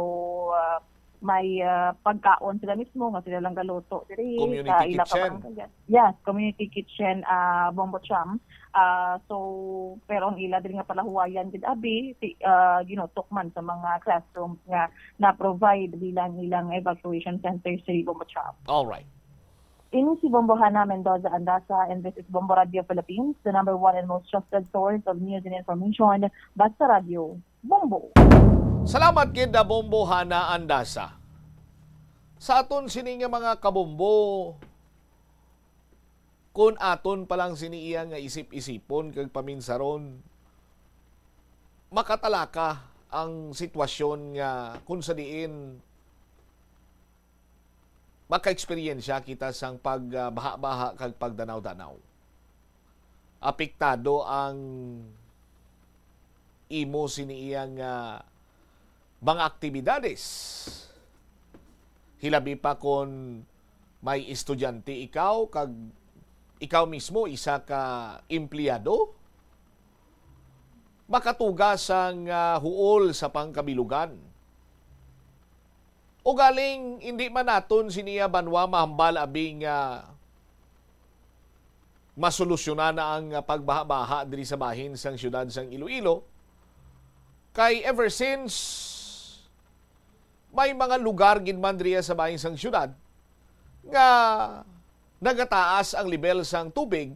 ah, may, ah, pagkaon sila mismo nga sila lang galuto diri sa Community ila ka kitchen. Barangay. Yes, community kitchen, ah, Bombo Cham. Ah, so, pero ang ila diri nga palahuwayan gid, abi, ti-, ah, ginutok man sa mga classrooms nga na-provide bilang ilang evacuation centers sa Bombo Cham. All right. Ini si Bombo Hana Mendoza Andasa, and this is Bombo Radio Philippines, the number one and most trusted source of news and information. Basta Radio, Bombo. Salamat gid na Bombo Hana Andasa. Sa aton sini nga mga kabombo, kun aton pa lang sini iya nga isip-isipon kag paminsaron, makatalaka ang sitwasyon nga kung sa diin maka-eksperyensya kita sang pagbaha-baha kag pagdanaw-danaw. Apektado ang imo sini iya nga mga aktibidades. Hilabi pa kon may estudyante ikaw kag ikaw mismo isa ka empleyado, makatuga sang ah, huol sa pangkabilugan. Ugaling hindi man naton sini iya banwa mahambal abi nga masolusyonan na ang pagbaha-baha diri sa bahin sang siyudad sang Iloilo. Kay ever since, may mga lugar gid man diri sa bahin sang siyudad nga nagataas ang lebel sang tubig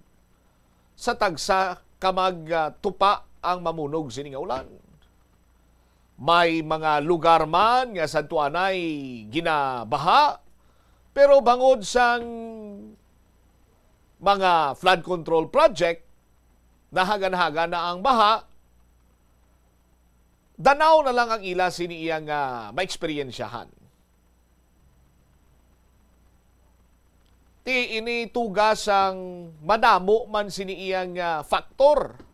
sa tagsa ka magtupa ang mamunog sini nga ulan. May mga lugar man nga sadto anay ginabaha, pero bangod sang mga flood control project, nahagan-hagan na ang baha, danaw na lang ang ila sini iya nga maeksperiensyahan. Ti ini tuga sang madamo man sini iya nga faktor.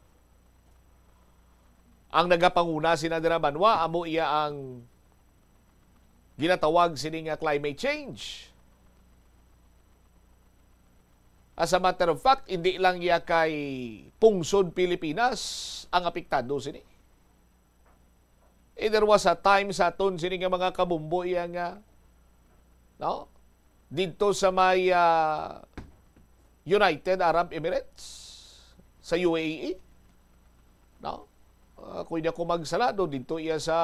Ang nagapanguna sina dira banwa amo iya ang ginatawag sini nga climate change. As a matter of fact, hindi lang iya kay pungsod Pilipinas ang apektado sini. Eh, there was a time sa aton sini nga mga kabumbo iya nga, no? Didto sa may ah, United Arab Emirates, sa U A E, no? Ah, kung di ako magsalado, didto iya sa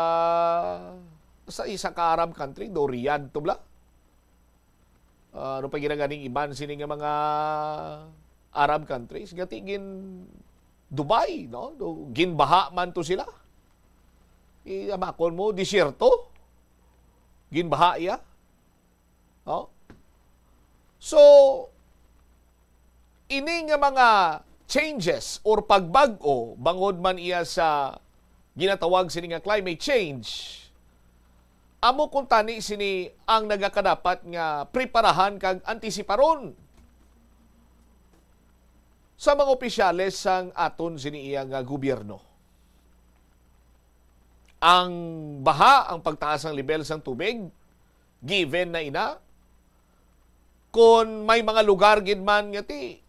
sa isa ka Arab country, do Riyadh to bla. Ah, ano pa ginaganing iban sini nga mga Arab countries nga ti gin Dubai, no? Do, ginbaha man to sila. Iyamakon mo, disyerto. Ginbaha iya. No? So, ini nga mga changes or pagbag-o bangod man iya sa ginatawag sini nga climate change, amo kuntani sini ang nagakadapat nga preparahan kag antisiparon sa mga opisyales sang aton sini iya nga gobyerno. Ang baha, ang pagtaas sang lebel sang tubig, given na ina. Kon may mga lugar gid man nga ti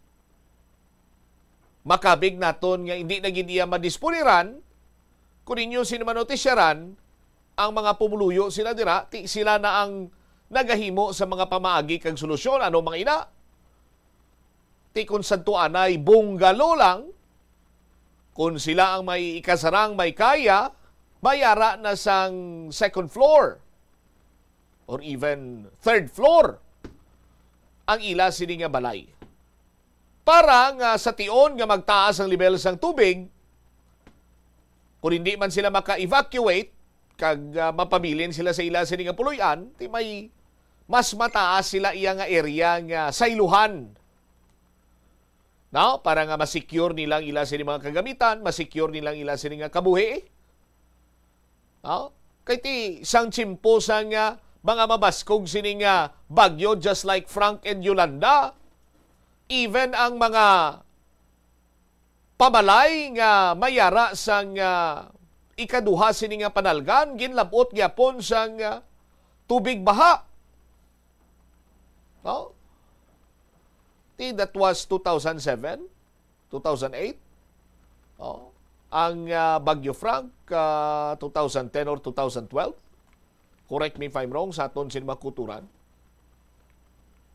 makabig naton nga hindi na gid iya madisponiran, kon inyo sini manotisyaran, ang mga pumuluyo sila dira, ti sila na ang nagahimo sa mga pamaagi kag solusyon. Ano mga ina? Ti kon sadto anay bungalo lang, kon sila ang may ikasarang may kaya, may ara na sang second floor or even third floor ang ila sini nga balay. Para nga sa tion nga magtaas ang lebel sang tubig, kung hindi man sila maka-evacuate, kag ah, mapabilin sila sa ila sini nga puloy-an, ti may mas mataas sila iya nga area nga sayluhan. No? Para nga ma-secure nila ang ila sini mga kagamitan, ma-secure nila ang ila sini nga kabuhi. No? Kay ti sang tiyempo sang ah, mga mabaskog sini nga bagyo, just like Frank and Yolanda, even ang mga pabalay nga may ara sang ah, ikaduha sini nga panalgan, ginlab-ot gyapon sang ah, tubig baha. No? Ti, that was two thousand seven, two thousand eight. Oh. Ang ah, Bagyo Frank, ah, two thousand ten or two thousand twelve. Correct me if I'm wrong, sa aton sin mga kuturan.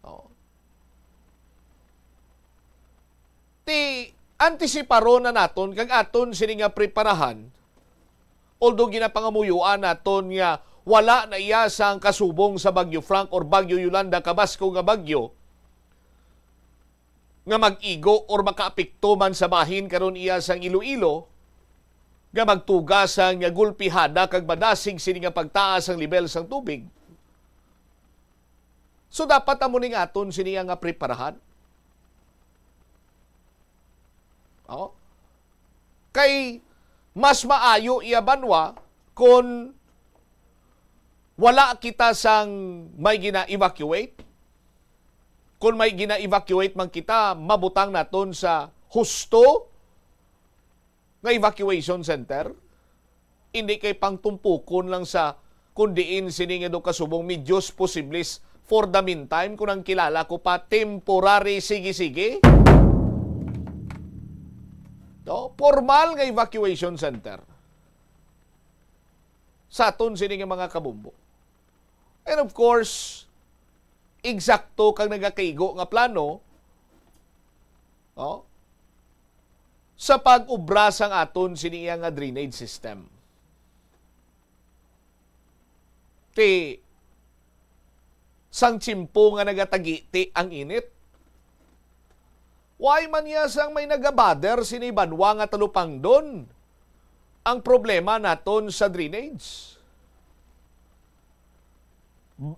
Oh. Ti, antisiparon na naton kag aton sini nga preparahan. Although ginapangamuyuan naton nga wala na iya sang kasubong sa Bagyo Frank or Bagyo Yolanda, kabasko nga bagyo, nga mag-igo or makaapekto man sa bahin karon iya sang Iloilo, nga magtuga sang gulpihada kag madasig sini nga pagtaas ang lebel sang tubig. So, dapat amo ning aton sini nga preparahan. Oh? Kay mas maayo iya banwa kung wala kita sang may gina-evacuate. Kung may gina-evacuate man kita, mabutang naton sa husto nga evacuation center. Hindi kay pangtumpukon lang sa kung diin sini nga do kasubong, medyos posibles for the meantime, kung ang kilala ko pa, temporary, sige-sige. No? Formal nga evacuation center sa aton sini nga mga kabombo. And of course, eksakto kag nagakaigo nga plano, oh, sa pag-ubra sang aton sini iya nga drainage system. Ti, sang tiyempo nga nagatagiti ang init, why man iya sang may nagabader sini banwa nga talupangdon ang problema naton sa drainage?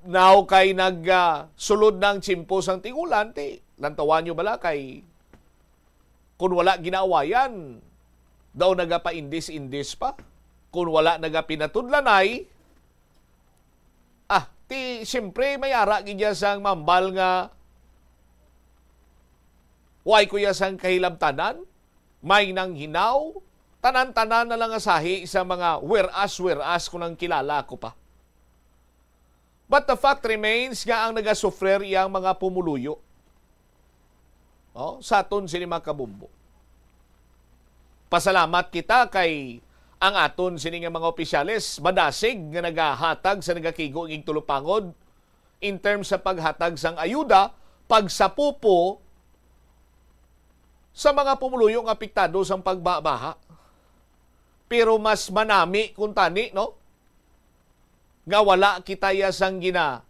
Now kay nag, ah, sulod na ang tiyempo sang tigulan, ti, lantawan nyo bala kay kung wala ginaawayan, daw nagapaindis-indis pa. Kung wala nagapinatudlanay, ah, ti, siyempre, may ara gid iya sang mambal nga, "Way ko iya sang kahilabtanan, may nanghinaw, tanan-tanan na lang nga sahi sa mga whereas, whereas, kung ang kilala ko pa." But the fact remains nga ang nagasufrer iyang mga pumuluyo, oh, sa aton sini mga kabombo. Pasalamat kita kay ang aton sini nga mga opisyales madasig nga nagahatag sa nagakigo ning tulupangod in terms sa paghatag sang ayuda, pagsapupo sa mga pumuluyo nga apektado sang pagbaha. Pero mas manami kung tani, no? Nga wala kita iya sang gina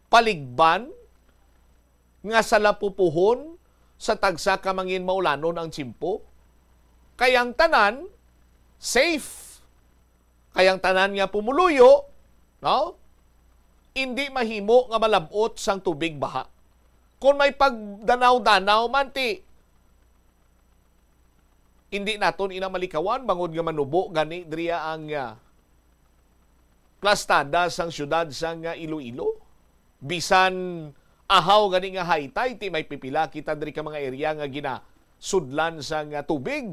paligban nga salapupuhon sa tagsa ka mangin maulanon ang tiyempo. Kay ang tanan safe. Kay ang tanan nga pumuluyo, no? Indi mahimo nga malab-ot sang tubig baha. Kung may pagdanaw-danaw man ti, indi naton ina malikawan bangod nga manubo gani diriya ang, ah, plastada sang siyudad sang, ah, Iloilo. Bisan ahaw gani nga high tide, ti may pipila kita diri ka mga area nga ginasudlan sang, ah, tubig.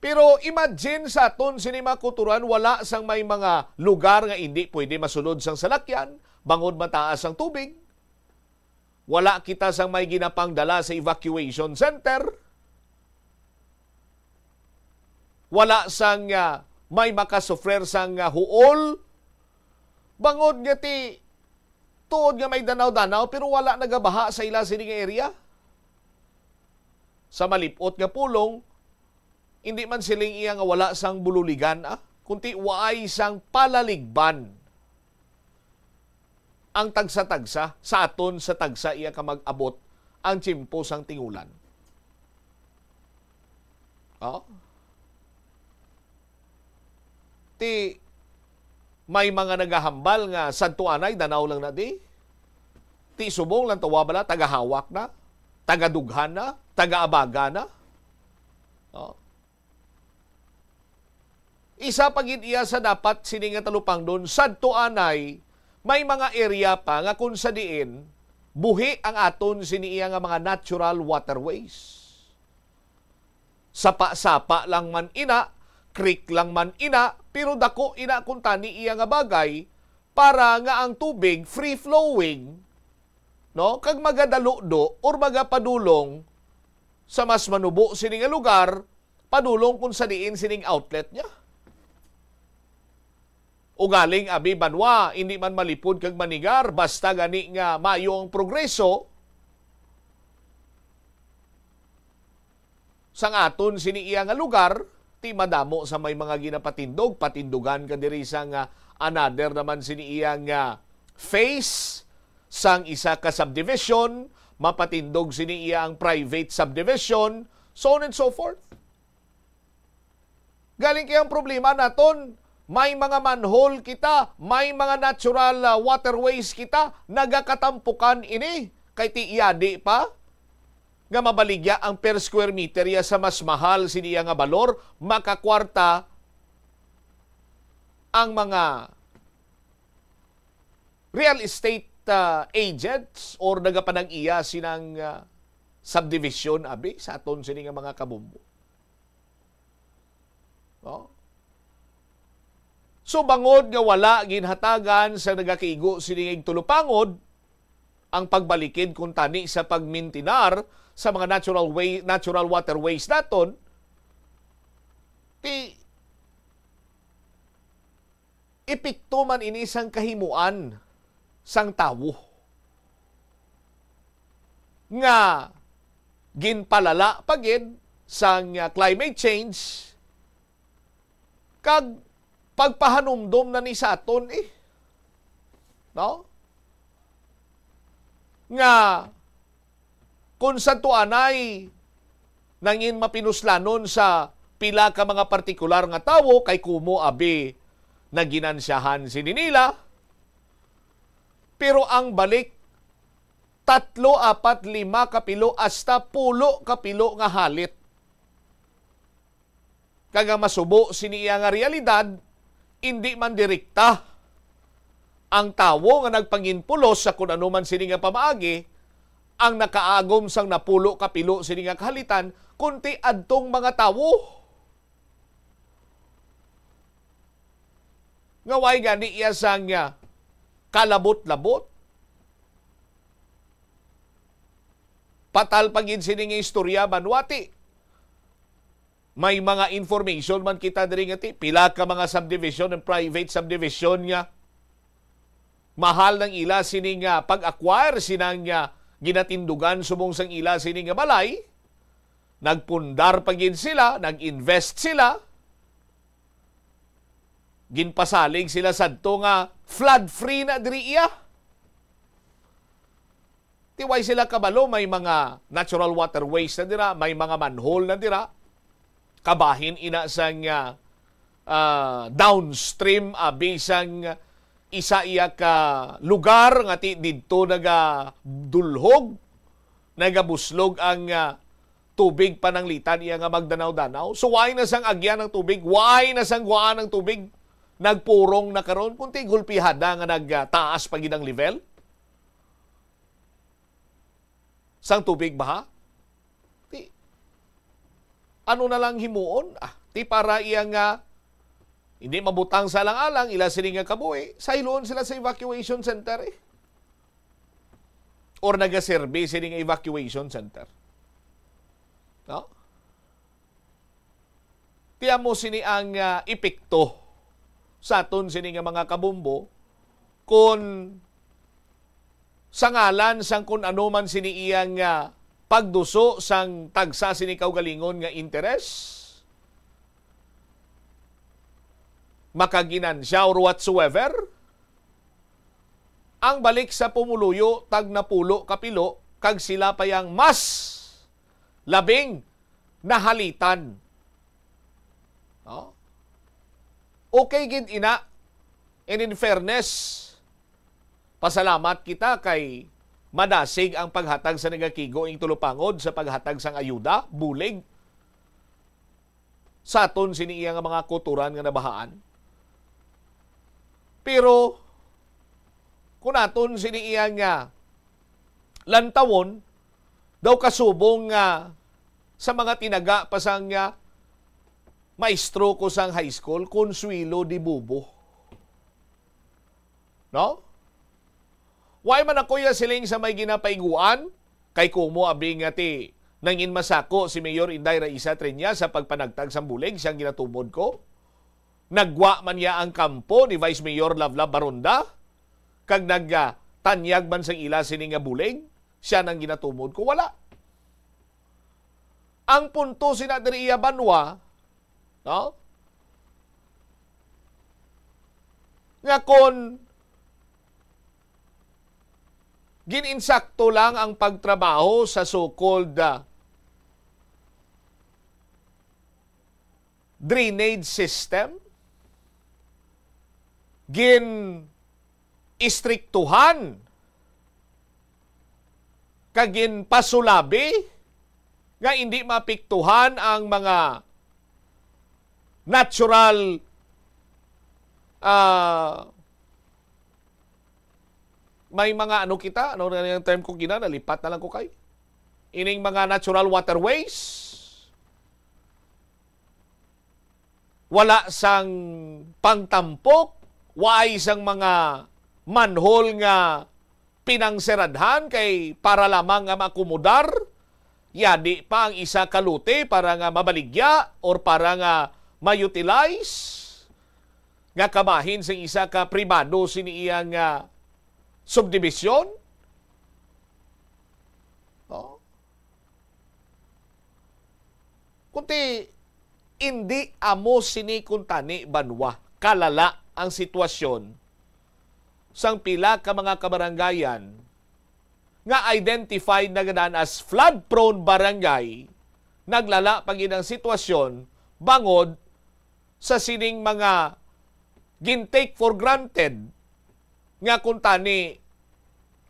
Pero imagine sa aton sini mga kulturan, wala sang may mga lugar nga indi pwede masulod sang salakyan bangod mataas ang tubig. Wala kita sang may ginapangdala sa evacuation center. Wala sang, ah, may makasufrer sang, ah, huol. Bangod nga ti, tuod nga may danaw-danaw, pero wala nagabaha sa ila sini nga area. Sa malip-ot nga pulong, hindi man siling iya nga wala sang bululigan, ah, kundi waay sang palaligban ang tagsa-tagsa sa aton sa tagsa iya ka mag-abot ang tiyempo sang tingulan. Oh? Ti, may mga nagahambal nga sadto anay danaw lang na di. Ti subong lang tawa bala, tagahawak na, tagadughan na, tagaabaga na. Oh. Isa pa gid iya sa dapat sini nga talupangdon, sadto anay, may mga area pa nga kung sa diin buhi ang aton sini iya nga mga natural waterways. Sapa-sapa lang man ina, creek lang man ina, pero dako ina kung tani iya nga bagay para nga ang tubig free flowing, no, kag magadaludo or magapadulong sa mas manubo sini nga lugar, padulong kung sa diin sining outlet niya. Ugaling abi banwa, hindi man malipod kag manigar, basta gani nga maayo ang progreso sang aton sini iya nga lugar, ti madamo sa may mga ginapatindog, patindugan ka diri sa nga another naman sini iya nga face sang isa ka subdivision, mapatindog sini iya ang private subdivision, so on and so forth. Galing kay ang problema naton, may mga manhole kita, may mga natural, ah, waterways kita, nagakatampukan ini. Kay ti iyadi pa nga mabaligya ang per square meter ya sa mas mahal sini iya nga balor, makakwarta ang mga real estate, ah, agents or nagapanag-iya sinang, ah, subdivision, abi, sa aton sini nga mga kabumbo. No? So, bangod nga wala ginhatagan sa nagakigo sini nga igtulupangod ang pagbalikid kuntani sa pagmintinar sa mga natural way, natural waterways naton, ti epekto man ini sang kahimuan sang tawo nga ginpalala pa gid sang, ah, climate change kag pagpahanumdom na ni sa aton, eh. No? Nga kung sadto anay nangin mapinuslanon sa pila ka mga partikular nga tawo, kay kumo abi naginansyahan sini nila, pero ang balik, tatlo, apat, lima ka pilo, hasta pulo ka pilo nga halit. Kag ang masubo sini iya nga realidad, indi man direkta ang tawo nga nagpanginpulos sa kun ano man sini nga pamaagi ang nakaagom sang napulo ka pilo sini nga kahalitan, kunti adtong mga tawo. Nga way gani iya sang, ah, kalabot-labot. Patal pa gid sini nga istorya, banwati. May mga information man kita diri nga ti pila ka mga subdivision and private subdivision nga mahal nang ila sini nga pag-acquire, sinang nga ginatindugan subong sang ila sini nga balay. Nagpundar pa gid sila, nag-invest sila. Ginpasalig sila sadto nga flood free na diri iya. Ti way sila kabalo, may mga natural waterways na dira, may mga manhole na dira. Kabahin ina sang, ah, ah, downstream, abi sang isa iya ka lugar nga ti didto nagadulhog, nagabuslog ang, ah, tubig pananglitan iya nga magdanaw-danaw. So, way na sang agyan ang tubig, way na sang guaan ang tubig. Nagpurong na karon, kung ti gulpihada nga nagtaas pa gid ang level sang tubig baha. Ti, ano na lang himuon? Ah, ti para iya nga hindi mabutang sa alang-alang, ila sini nga kabuhi, sayloon sila sa evacuation center, eh. Or nagaserbi sini nga evacuation center. No? Ti amo sini ang, ah, epekto sa aton sini nga mga kabumbo, kun sa ngalan sang kun ano man sini iyang, ah, pagduso sang tagsa sini kaugalingon nga interes, makaginansya or whatsoever, ang balik sa pumuluyo tag napulo ka pilo, kag sila pa yang mas labing nahalitan. No? Okay gid ina. And in fairness, pasalamat kita kay madasig ang paghatag sa nagakigo ing tulupangod sa paghatag sang ayuda, bulig, sa aton sini iya nga mga kutoran nga nabahaan. Pero kung aton sini iya nga lantawon, daw kasubong nga sa mga tinaga pa sang, ah, maestro ko sang high school, Consuelo Dibubo. No? Way man ako iya siling sa may ginapaiguan, kay kumo abi nga ti nangin masako si Mayor Inday Raisa Triña sa pagpanagtag sang bulig siyang ginatumod ko. Naggwa man niya ang kampo ni Vice Mayor Lovella Baronda, kag nag, ah, tanyag man sang ila sini nga bulig, siya nang ginatumod ko. Wala. Ang punto sina diri iya banwa, no? Nga kon gin-insakto lang ang pagtrabaho sa so-called, ah, drainage system. Gin-istriktuhan kag ginpasulabi nga indi maapektuhan ang mga natural, ah, may mga ano kita, ano na yung term ko gina, nalipat na lang ko kay. Ining mga natural waterways, wala sang pangtampok, waay sang mga manhole nga pinangseradhan kay para lamang nga maakomodar, yadi pa ang isa ka lote para nga mabaligya or para nga ma-utilize nga kabahin sang isa ka pribado sini iya nga subdivision. Oh. Kunti, indi amo sini kuntani banwa kalala ang sitwasyon sang pila ka mga kabarangayan nga identified na gid as flood-prone barangay, naglala pa gid ang sitwasyon bangod sa sining mga gin-take for granted nga kuntani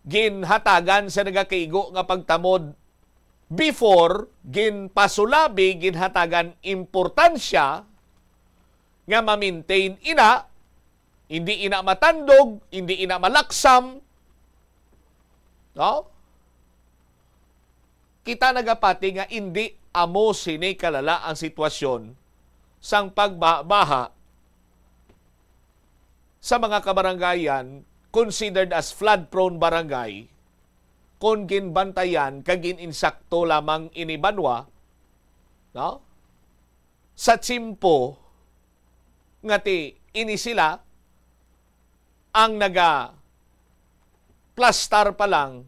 ginhatagan sa nagakaigo nga pagtamod before, ginpasulabi, ginhatagan importansya nga ma-maintain ina, hindi ina matandog, hindi ina malaksam. No? Kita nagapati nga indi amo sini kalala ang sitwasyon sang pagbaha-baha sa mga kabarangayan considered as flood-prone barangay kon ginbantayan kag gin-insakto lamang ini banwa, no? Sa tiyempo nga ti ini sila ang nagaplastar pa lang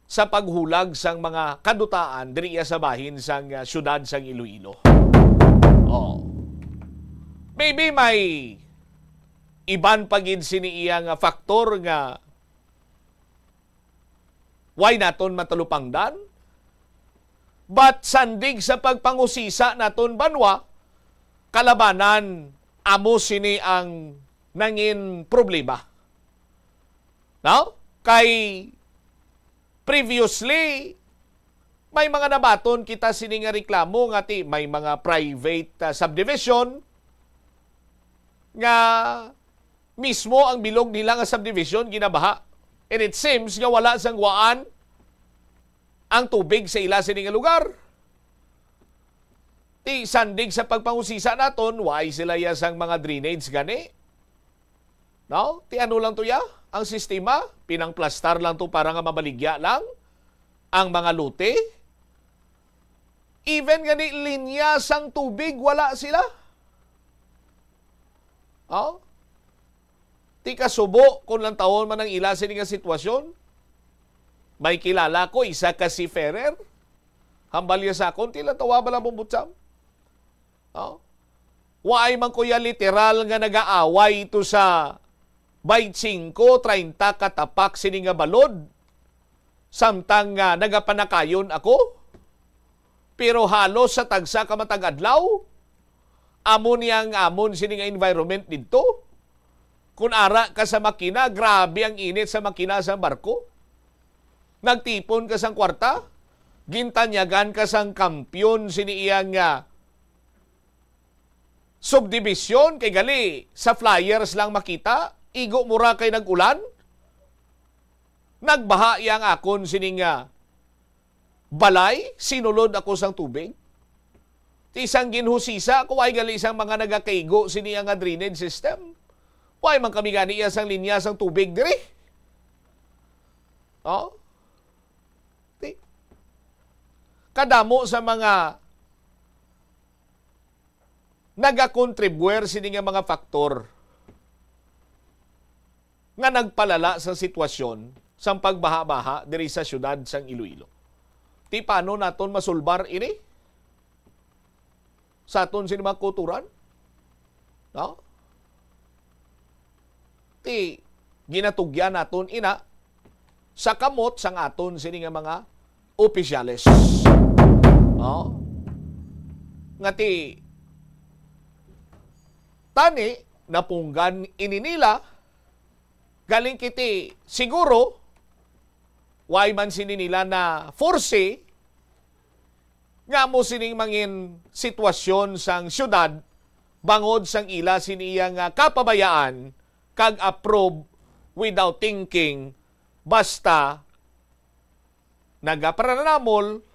sa paghulag sang mga kadutaan diri iya sa bahin sang, ah, siyudad sang Iloilo. Oh. Maybe may iban pa gid sini iya nga faktor nga why naton matalupangdan? But sandig sa pagpangusisa naton banwa, kalabanan amo sini ang nangin problema. No? Kay previously, may mga nabaton kita sini nga reklamo nga ti may mga private, ah, subdivision nga mismo ang bilog nila nga subdivision ginabaha. And it seems nga wala sang waan ang tubig sa ila sini nga lugar. Ti sandig sa pagpangusisa naton, why sila ya sang mga drainage gani? No? Ti ano lang to ya? Ang sistema, pinangplastar lang to para nga mabaligya lang ang mga lote. Even gani linya sang tubig, wala sila. Oh? Ti kasubo, kung lantawon man ang ila sini nga sitwasyon, may kilala ko, isa ka seafarer. Hambal niya sa akon, ti lantawa bala mo, Butcham? Oh? Waay man ko ya literal nga nagaaway to sa twenty-five, treinta ka tapak sini nga balod, samtang nga nagapanakayon ako. Pero halos sa tagsa ka matag adlaw, amo ni ang amon sini nga environment didto. Kun ara ka sa makina, grabe ang init sa makina sa barko. Nagtipon ka sang kwarta, gintanyagan ka sang kampiyon sini iyang, ah, subdivision, kay gali sa flyers lang makita, igo mo ra kay nag-ulan. Nagbaha iya ang akon sining, ah, balay, sinulod ako sang tubig. Ti sang ginhusisa ko, ay gali sang mga nagakaigo sini nga drainage system. Why man kami gani iya sang linya sang tubig diri? Oh? Ti, kadamo sa mga nagakontribuer sini nga mga faktor nga nagpalala sa sitwasyon sang pagbaha-baha diri sa siyudad sang Iloilo. Ti paano naton masulbar ini sa aton sini mga kulturan? No? Ti ginatugyan naton ina sa kamot sang aton sini nga mga opisyales. Oh. Nga ti tani napunggan ini nila, galing kiti siguro, way man sini nila na foresee nga amo sining mangin sitwasyon sang syudad bangod sang ila sini iya nga kapabayaan kag approve without thinking, basta nagaparanamol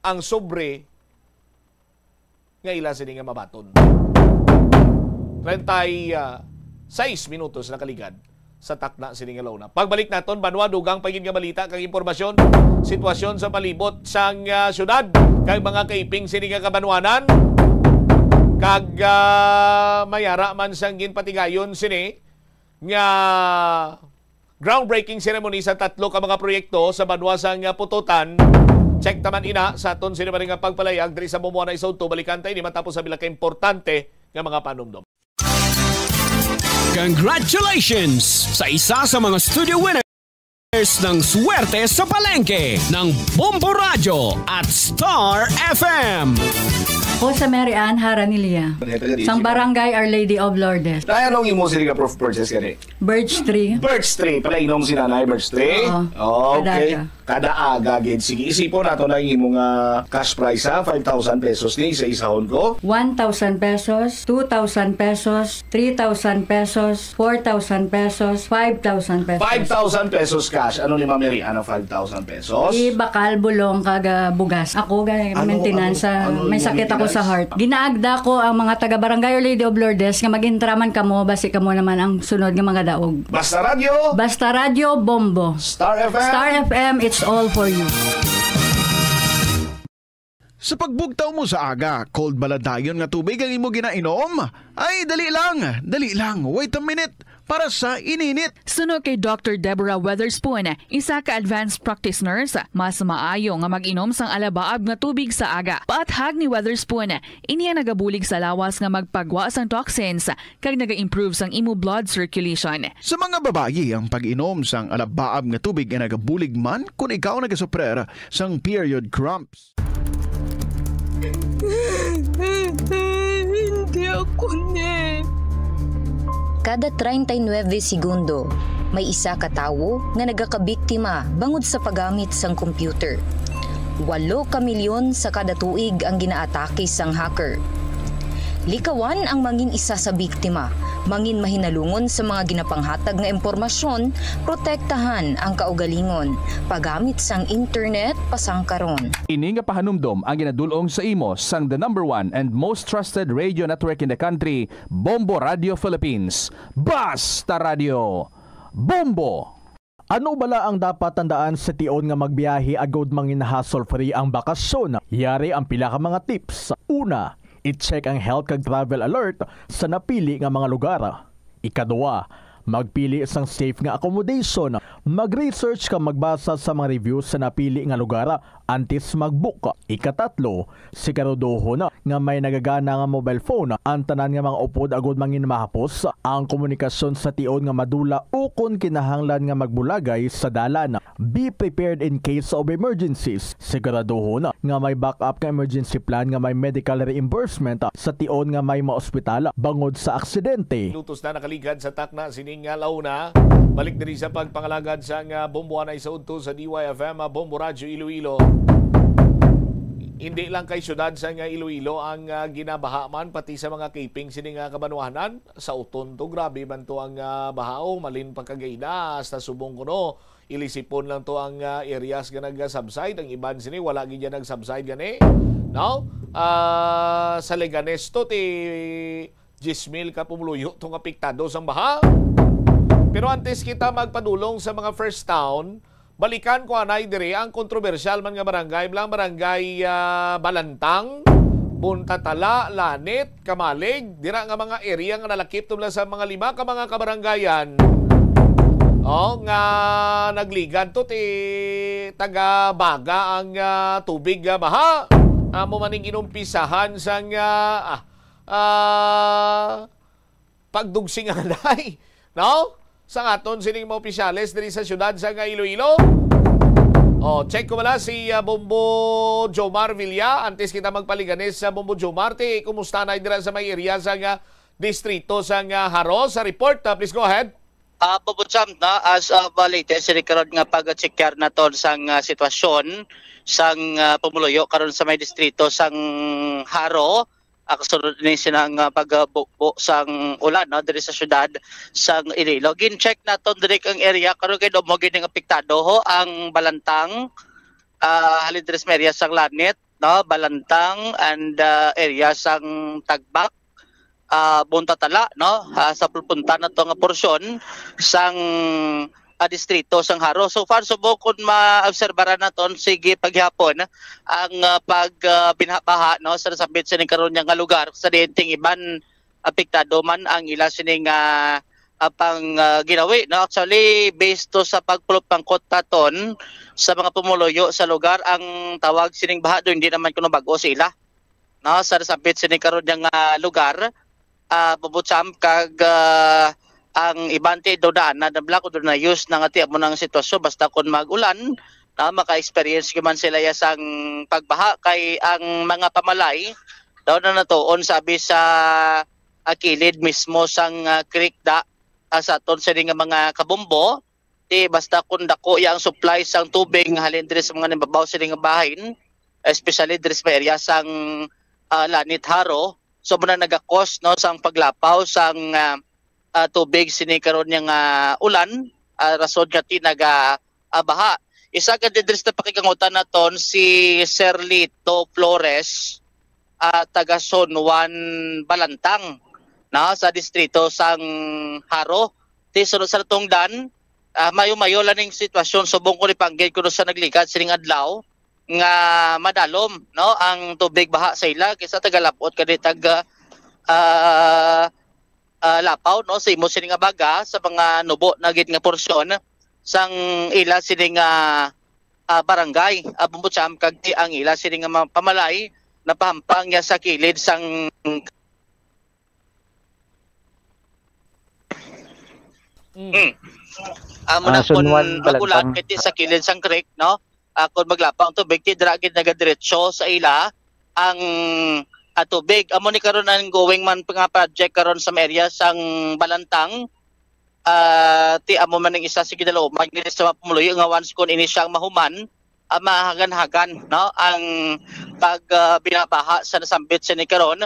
ang sobre nga ila sini nga mabaton. Treinta y seis minutos nakaligad sa takna sini nga launa. Pagbalik naton, banwa, dugang pa gid nga balita kag impormasyon, sitwasyon sa palibot sang, ah, syudad kag mga kaiping sini nga kabanwanan. Kag, ah, mayara man sang ginpatigayon sini nga groundbreaking ceremony sa tatlo ka mga proyekto sa banwa sang Pototan. Check ta man ina sa aton sini man nga pagpalayag diri sa Bombo Anay sa Udto. Balikan ta ini matapos sa pila ka importante nga mga panumdom. Congratulations sa isa sa mga studio winners ng Swerte sa Palengke ng Bombo Radyo at Star F M. Ako sa Mary Ann Haranilia, Ano yung taga sang Dizzy? Barangay Our Lady of Lourdes. Dahil anong imo sila ka proof of purchase gani? Birch tree. Birch tree. Pala inom si nanay, birch tree? Oo. Okay. Kada aga. Kada aga, gid. Sige, isipon nato na yung imo nga cash prize, ha? Five thousand pesos ni, isa-isahon ko. One thousand pesos, two thousand pesos, three thousand pesos, four thousand pesos, five thousand pesos. Five thousand pesos cash. Ano ni Ma'am Mary? Ano, five thousand pesos? Ibakal, bulong, kag, ah, bugas. Ako, ga-, Ano, maintenance, ano, ah, ano may yung sakit ako sa maintenance? Heart. Ginaagda ko ang mga taga Barangay Our Lady of Lourdes nga mag-intraman kamo, basi kamo naman ang sunod nga mga daog. Basta Radyo. Basta Radyo, Bombo. Star F M. Star F M, it's all for you. Sa pagbugtaw mo sa aga, cold bala dayon nga tubig ang imo ginainom? Ay, dali lang, dali lang. Wait a minute. Para sa ininit. Suno kay Doctor Deborah Weatherspoon, isa ka advanced practice nurse, mas maayo nga mag-inom sang alabaab nga tubig sa aga. Paathag ni Weatherspoon, ini ang nagabulig sa lawas nga magpagwa sang toxins kag naga-improve sang imo blood circulation. Sa mga babayi, ang pag-inom sang alabaab nga tubig ay nagabulig man kon ikaw nagasuprer sang period cramps. Hindi ako ni. Kada treinta y nueve segundo, may isa ka tawo nga nagakabiktima bangod sa paggamit sang computer. Walo ka milyon sa kada tuig ang ginaatake sang hacker. Likawan ang mangin isa sa biktima, mangin mahinalungon sa mga ginapanghatag nga impormasyon, protektahan ang kaugalingon, paggamit sang internet pasangkaron. Ini nga pahanumdom ang ginadul-ong sa imo sang the number one and most trusted radio network in the country, Bombo Radio Philippines. Basta Radio, Bombo! Ano bala ang dapat tandaan sa tion nga magbiyahe agud mangin hassle-free ang bakasyon? Yari ang pila ka mga tips. Una, i-check ang health kag travel alert sa napili nga mga lugar. Ikaduha, magpili sang safe nga accommodation. Mag-research kag magbasa sa mga reviews sa napili nga lugar antes mag-book. Ikatatlo, siguraduhon nga may nagagana nga mobile phone ang tanan nga mga upod agud mangin mahapos ang komunikasyon sa tion nga madula ukon kinahanglan nga magbulagay sa dalan. Be prepared in case of emergencies. Siguraduhon nga may backup nga emergency plan nga may medical reimbursement sa tion nga may maospital bangod sa aksidente. Minutos na nakaligad sa takna sining, ah, launa. Balik diri sa pagpangalagad sang, ah, Bombo Anay sa Udto sa D Y F M, ah, Bombo Radyo Iloilo. Hindi lang kay siyudad sa nga Iloilo ang, ah, ginabaha man, pati sa mga kaping sini nga kabanwahanan, sa Uton to, grabe man to ang, ah, baha, oh, malin pa kagay na, hasta subong kuno, ilisipon lang to ang, ah, areas nga nag-subside, ang iban sini wala gid yan nag-subside gani, no? Ah, sa Leganes to, ti diyes mil ka pumuluyo tong apektado sang baha. Pero antes kita magpadulong sa mga first town, balikan ko anay diri ang kontrobersyal man nga barangay, bilang barangay, ah, Balantang, Buntatala, Lanit, Kamalig, dira nga mga area nga nalakip to lang sa mga lima ka mga kabarangayan. Oh, nga nagligad to ti taga Baga ang, ah, tubig nga baha. Amo man ning inumpisahan sang, ah, ah, ah, pagdugsinganay, no? sa aton sining mga opisyales diri sa siyudad sa nga Iloilo. Oh, check ko bala si, ah, Bombo Jomar Villa. Antes kita magpaliganis sa Bombo Jomar, ti kumusta na dira sa may area sa nga distrito sa nga Jaro? Sa report, ah, please go ahead. Ah, Bobo Jam, na, as of, ah, latest, sini karon nga pag-checkar naton sang, ah, sitwasyon sang, ah, pumuluyo karon sa may distrito sang Jaro, ah, kasunod ni sinang, ah, pagbubo sang ulan, no, diri sa siyudad sang Iloilo. Gin-check naton diri ang area karon kay daw mo gid ang apektado ho, ang Balantang, ah, halin diri sa may area sang Lanit, no, Balantang and, ah, area sang Tagbak, ah, Buntatala, no, ah, sa pulpunta na to nga porsyon sang, ah, distrito sang Jaro. So far, subong kun maobserbaran naton, sige paghihapon ang, ah, pag, ah, binhabaha, no, sa nasambit sining karon nga lugar, sa diin ting iban apektado man ang ila sining, ah, ah, pang, ah, ginawi, no. Actually, based to sa pagpulupangkot naton sa mga pumuluyo sa lugar, ang tawag sining baha do hindi naman kuno bag-o sa ila, no, sa nasambit sini karon nga, ah, lugar, ah, Bubucham, kag, ah, ang iban ti do daan na nabla ko do na use na nga ti amo nang sitwasyon basta kon mag-ulan, na maka-experience gyud man sila ya sang pagbaha kay ang mga pamalay daw na natuon sabi sa, ah, kilid mismo sang, ah, creek da, ah, sa aton sini nga mga kabombo. Di basta kung dako ya ang supply sang tubig nga halin diri sa mga nababaw sini nga bahin, especially diri sa may area sang, ah, Lanit Jaro, so muna nagakos, no, sang paglapaw sang, ah, ah, tubig sini karon nga, ah, ulan, ah, rason nga ti naga, ah, baha. Isa ka diri sa pakikangutan naton si Sir Lito Flores, ah, taga San Juan Balantang, no, sa distrito sang Jaro. Ti sunod sa natungdan, ah, mayo-mayo lang ning sitwasyon subong ko ni panggil kuno sa nagligad sining adlaw nga madalom, no, ang tubig baha sa ila kisa tagalabot kadi tag, ah, ah, lapaw, no, sa imo sini nga baga sa mga nubo na gid nga porsyon sang ila sini nga, ah, barangay, ah, Bumbucham, kag di ang ila sini nga mga pamalay napahampang niya sa kilid sang Mm. Mm. Amo Ah, na kun Sunwan, magulan, Balantang. Kay ti sa kilid sang creek, no? Ah, kun maglapaw ang tubig, ti dira gid nagadiretso sa ila ang, ah, tubig. Amo ni karon ang going man nga project karon sa may area sang Balantang. Ah, ti amo man ang isa sa gidalom man gid sa mga pumuluyo nga once kun ini siyang mahuman, ah, mahagan-hagan, no, ang pag, ah, binabaha sa nasambit sini karon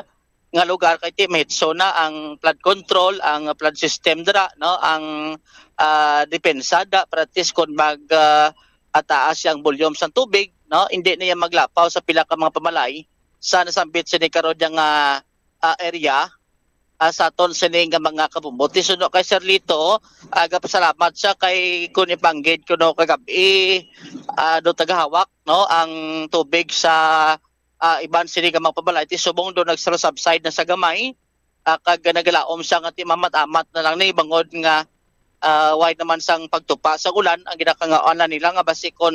nga lugar kay ti mahitso na ang flood control, ang flood system dira, no, ang, ah, depensa da, para at least kung mag, ah, ataas ang volume sang tubig, no, hindi na yan maglapaw sa pila ka mga pamalay sa nasambit sini karon nga, ah, area, ah, sa aton sini nga mga kabumbuti. Suno kay Sir Lito, ah, gapasalamat siya kay kun ipanggid kuno kagabi, ah, do tagahawak, no, ang tubig sa, ah, iban sini nga mga pabalay ti subong do nagsalusubside na sa gamay, ah, kag nagalaom siya nga ti mamat-amat na lang ni bangod nga, ah, way naman sang pagtupa sa ulan ang ginakangaon na nila nga basi kon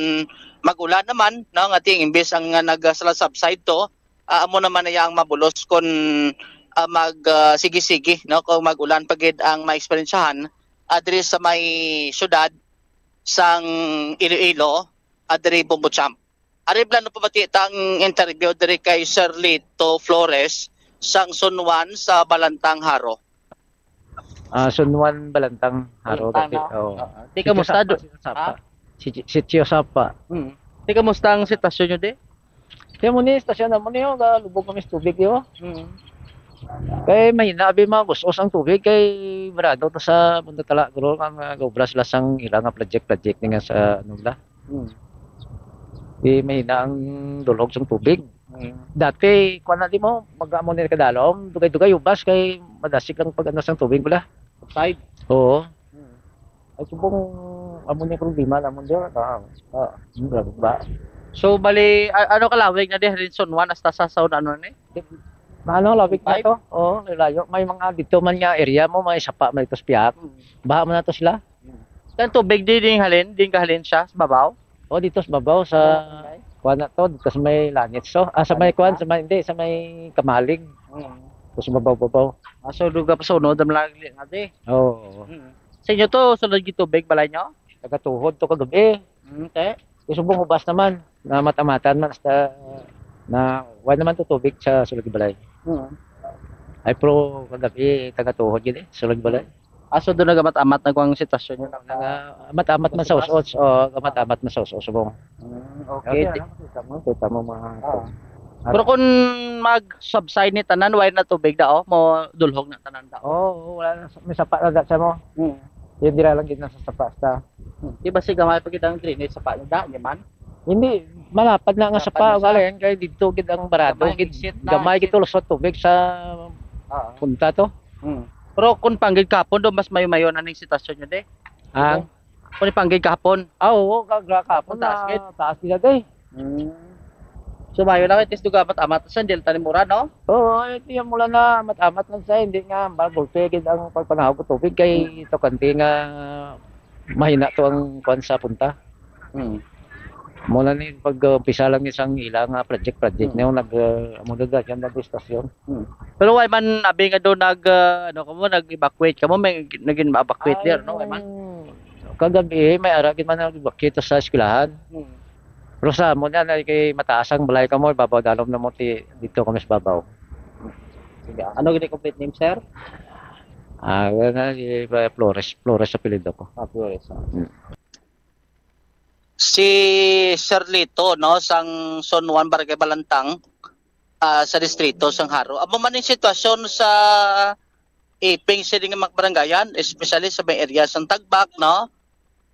mag-ulan naman, no, nga ti imbis ang nga nagsalusubside to, ah, amo naman na ang mabulos kon, ah, mag, ah, sige-sige, no, kung mag-ulan pa gid ang maeksperiensyahan, ah, diri sa may syudad sang Iloilo, ah, diri Bumbucham. Ari plano pamati ta ang interview diri kay Sir Lito Flores sang San Juan sa Balantang Jaro. Ah, San Juan Balantang Jaro Balantang, kati. No? Oo. Oo. Di, kamusta, Sapa, do-, Sapa. Ha? Si, si Tio Sapa. Mm. Di, kamusta ang sitwasyon nyo, di? Kaya mo ni, stasyon na mo ni, oh, galubog kami sa tubig, yo. Mm. Kay mahina, abi, mga gusos ang tubig, kay barado to sa Punta Tala, guro, nga mga gaubra sila sang ila nga project-project ni nga sa, ano, la. Mm. Di mahina ang dulog sang tubig. Mm. Dati, kuwan na di mo, mag-amo ni kadalom, dugay-dugay, ubas, kay madasig lang pag ano sang tubig, wala. Upside? Oo. Mm. Ay, subong, amo ni problema namon dyan. Ah, ah, hmm, grabe ba? So, bali, a-, ano ka lawig na di, Rinson one, hasta sa sound, ano ni? Ano, lawig na Five? To? Oo, layo. May mga dito man nga area mo, may sapa, may tos piyak. Mm. Baha man na to sila. Mm. Ang tubig di, di halin, di kahalin siya sa babaw? Oh, dito sa babaw, sa Babaw, okay. Kuwan na to, dito sa may Lanit. So, ah, sa may Lanit kuwan, na? Sa may, hindi, sa may Kamalig. Mm. Tapos babaw-babaw. Ah, so, duga pa sa unod, ang lagi na di. Oo. Mm. Sa inyo to, sulod gid tubig balay nyo? Tagatuhod to kagabi. Okay. Yung subong ubas naman, na matamatan man hasta na wala naman to tubig sa sulod balay. Hmm. Ay, pero kagabi, tagatuhod gid eh, sulod balay. Aso doon nagamat-amat na kung sitwasyon nyo. Nagamat-amat man sa us-os, o gamat-amat man sa us-os subong. Hmm, okay. Kita mo, kita mo mga... Ah. Pero kung mag-subside ni tanan, wala na tubig da, oh, mo dulhog na tanan da. Oo, oh, wala na. May sapa na da sa mo. Hmm. Yung dira lang gid na sa sapa sa. Di ba si gamay pa gid ang drainage sa pa da, di man? Hindi, malapad na nga sa Malapad na pa, siya. Wala yan kay dito gid ang barado, Gamay gid, exit na, gamay exit. Gid ulos sa tubig sa Oo. punta to. Hmm. Pero kung panggig kahapon do, mas mayo-mayo na ning sitwasyon nyo, de. Ang Kung panggig kahapon. Ah, oo, kagra kahapon Taas na gid. Taas gid eh. Hmm. So, mayo lang, at least, duga amat-amat sa delta ni Mura, no? Oo, ito yung mula na matamat lang sa hindi nga magulpi gid ang pagpanahog ko tubig kay ito kanti nga mahina to ang kwan sa punta. Hmm. Mula ni pag-umpisa lang isang ila nga project project Hmm. niyo nag uh, amo na dyan na istasyon. Pero why man abi nga do nag ah, ano kamo, nag-evacuate kamo, may naging evacuate there, no? Why man? Kagabi may ara gid man nag-evacuate sa eskwelahan. Hmm. Pero sa amo na na kay mataas ang balay kamo, ibabaw dalom na mo ti dito kami sa babaw. Sige. Ano gid complete name, sir? Ah, wala na si Flores, Flores sa apelyido ko. Ah, Flores. Hmm. Si Sir Lito, no, sang Zone one, Barangay Balantang, ah, sa distrito sang Jaro. Amo man ang sitwasyon sa iping sini nga mga barangayan, especially sa may area sang Tagbak, no?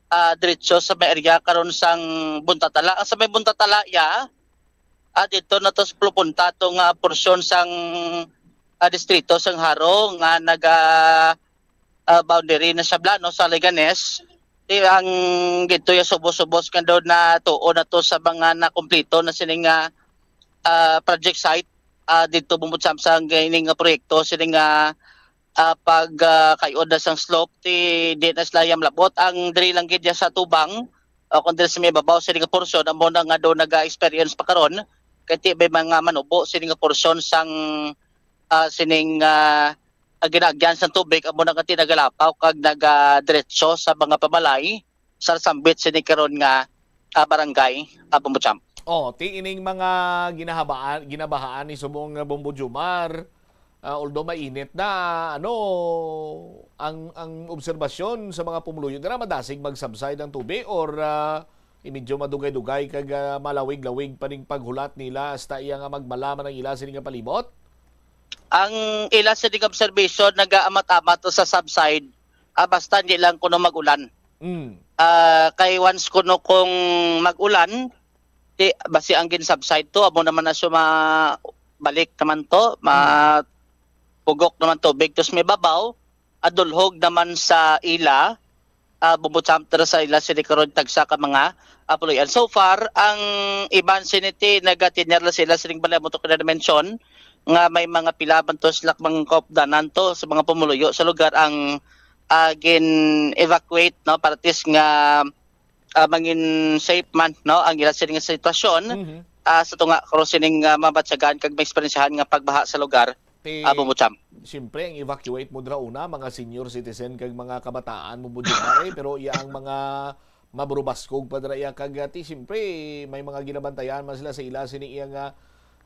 Ah, diretso sa may area karon sang Buntatala. Ang sa may Buntatala, ya, ah, dito na to sa pulupunta to nga porsyon sang ah, distrito sang Jaro nga naga ah, boundary na siya bla, no, sa Leganes. Di ang dito yung subos-subos nga daw na tuo na to sa mga nakumpleto na sining nga ah, project site ah, dito bumutsamsang ining nga proyekto sining nga ah, pag ah, kayod na sang slope ti di na sila yam labot ang diri lang gid sa tubang o kung diri sa may babaw sa nga portion amo na nga do naga-experience pa karon kay ti may mga manubo sini nga portion sang ah, sining ah, ang ginaagyan sang tubig amo na nga ti nagalapaw kag nagadiretso sa mga pamalay sa sambit sini karon nga ah, barangay ah, Bumbucham. Oh, ti ining mga ginahabaan, ginabahaan ni subong nga Bombo Jumar, ah, although mainit na, ano ang ang obserbasyon sa mga pumuluyo dira, madasig mag-subside ang tubig or ah, i-, medyo madugay-dugay kag ah, malawig-lawig pa ning paghulat nila hasta iya nga magmala man ang ila sini nga palibot? Ang ila sini nga observation nagaamat-amat to sa subside ah, basta hindi lang kuno mag-ulan. Mm. Ah, kay once kuno kung mag-ulan, di basi ang gin-subside to amo naman na siya ma balik naman to, ma pugok naman tubig to sa may babaw, adulhog naman sa ila, ah, bubutsamp dira sa ila sini karon tagsa ka mga ah, puluyan. So far, ang iban siniti nagatinyar na sila sining balay mo to kina mention nga may mga pila man to sila mga kaupdanan to sa mga pumuluyo sa lugar ang ah, gin-evacuate, no, para at least nga ah, mangin safe man, no, ang ila sini nga sitwasyon Mhm. ah, sa tunga karon sining ah, mabatyagan kag maeksperiensyahan nga pagbaha sa lugar. Ti Ah, Bumbucham. Siyempre, ang evacuate mo dira una, mga senior citizen kag mga kabataan mo mo dira, eh, pero iya ang mga maburubaskog pa dira iya kag ah, ti siyempre may mga ginabantayan man sila sa ila sini iya nga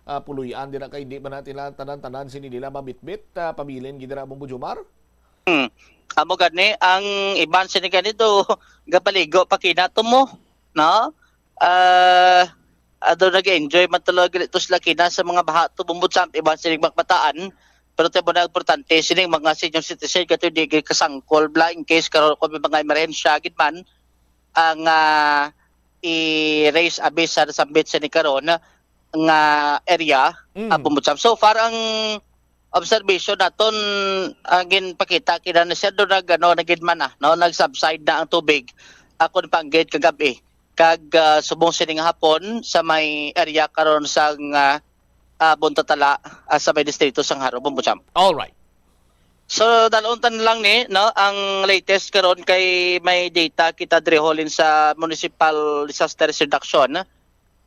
ah, puluy-an dira kay di man natin lang tanan-tanan sini nila mabitbit, ah, pabilin gid dira mo mo Jomar. Hmm. Amo gani ang iban sini gani do gapaligo pa kina to mo, no? Ah, ado nag-enjoy man tulo gani to sila kina sa mga baha to Bumbucham, iban sini magbataan. Pero ti mo na importante sining mga senior citizen kato di gid kasangkol bla in case karon kung may mga emerhensya gid man ang ah, i-raise abi sa sambit sini karon nga area Mm. ah, Bumbucham. So far ang observation naton ang ginpakita kina na siya do nag ano nagid man na, no, nag-subside na ang tubig akon panggit kagabi kag ah, subong sining hapon sa may area karon sa nga ah, Buntatala ah, sa may distrito sang Jaro, Bumbucham. All right. So dalon tan lang ni, no, ang latest karon kay may data kita diri halin sa Municipal Disaster Risk Reduction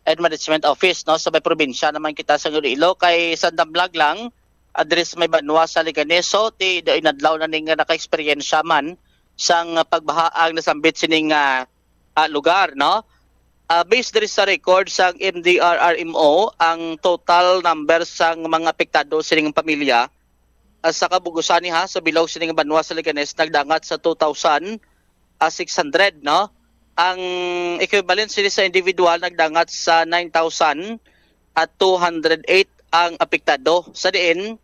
and Management Office, no, sa may probinsya naman kita sa Iloilo kay sa damlag lang address may banwa sa Leganeso ti inadlaw na ning naka-eksperyensya man sang pagbaha ang nasambit sining, ah, ah, lugar, no? Ah, based diri sa record sang M D R R M O, ang total number sang mga apektado sining pamilya, ah, sa kabug-usan niha sa bilog sining banwa sa Leganes nagdangat sa two thousand, ah, six hundred, no? Ang equivalent sini sa individual nagdangat sa nine thousand at two hundred eight ang apektado. Sa diin,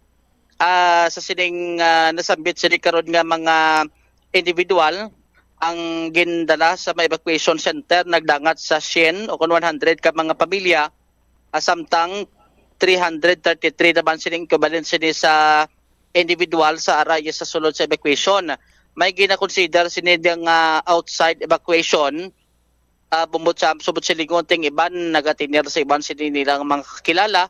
ah, sa sining, ah, nasambit sini karon nga mga individual, ang gindala sa mga evacuation center nagdangat sa syen o kon one hundred ka mga pamilya, ah, samtang three hundred thirty-three naman sining equivalent sini sa individual sa aray sa sulod sa evacuation. May gina-consider sini nga outside evacuation, ah, bumbot sa subot silingon, ting iban nagatener sa iban sini nilang mga kakilala,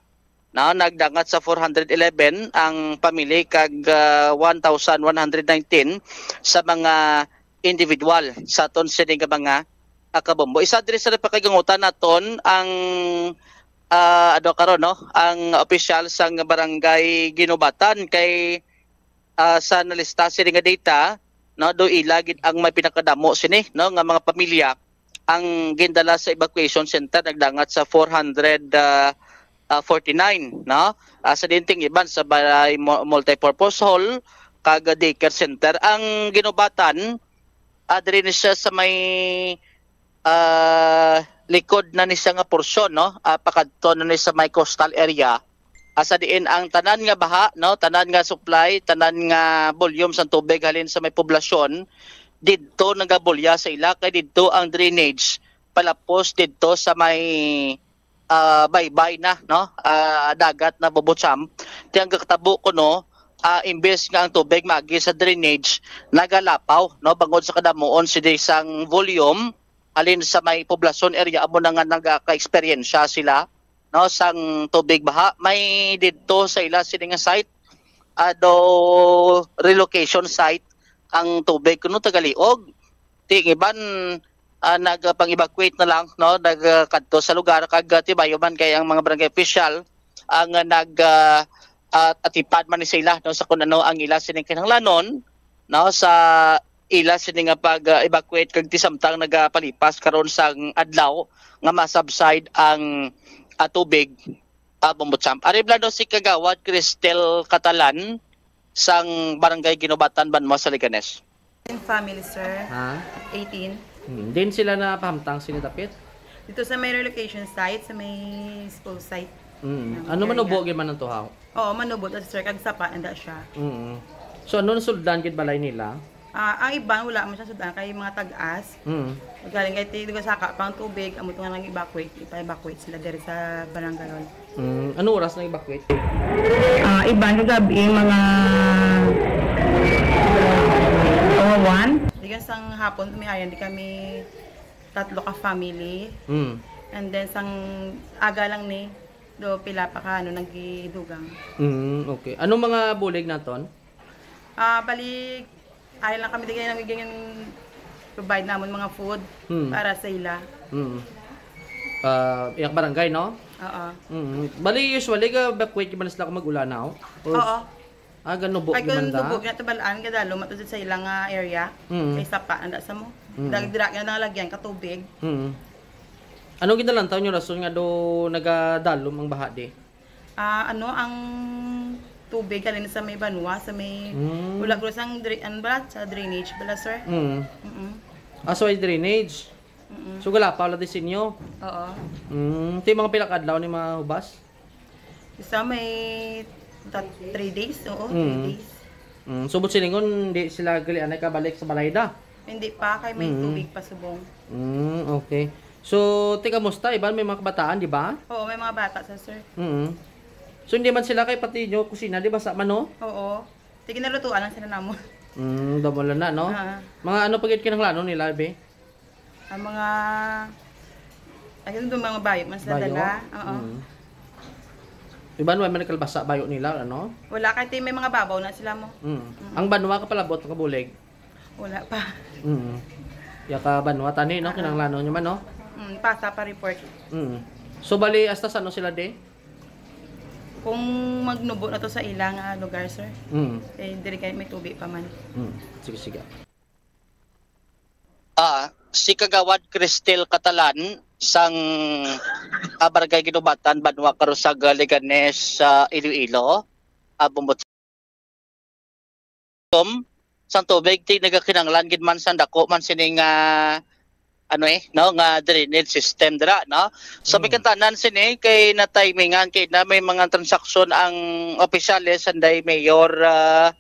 no, nagdangat sa four hundred eleven ang pamili kag, ah, one thousand one hundred nineteen sa mga individual sa aton sini nga mga, ah, kabombo. Isa diri sa napakagangutan naton ang, ah, ano karon, no, ang opisyal sang barangay Ginubatan kay, ah, sa nalista sini nga data, no, do ila gid ang may pinakadamo sini, no, nga mga pamilya ang gindala sa evacuation center nagdangat sa four hundred, ah, ah, forty-nine, no? Ah, sa dinting iban sa balay mo-, multipurpose hall kag daycare center ang Ginubatan, ah, diri ni siya sa may, ah, likod na ni siya nga porsyon, no? Ah, pakadto na ni sa may coastal area. Ah, sa diin ang tanan nga baha, no, tanan nga supply, tanan nga volume sang tubig halin sa may poblasyon, didto nagabulya sa ila, kay didto ang drainage palapos didto sa may, ah, baybay na, no, ah, dagat na bubutsam. Ti ang gakatabo kuno, ah, imbes nga ang tubig maagi sa drainage, nagalapaw, no, bangod sa kadamuon sini sang volume halin sa may poblasyon area, amo na nga nagaka-eksperyensya sila, no, sang tubig baha. May didto sa ila sini nga site, ah, daw relocation site ang tubig kuno tagaliog. Ti ang iban, ah, nagpang-evacuate na lang, no, nagkadto sa lugar kag, ah, tibayo man kay ang mga barangay official ang, ah, nag, ah, ah, atipad man ni sila, no, sa kung ano ang ila sining kinahanglanon, no, sa ila sini nga pag, ah, evacuate kag ti samtang nagapalipas karon sang adlaw nga ma-subside ang, ah, tubig, ah, Bombo Champ. Ari bala no si Kagawad Cristel Catalan sang Barangay Ginubatan, Banwa sa Leganes. Yung family, sir. Ha? Eighteen. Hmm. Din sila na pahamtang sini dapit? Dito sa may relocation site, sa may school site. Mm. Ano, manubo gyud man ang tuhaw? Oo, manubo to, sir, kag sapa na da siya. Mm. So, ano, nasuldan gid balay nila? Ah, ang iban, wala man siya suldan kay mga tag-as. Mm. Galing kay ti-, dugang saka pa ang tubig, amo to nga nang-evacuate, ipa-evacuate sila diri sa barangay hall. Mm. Ano oras nang-evacuate? Ah, iban kagabi, mga, mga one. Di ka sang hapon, may ayan, di kami tatlo ka family. Mm. And then, sang aga lang ni, do pila pa ka, ano, nagdugang. Mm, okay. Anong mga bulig naton? Ah, bali, ayaw lang kami, di kayo nang provide namon mga food. Mm. Para sa ila. Mm. Ah, iyang barangay, no? Oo. Mm. Bali, usually, ga-evacuate man sila kung mag-ulanaw? Or Oo. Ah, ganubo. Ay, kung gimanda? Nubo, ginatubalaan, gadalo, matudod sa ilang, ah, area. Mm. Kay sapa, anda sa mo. Mm. Dag-, dira, nga nalagyan ka tubig. Mm. Anong ginalantaw nyo rason nga do nagadalom ang baha di? Ah, ano, ang tubig halin sa may banwa, sa may Mm. wala ko sang dra-, ano ba, sa drainage bala, sir? Mm. Mm-mm. Ah, so ay drainage? Mm-mm. So, galapaw lang di sinyo? Oo. Mm, ti mga pila ka adlaw ni mahubas? Isa may tat-, three days, oo, three Mm. days. Mm, subot silingon, di sila gali anay kabalik sa balay da? Hindi pa, kay may Mm. tubig pa subong. Mm, okay. So, ti kamusta? Iban may mga kabataan, di ba? Oo, may mga bata sa, sir. Mm. So, hindi man sila kay pati nyo kusina, di ba, sa man, no? Oo. Sige, nalutuan lang sila namon. Mm, double na, no? Ah. Mga ano pa gid kinahanglanon nila, be? Ang mga, ayun, doon mga bayo man sila Bayo? Dala. Oo. Mm. Iban, may man kalbasa, bayo nila, ano? Wala, kahit may mga babaw na sila mo. Mm. Mm. Ang banwa kapalabot, ang kabulig? Wala pa. Mm. Yaka banwa, tani, no? Ah, ah. Kinahanglanon nyo man, no? Mm, pasa pa report. Mm. So, bali, hasta sa ano sila, de? Kung magnubo na to sa ilang, ah, lugar, sir. Mm. Eh, diri kay may tubig pa man. Mm. Sige, sige. Ah, si Kagawad Cristel Catalan sang, ah, Barangay Ginubatan, Banwa Karusag, Leganes, sa Iloilo, ah, bumbot sa tubig, ti nagakinahanglan gid man sang dako man sini nga, ano eh, no, nga drainage system dira, no? So, may Mm. kantanan sini kay natimingan kay na may mga transaksyon ang opisyales, sanday mayor, ah,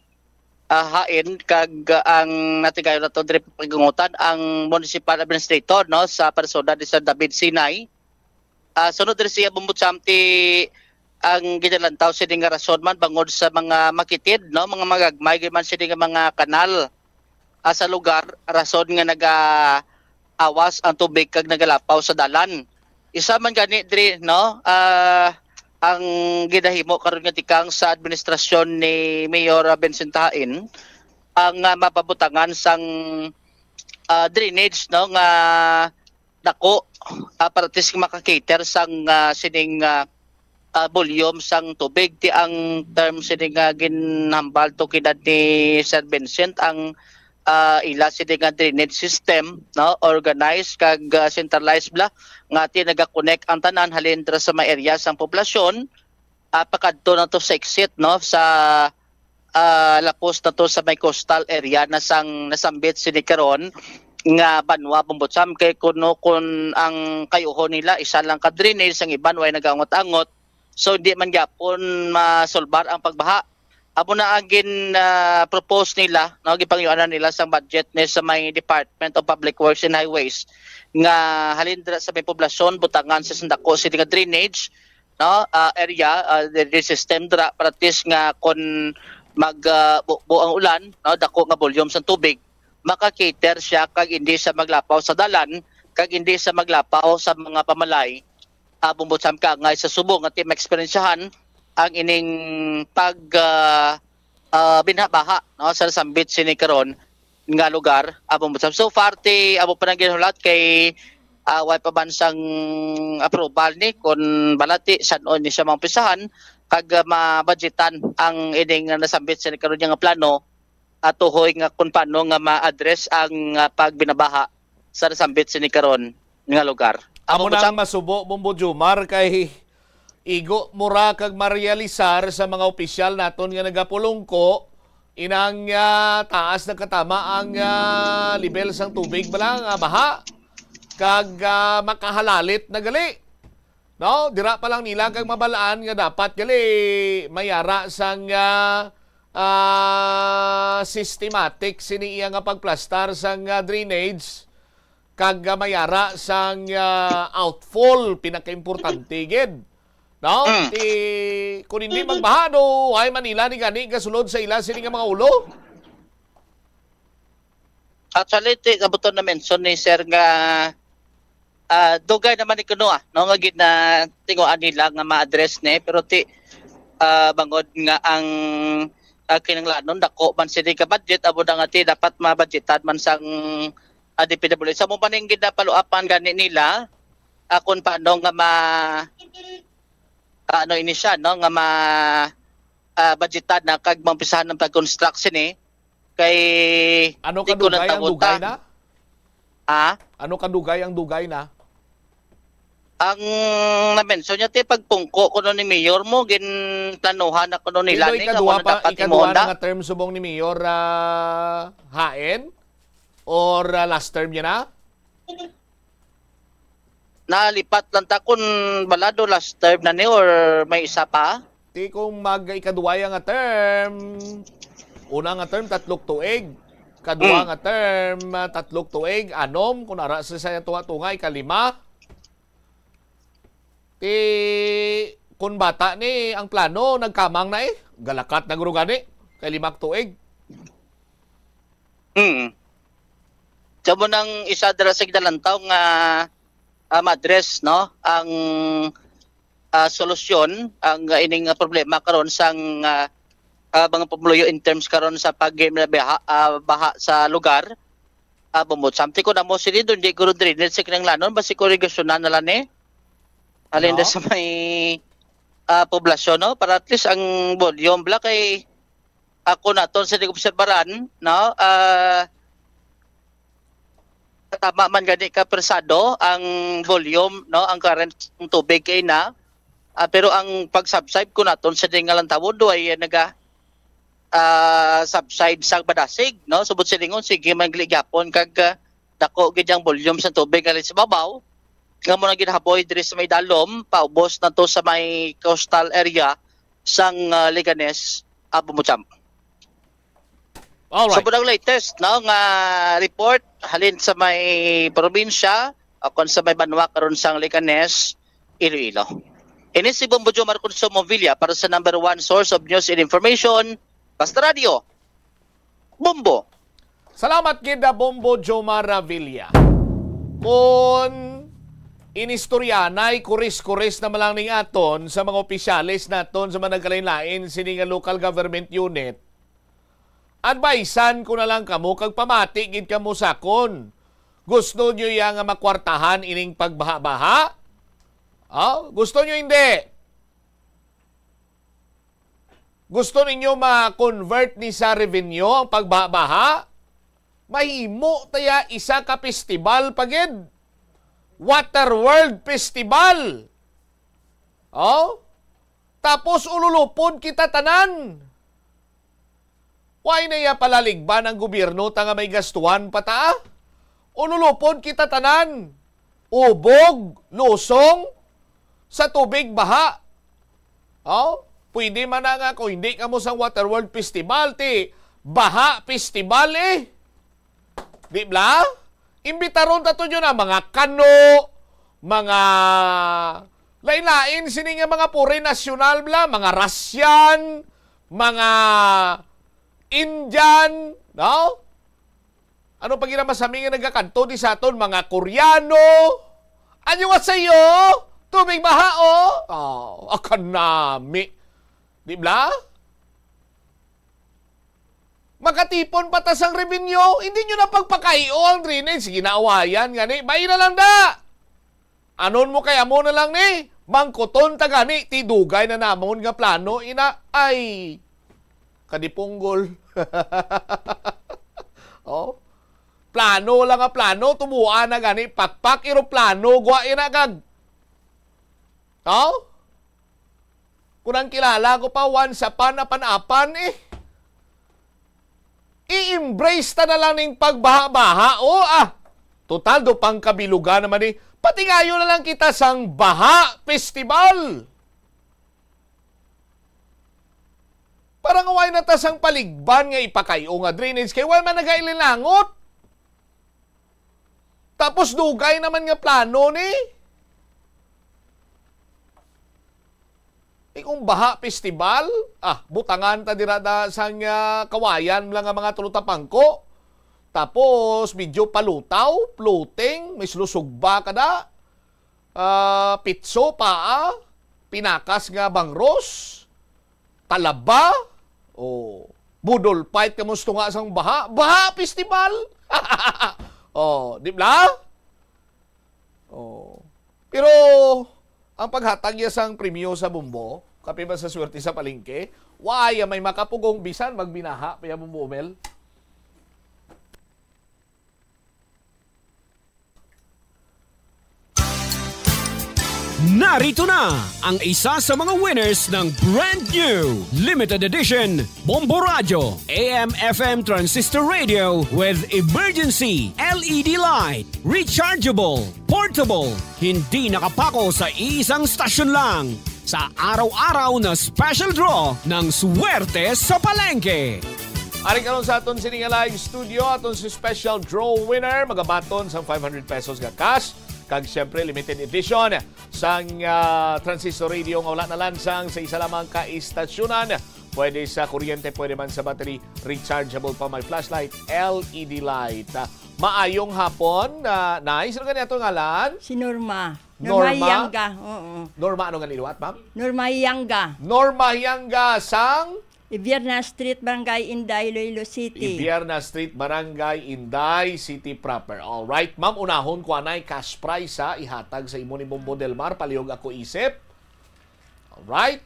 ah, hain kag, ah, ang natigayon nato diri pagigungutan ang municipal administrator, no, sa persona ni Sir David Sinay. Ah, sunod diri siya, Bumbot Sam, ti ang ginalantaw sini nga rason man bangod sa mga makitid, no, mga magagmay gid man sini nga mga kanal, ah, sa lugar, rason nga naga-awas ang tubig kag nagalapaw sa dalan. Isa man gani diri, no, ah, ang ginahimo karon nga tikang sa administrasyon ni Mayor Vincent Hain ang, ah, mapabutangan sang, ah, drainage, no, nga dako, ah, para at least maka-cater sang, ah, sining, ah, ah, volume sang tubig. Ti ang term sini nga ginhambal to kidad ni Sir Vincent ang, ah, ila sini nga drainage system, no, organized kag, ah, centralized bala, nga ti nagakonek ang tanan halin dira sa mga area sang poblasyon, ah, pakadto na to sa exit, no, sa, ah, lapos na to sa may coastal area na sang nasambit sini karon nga banwa, Bumbot Sam, kay kuno kun ang kayuhon nila isa lang ka drainage, ang iban way nagaangot-angot, so hindi man gyapon masolbar ang pagbaha. Amo na ang gin, ah, propose nila, no, gipangayuanan nila sang budget ni sa may Department of Public Works and Highways nga halin dira sa may poblasyon butangan sa sandako sini nga drainage, no, ah, area, ah, drainage system dira para at least nga kon mag, ah, bu-, bu ang ulan, no, dako nga volume sang tubig, maka-cater siya kag hindi siya maglapaw sa dalan kag hindi siya maglapaw sa mga pamalay, ah, Bumbot Sam, kaangay sa subong nga ti maeksperiensyahan ang ining pag, ah, ah, binhabaha, no, sa nasambit sini karon nga lugar, ah, Bumbot Sam. So far ti amo pa nang ginhulat kay, ah, way pa man sang approval ni kun balati san-o ni siya maumpisahan kag, ah, mabudgetan ang ining nasambit sini karon nga plano, ah, tuhoy nga kung paano nga ma-address ang, ah, pagbinabaha sa nasambit sini karon nga lugar. Amo Amo na ang sa masubo, Bombo Jumar, kay igo mo ra kag marealisar sa mga opisyal naton nga nagapulungko, inang, ah, taas na katama ang, ah, level sang tubig bala nga baha, kag, ah, makahalalit na gali. No, dira pa lang nila kag mabalaan nga dapat gali mayara sang, ah, ah, systematic sini iya nga pagplastar sang, ah, drainage kag, ah, mayara sang, ah, outfall, pinakaimportante gid. No? Mm. Ti, kung hindi magbaha, do, ay Manila ni gani gasulod sa ila sini nga mga ulo. Actually, ti, kabuton na mention ni Sir nga, ah, dugay naman ni kuno, ah, no, nga ginatinguan nila nga ma-address ni, pero ti, ah, bangod nga ang, ah, kinahanglanon dako man sini ka budget, amo na nga ti dapat mabudgetan man sang, ah, D P W H. Sa mo pa ning ginapaluapan gani nila, ah, kung paano nga ma-, ah, ano ini siya, no, nga ma-, ah, budgetan na kag maumpisahan ang pag-construct sini, kay Ano di ko kadugay ang natabutan. Dugay na? Ha? Ano kadugay ang dugay na? Ang na-mention niya, ti, pagpungko kuno ni Mayor mo, ginplanuhan na kuno nila Ito ni nga ikaduha mo na pa, dapat ikaduha imo na na. Nga term subong ni Mayor, ah, Haen? Or, ah, last term niya na? Nalipat lang ta kung balado last term na ni or may isa pa. Ti kung mag ikaduwaya nga term, una nga term, tatlok tuig. Kadwa Mm. nga term, ah, tatlok tuig, anom, kung ara sa saya tunga-tunga, ikalima. Ti, kung bata ni, ang plano, nagkamang na eh. Galakat na guro gani, kay limak tuig. Mm. Sa mo nang isa dira sa ginalantaw nga, ah, ma-address, no, ang, ah, solusyon, ang, ah, ining, ah, problema karon sang, ah, ah, mga pumuluyo in terms karon sa pag-, baha, ah, baha sa lugar. Ah, bumot samti ko na mo sini doon, di guro drainage sa kinanglanon, basi ko irigasyonan na lang eh. Alin No? Sa may, ah, poblasyon, no? Para at least ang volume, bla, kay ako naton sa nag-obserbaran, no? Ah, tama man gani ka persado ang volume, no, ang current ng tubig kay na. Ah, pero ang pag-subside ko naton sa ding nga lantawon do ay naga ah, subside sa Badasig, no? Subot silingon, sige man gali gyapon kag, ah, dako gid ang volume sa tubig nga sa babaw, nga mo na gid haboy diri sa may dalom, paubos na to sa may coastal area sang, ah, Leganes, ah, Bumbo Jam. Alright. So, ang latest, no, nga report halin sa may probinsya, o kon sa may banwa karon sang Leganes, Iloilo. Ini si Bombo Jomar Consumo Villa para sa number one source of news and information, Basta Radio, Bombo. Salamat gid, ah, Bombo Jomar Villa. Kon inistoryanay, kuris-kuris na man lang ning aton sa mga opisyales naton sa mga nagkalain-lain sini nga local government unit, advisean ko na lang kamo kag pamati gid kamo sa akon. Gusto nyo ya nga makwartahan ining pagbaha-baha? Oh, gusto nyo hindi? Gusto ninyo ma-convert ni sa revenue ang pagbaha-baha? Mahimo ta ya isa ka festival pa gid. Water World Festival. Oh? Tapos ululupod kita tanan. Why na iya palaligban ang gobyerno ta nga may gastuhan pa ta? Ululupod kita tanan. Ubog, lusong, sa tubig, baha. Oh? Pwede man na nga kung hindi kamo sang Water World Festival, ti Baha Festival eh. Di bla? Imbitaron ta to yun ang mga kano, mga lain-lain sini nga mga puri nasyonal bla, mga Russian, mga Indian, no? Ano pa gina masami nga nagakanto di sa aton, mga Koreano? Annyeonghaseyo, tubig baha, oh. Oh, akanami. Di bla? Makatipon pa ta sang revenue, hindi nyo na pagpakaiyo ang drainage. Sige na, awayan gani. Bay na lang da. Anon mo kay amo na lang ni? Mangkuton ta gani, ti dugay na namon nga plano, ina. Ay, kadipunggol. Oh. Plano lang nga plano, tumuan na gani, pakpak, eroplano, gwa, ina, kag. Oh? Kung ang kilala ko pa, once upon, apan-apan, eh. I-embrace ta na lang ning pagbaha-baha, o, ah. Total, do pang kabilugan naman, eh. Patingayo na lang kita sang Baha Festival. Para nga way na ta sang paligban nga ipakay-o nga drainage kay wala man nagailinangot. Tapos dugay naman nga plano ni. Eh, kung Baha Festival, ah, butangan ta dira da sang, ah, kawayan lang nga mga tulutapangko. Tapos medyo palutaw, floating, may lusog ba kada? Ah, pitso, paa, pinakas nga bangros, talaba, o budol fight ka mo sa tunga sang baha, baha festival. Oh, di ba? Oh. Pero ang paghatag niya sang premyo sa Bombo, kape ba sa swerte sa palengke, wala may makapugong bisan magbinaha pa ya Bombo Mel. Narito na ang isa sa mga winners ng brand new limited edition Bombo Radio, A M F M transistor radio with emergency L E D light, rechargeable, portable, hindi nakapako sa isang stasyon lang. Sa araw-araw na special draw ng Swerte sa Palengke. Ari karon sa aton sini nga live studio, aton si special draw winner, magabaton sang five hundred pesos nga cash, kag siyempre limited edition sang, ah, transistor radio nga wala nalansang sa isa lamang ka istasyonan. Pwede sa kuryente, pwede man sa battery, rechargeable pa, may flashlight, L E D light. Ah, maayong hapon, ah, Nay. Sino gani ato ngalan? Si Norma. Norma Norma? Hiangga, oo. Norma, ano nga liwat, ma'am? Norma Hiangga. Norma Hiangga sang? Ibierna Street, Barangay Inday, Iloilo City. Ibierna Street, Barangay Inday, City Proper. All right, ma'am, unahon ko anay cash prize, ha, ihatag sa imo ni Bombo Del Mar, palihog ako isip. All right.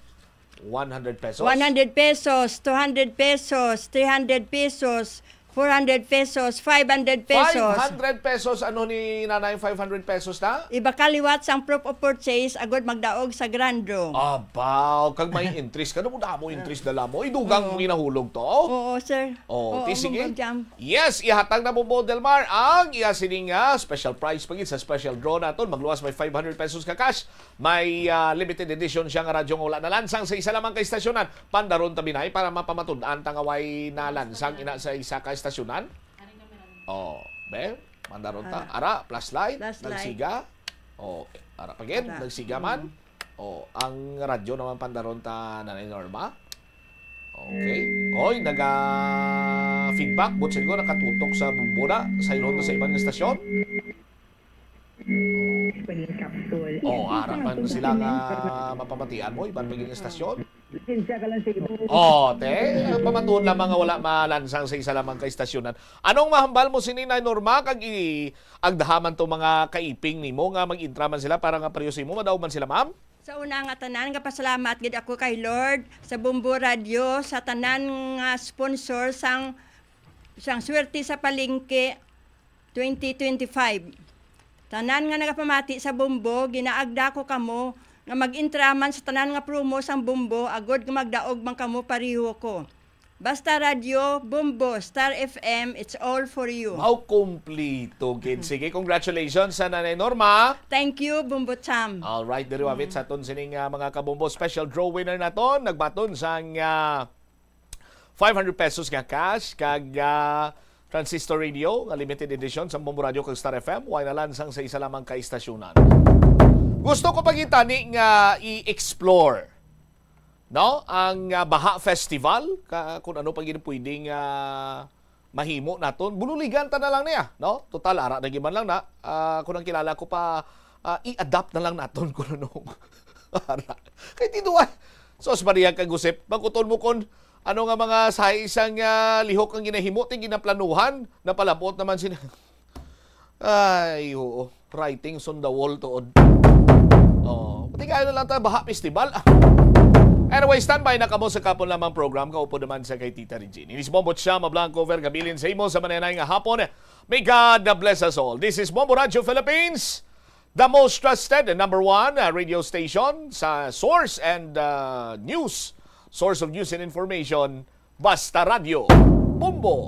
One hundred pesos. One hundred pesos, two hundred pesos, three hundred pesos, Four hundred pesos, five hundred pesos. Five hundred pesos, ano ni nanay, five hundred pesos na? Ibakal liwat sang proof of purchase, agod magdaog sa grand draw. Abaw, kag may interest ka. Ano mo damo interest na lamo? Idugang Oo. mo ginahulog to? Oo, sir. Oh, Oo, ti sige. Ma'am Jam. Yes, ihatag na mo, Bo Delmar, ang iya sining, ah, special prize pa gid sa special draw naton. Magluwas may five hundred pesos ka cash. May, ah, limited edition siya nga radyo nga wala nalansang sa isa lamang ka istasyonan. Pandaron ta, Binay, para mapamatud-an ta nga way nalansang ina sa isa ka istasyonan. Oh, be, pandaron ta. Ara. Ara, flashlight, Flashlight. nagsiga. Oh, ara pa gid, Ara. nagsiga man. Mm. Oh, ang radyo naman pandaron ta, Nanay Norma. Okay. Oy, naga-feedback. But siguro nakatutok sa bumbura. Sa ilon na sa ibang istasyon. Aspirin capsule. Oh, Yes, ara isa man ang sila nga pagkakilang. mapamatian mo, iban pa gid nga estasyon. Pasensya ka lang sa ibo. Oh, te, pamatuod lamang nga wala malansang sa isa lamang ka istasyonan. Anong mahambal mo sini, Nay Norma, kag i-, agdaha man to mga kaiping nimo nga mag-intra man sila para nga pareho sa imo, madaog man sila, ma'am? Sa una nga tanan, nga pasalamat gid ako kay Lord, sa Bombo Radio, sa tanan nga sponsor sang, sang Swerte sa Palengke, twenty twenty-five. Tanan nga nagapamati sa Bombo, ginaagda ko kamo nga mag-intra man sa tanan nga promo sang Bombo, agod nga magdaog man kamo pareho ko. Basta Radyo, Bombo, Star F M, it's all for you. Mao, kumplito gid. Sige, congratulations sa Nanay Norma. Thank you, Bombo Cham. All right, diri wabit Mm. sa aton sining, ah, mga kabombo, special draw winner naton. Nagbaton sang, ah, five hundred pesos nga cash kag, ah, transistor radio nga limited edition sa Bombo Radio kag Star F M. Way nalansang sa isa lamang ka istasyonan. Gusto ko pa gid tani nga i-explore, no, ang, ah, Baha Festival, ka, kung ano pa gid pwedeng, ah, mahimo naton. Bululigan ta na lang niya, no? Total, ara na gid man lang na. Ah, kung ang kilala ko pa, ah, i-adapt na lang naton kung ano. Ara. Kay ti duwa. Sos, Maria kag Josep, makuton mo kon ano nga mga sa isang, ah, lihok ang ginahimo, ti ginaplanuhan, napalabot naman sila. Ay, oo. Writings on the wall, tuod. Oh, pati kayo na lang ta, Baha Festival. Ah. Anyway, standby na kamo sa kapon lamang program. Kaupod naman sa kay Tita Regine. Inis Bombo Chama Blanco, Ver Gabilin sa imo sa mananay nga hapon. May God bless us all. This is Bombo Radio Philippines, the most trusted and number one, uh, radio station sa source and, uh, news. Source of news and information, Basta Radio. Bombo!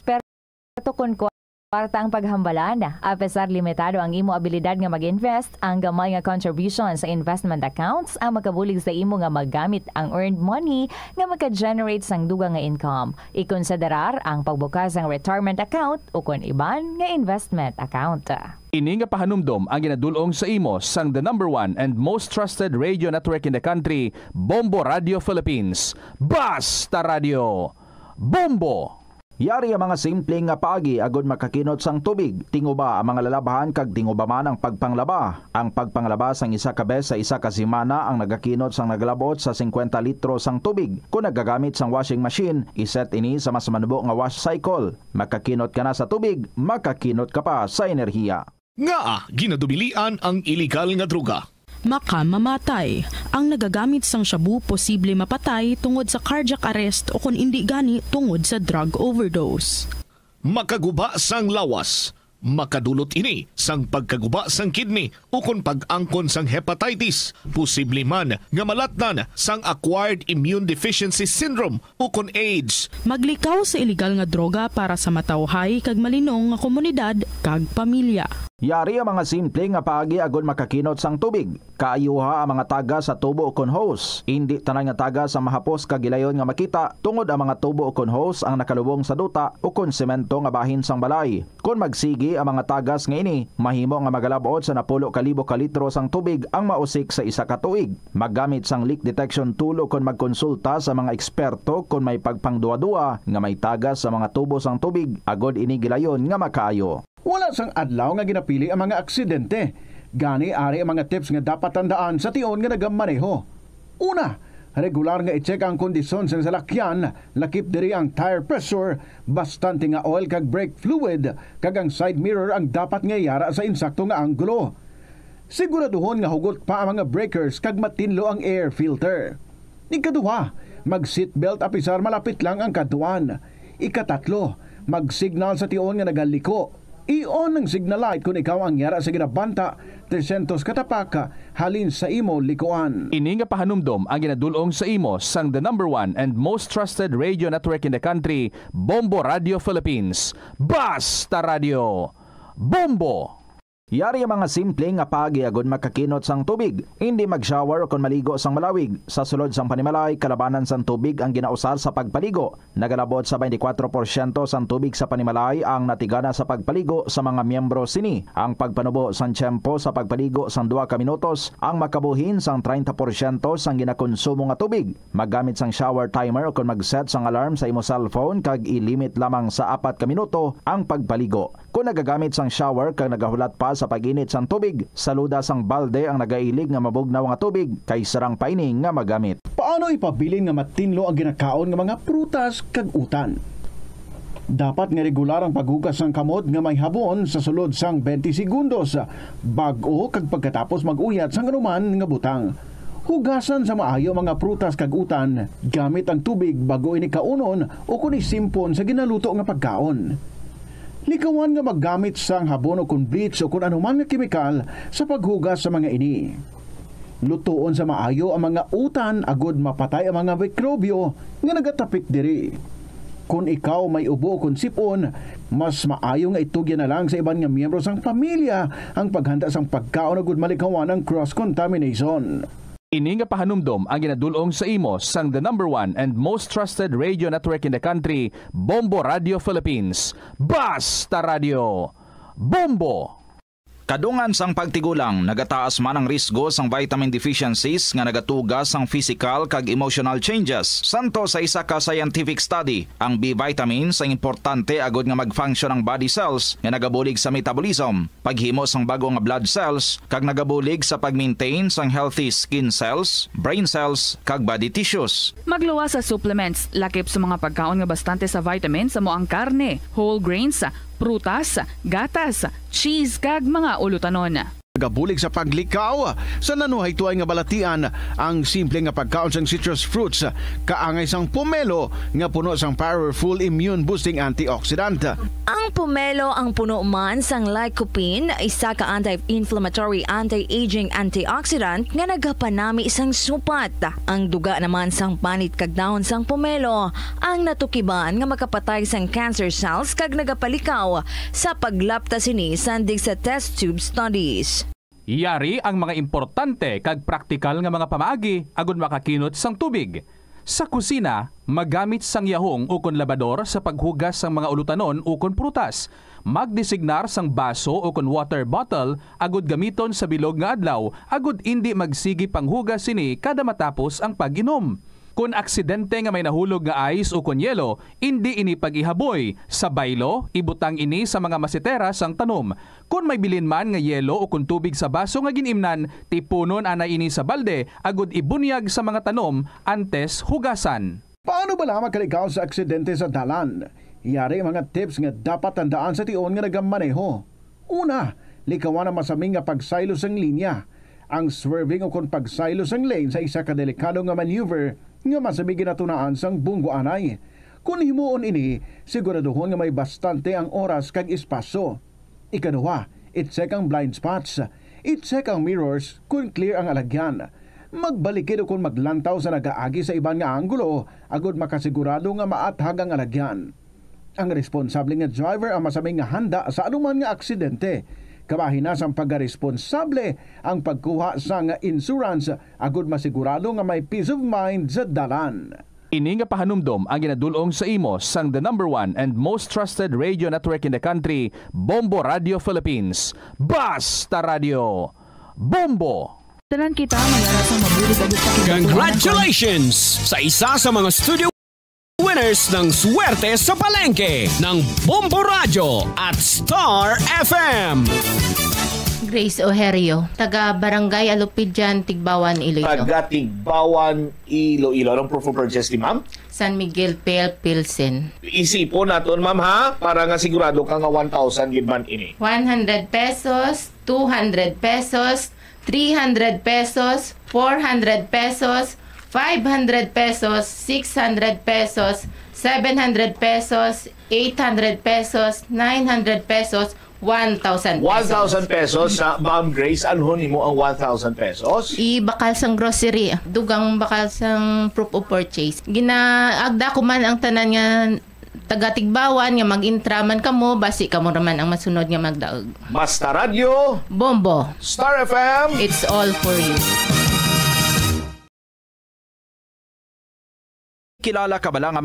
Pero kon kwarta ang paghambalan, apesar limitado ang imo abilidad nga mag-invest, ang gamay nga contribution sa investment accounts ang makabulig sa imo nga magamit ang earned money nga maka-generate sang dugang nga income. Ikonsiderar ang pagbukas sang retirement account ukon iban nga investment account. Ini nga pahanumdom ang ginadul-ong sa imo sang the number one and most trusted radio network in the country, Bombo Radio Philippines. Basta Radio! Bombo! Yari ang mga simple nga paagi agud makakinot sang tubig. Tinguba ang mga lalabahan kag tinguba man ang pagpanglaba. Ang pagpanglaba sang isa ka bes sa isa ka semana ang nagakinot sang nagalabot sa singkwenta litro sang tubig. Kon nagagamit sang washing machine, iset ini sa mas manubo nga wash cycle. Makakinot ka na sa tubig, makakinot ka pa sa enerhiya. Ngaa ginadubilian ang iligal nga droga? Makamamatay. Ang nagagamit sang shabu posible mapatay tungod sa cardiac arrest o kon indi gani tungod sa drug overdose. Makaguba sang lawas. Makadulot ini sang pagkaguba sang kidney ukon pag-angkon sang hepatitis, posible man nga malatnan sang acquired immune deficiency syndrome ukon AIDS. Maglikaw sa iligal nga droga para sa matawhay kag malinong nga komunidad kag pamilya. Yari ang mga simple nga paagi agud makakinot sang tubig. Kaayuha ang mga tagas sa tubo ukon hose. Indi tanan nga tagas ang mahapos kag gilayon nga makita, tungod ang mga tubo ukon hose ang nakalubong sa duta ukon semento nga bahin sang balay. Kon magsigi ang mga tagas nga ini, mahimo nga magalab-ot sa napulo ka libo ka litro sang tubig ang mausik sa isa ka tuig. Maggamit sang leak detection tool ukon magkonsulta sa mga eksperto kon may pagpangduwa-duwa nga may tagas sa mga tubo sang tubig, agod ini gilayon nga makaayo. Wala sang adlaw nga ginapili ang mga aksidente. Gani, ari ang mga tips nga dapat tandaan sa tion nga nagamaneho. Una, regular nga i-check ang kondisyon sang salakyan, lakip diri ang tire pressure, bastante nga oil kag brake fluid, kag ang side mirror ang dapat nga iyara sa insakto nga anggulo. Siguraduhon nga hugot pa ang mga breakers kag matinlo ang air filter. Ikaduha, mag-seatbelt apisar malapit lang ang kadtuan. Ikatatlo, mag-signal sa tion nga nagaliko. I-on ang signal light kon ikaw ang yara sa ginabanta tresyentos ka tapak halin sa imo likuan. Ini nga pahanumdom ang ginadul-ong sa imo sang the number one and most trusted radio network in the country, Bombo Radio Philippines. Basta Radio, Bombo! Yari ang mga simple nga paagi agod makakinot sang tubig. Indi mag-shower ukon maligo sang malawig. Sa sulod sang panimalay, kalabanan sang tubig ang ginausar sa pagpaligo. Nagalabot sa twenty-four porsyento sang tubig sa panimalay ang natigana sa pagpaligo sa mga miyembro sini. Ang pagpanubo sang tiyempo sa pagpaligo sang duha ka minutos ang makabuhin sang treinta porsyento sang ginakonsumo nga tubig. Maggamit sang shower timer ukon mag-set sang alarm sa imo cellphone kag i-limit lamang sa apat ka minuto ang pagpaligo. Kon nagagamit sang shower kag nagahulat pa sa pag-init sang tubig, saluda sang balde ang nagailig nga mabugnaw nga tubig kay sarang pa ini nga magamit. Paano ipabilin nga matinlo ang ginakaon nga mga prutas kag utan? Dapat nga regular ang paghugas sang kamot nga may habon sa sulod sang twenty segundos bag-o kag pagkatapos mag-uyat sang anuman nga butang. Hugasan sa maayo ang mga prutas kag utan gamit ang tubig bag-o ini kaunon ukon isimpon sa ginaluto nga pagkaon. Likawan nga maggamit sang habon ukon bleach ukon anuman nga kemikal sa paghugas sa mga ini. Lutoon sa maayo ang mga utan agod mapatay ang mga mikrobyo nga nagatapik diri. Kon ikaw may ubo ukon sip-on, mas maayo nga itugyan na lang sa iban nga miyembro sang pamilya ang paghanda sang pagkaon agud malikawan ang cross-contamination. Ini nga pahanumdom ang ginadul-ong sa imo sang the number one and most trusted radio network in the country, Bombo Radio Philippines. Basta Radio, Bombo! Kadungan sang pagtigulang, nagataas man ang risgo sang vitamin deficiencies nga nagatuga sang physical kag emotional changes. Santo sa isa ka scientific study, ang B vitamins ang importante agod nga mag-function ang body cells nga nagabulig sa metabolism, paghimo sang bag-o nga blood cells, kag nagabulig sa pag-maintain sang healthy skin cells, brain cells, kag body tissues. Magluwas sa supplements, lakip sa mga pagkaon nga bastante sa vitamins, amo ang karne, whole grains, prutas, gatas, cheese, kag mga ulutanon. Nagabulig sa paglikaw sa nanuhaytoy nga balatian ang simple nga pagkaon sang citrus fruits, kaangay sang pomelo nga puno sang powerful immune-boosting antioxidant. Ang pomelo ang puno man sang lycopene, isa ka anti-inflammatory, anti-aging antioxidant nga nagapanami sang supat. Ang duga naman sang panit kag dahon sang pomelo ang natukiban nga makapatay sang cancer cells kag nagapalikaw sa paglapta sini sandig sa test tube studies. Yari ang mga importante kag praktikal nga mga pamaagi agud makakinot sang tubig. Sa kusina, magamit sang yahong ukon labador sa paghugas sang mga ulutanon ukon prutas. Magdesignar sang baso ukon water bottle agud gamiton sa bilog nga adlaw agud indi magsigi panghugas sini kada matapos ang pag-inom. Kon aksidente nga may nahulog nga ice ukon yelo, indi ini pag-ihaboy. Sa baylo, ibutang ini sa mga masetera sang tanom. Kon may bilin man nga yelo ukon tubig sa baso nga gin-imnan, tipunon anay ini sa balde agud ibunyag sa mga tanom antes hugasan. Paano bala makalikaw sa aksidente sa dalan? Yari ang mga tips nga dapat tandaan sa tion nga nagamaneho. Una, likawan ang masami nga pagsaylo sang linya. Ang swerving ukon pagsaylo sang lane sa isa ka delikado nga maneuver nga masami ginatunaan sang bunggo anay. Kon himuon ini, siguraduhon nga may bastante ang oras kag espasyo. Ikaduha, i-check ang blind spots. I-check ang mirrors kon clear ang alagyan. Magbalikid ukon maglantaw sa nagaagi sa iban nga anggulo agud makasigurado nga maathag ang alagyan. Ang responsable nga driver ang masami nga handa sa anuman nga aksidente. Kabahin na sang pagkaresponsable ang pagkuha sang insurance agud masigurado nga may peace of mind sa dalan. Ini nga pahanumdom ang ginadul-ong sa imo sang the number one and most trusted radio network in the country, Bombo Radio Philippines. Basta Radio, Bombo! Tanan kita mayara sa mabulig agud pakigatuan. Congratulations sa isa sa mga studio winners ng Swerte sa Palengke ng Bombo Radyo at Star F M. Grace Oherio, taga Barangay Alupidian, Tigbawan, Iloilo. Taga Tigbawan, Iloilo. Anong proof of purchase ni ma'am? San Miguel Pale Pilsen. Isipon naton, ma'am, ha? Para nga sigurado ka nga one thousand gid man ini. One hundred pesos, two hundred pesos, three hundred pesos, four hundred pesos, Five hundred pesos, six hundred pesos, seven hundred pesos, eight hundred pesos, nine hundred pesos, one thousand pesos. One thousand pesos sa Ma'am Grace. Anhon nimo ang one thousand pesos? Ibakal sang grocery, dugang bakal sang proof of purchase. Ginaagda ko man ang tanan nga taga-Tigbauan nga mag-intra man kamo, basi kamo ra man ang masunod nga magdaog. Basta Radyo, Bombo. Star F M. It's all for you. Kilala ka bala nga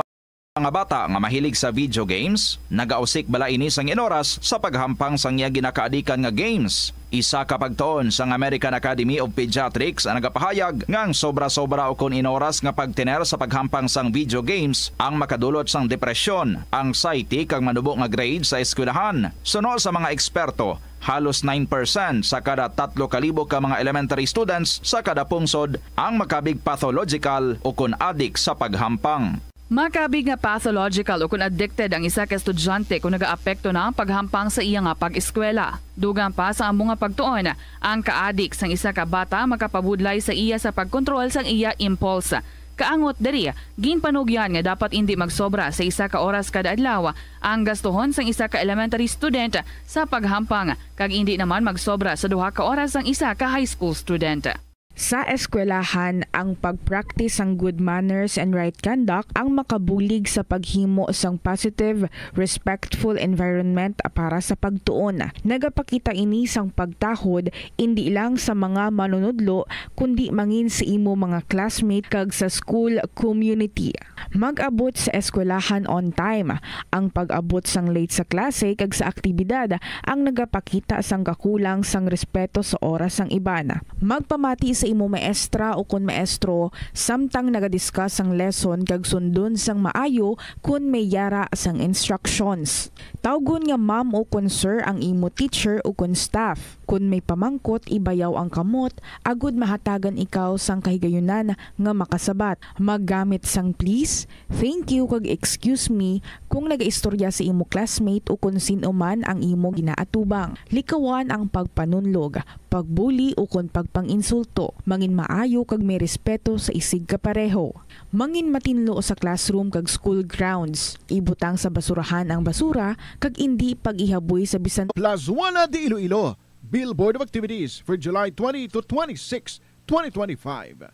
mga bata nga mahilig sa video games? Nagausik bala ini sang inoras sa paghampang sang iya ginakaadikan nga games? Isa ka pagtuon sang American Academy of Pediatrics ang nagapahayag nga ang sobra-sobra ukon inoras nga pagtener sa paghampang sang video games ang makadulot sang depresyon, anxiety, kag manubo nga grade sa eskwelahan. Suno sa mga eksperto, halos nine percent sa kada tatlo ka libo ka mga elementary students sa kada pungsod ang makabig pathological ukon adik sa paghampang. Makabig nga pathological ukon addicted ang isa ka estudyante kon nagaapekto na ang paghampang sa iya nga pag-eskwela. Dugang pa sa amo nga pagtuon, ang kaadik sang isa ka bata makapabudlay sa iya sa pagkontrol sang iya impulse. Kaangot diri, ginpanugyan nga dapat indi magsobra sa isa ka oras kada adlaw ang gastuhon sang isa ka elementary student sa paghampang, kag indi naman magsobra sa duha ka oras sang isa ka high school student. Sa eskwelahan, ang pag-practice sang good manners and right conduct ang makabulig sa paghimo sang positive, respectful environment para sa pagtuon. Nagapakita ini sang pagtahod indi lang sa mga manunudlo, kundi mangin sa imo mga classmate kag sa school community. Mag-abot sa eskwelahan on time. Ang pag-abot sang late sa klase kag sa aktibidad ang nagapakita sang kakulang sang respeto sa oras sang iban. Magpamati sa imo maestra ukon maestro samtang nagadiscuss sang lesson kag sundon sang maayo kon may yara sang instructions. Tawgon nga ma'am ukon sir ang imo teacher ukon staff. Kon may pamangkot, ibayaw ang kamot agod mahatagan ikaw sang kahigayunan nga makasabat. Maggamit sang please, thank you, kag excuse me kung nagaistorya sa imo classmate ukon sin-o man ang imo ginaatubang. Likawan ang pagpanunlog, pagbuli, ukon pagpang-insulto. Mangin maayo kag may respeto sa isigkapareho. Mangin matinlo sa classroom kag school grounds. Ibutang sa basurahan ang basura kag indi pag-ihaboy sa bisan. Plazuela de Iloilo, Billboard of Activities for July twenty to twenty-six, twenty twenty-five.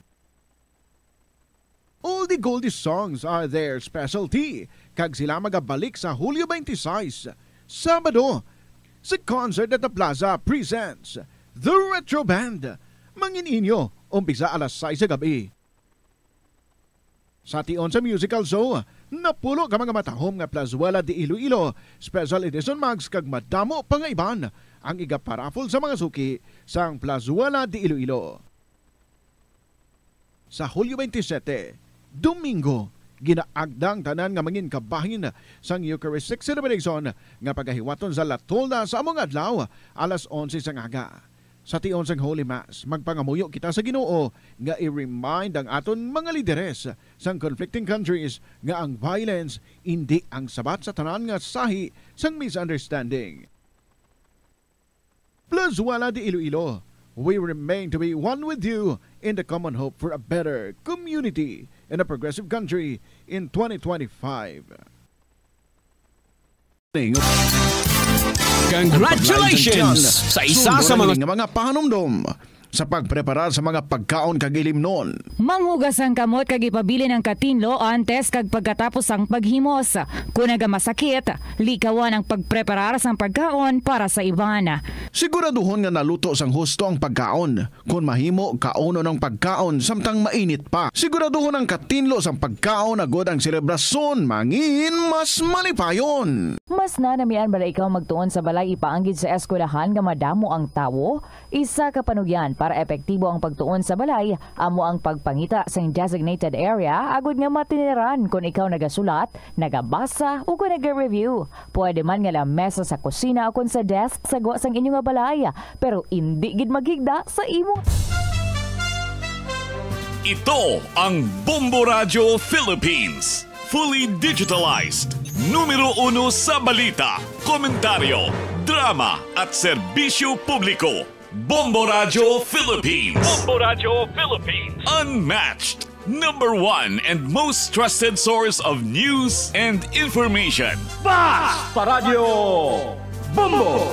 Oldie Goldie Songs are their specialty, kag sila magabalik sa Hulyo twenty-six, Sabado, sa Concert at the Plaza presents The Retro Band. Mangin inyo, umpisa alas sais sa gabi. Sa tion sa musical show, napulo ka mga matahom nga Plazuela de Iloilo Special Edition mugs kag madamo pa nga iban ang igaparaffle sa mga suki sang Plazuela de Iloilo. Sa Hulyo twenty-seven, Domingo, ginaagda ang tanan nga mangin kabahin sang Eucharistic celebration nga pagahiwaton sa La Tolda sa amo nga adlaw, alas onse sang aga. Sa tion sang Holy Mass, magpangamuyo kita sa Ginoo nga i-remind ang aton mga lideres sang conflicting countries nga ang violence indi ang sabat sa tanan nga sahi sang misunderstanding. Plazuela de Iloilo, we remain to be one with you in the common hope for a better community and a progressive country in twenty twenty-five. Congratulations sa isa sa mga mga panumdom sa pagpreparar sa mga pagkaon kag ilimnon. Manghugas ang kamot kag ipabilin ang katinlo antes kag pagkatapos sang paghimos. Kon nagamasakit, likawan ang pagpreparar sang pagkaon para sa iban. Siguraduhon nga naluto sang husto ang pagkaon. Kon mahimo, kaunon ang pagkaon samtang mainit pa. Siguraduhon ang katinlo sang pagkaon agod ang selebrasyon mangin mas malipayon. Mas nanamian bala ikaw magtuon sa balay ipaanggid sa eskwelahan nga madamo ang tawo? Isa ka panugyan para epektibo ang pagtuon sa balay amo ang pagpangita sing designated area agod nga matineran kon ikaw nagasulat, nagabasa, o kon naga-review. Pwede man nga lamesa sa kusina o kon sa desk sa gwa sang inyo nga balay, pero indi gid maghigda sa imo. Ito ang Bombo Radyo Philippines. Fully digitalized. Numero uno sa balita, komentaryo, drama, at serbisyo publiko. Bombo Radyo Philippines. Bombo Radyo Philippines. Unmatched. Number one and most trusted source of news and information. Bas Paradyo Bombo!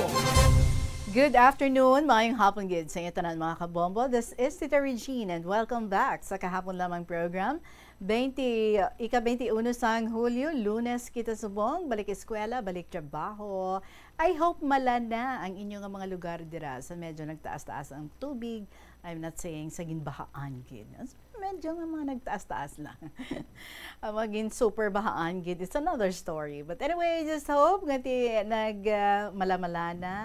Good afternoon, maayong hapon gid sa inyo tanan, mga kabombo. This is Tita Regine, and welcome back sa Kahapon Lamang program. Twenty, ika-twenty-uno sang Hulyo, Lunes kita subong, balik eskwela, balik trabaho. I hope mala na ang inyo nga mga lugar dira sa medyo nagtaas-taas ang tubig. I'm not saying sa ginbahaan gid. Medyo nga mga nagtaas-taas lang. Ang maging super bahaan gid, it's another story. But anyway, just hope nga ti nag, ah, malamala na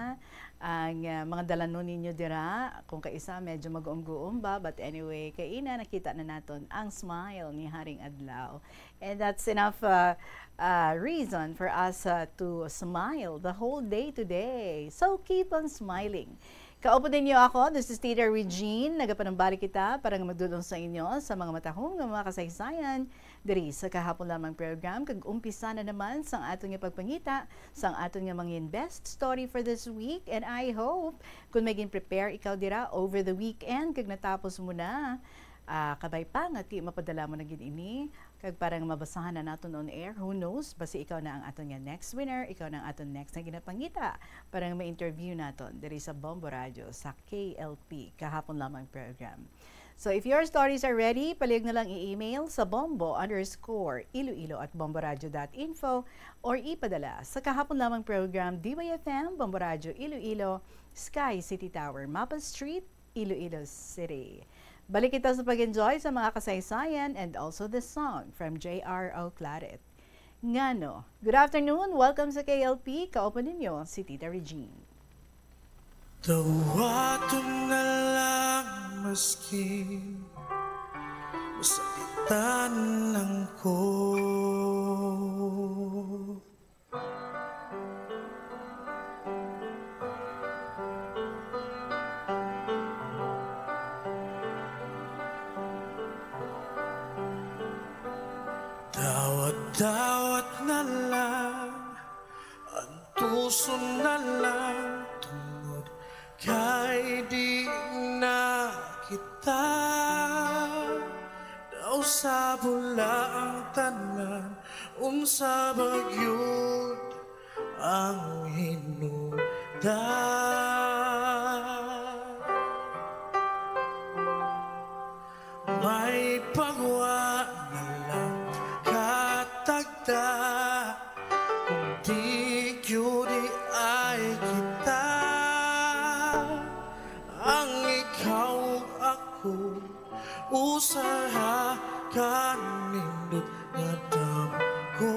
ang, ah, mga dalanon ninyo dira. Kung kaisa, medyo maguom-guom ba? But anyway, kaina nakita na naton ang smile ni Haring Adlaw. And that's enough, ah, ah, reason for us, ah, to smile the whole day today. So keep on smiling. Kaupo ninyo ako, this is Tita Regine. Nagapanumbalik kita para nga magdulong sa inyo sa mga matahom nga mga kasaysayan diri sa Kahapon Lamang program. Kag umpisa na naman sang aton nga pagpangita sang aton nga mga best story for this week. And I hope kung may gin-prepare ikaw dira over the weekend kag natapos mo na, ah, kabay pa nga ti mapadala mo na gid ini. Kag para nga mabasahan na naton on air, who knows, basi ikaw na ang aton nga next winner, ikaw na ang aton next nga ginapangita para nga ma-interview naton diri sa Bombo Radio sa K L P, Kahapon Lamang program. So if your stories are ready, palihog na lang i-email sa bombo underscore iloilo at bomboradio dot info or ipadala sa Kahapon Lamang program, D Y F M, Bombo Radio Iloilo, Sky City Tower, Mapa Street, Iloilo City. Balik kita sa pag-enjoy sa mga kasaysayan and also the song from J R O Claret. Ngano? Good afternoon, welcome sa K L P. Kaupo ninyo si Tita Regine. Dawaton na lang maskin masakitan lang ko. Dawat-dawat na lang, antuson na lang, tungod kay di na kita daw sa bula ang tanan. Unsa ba gyud ang hinungdan? May pagwa na lang katagda, kung di gyud ay kita, ang ikaw ug ako. Usaha ka nindot nga damgo.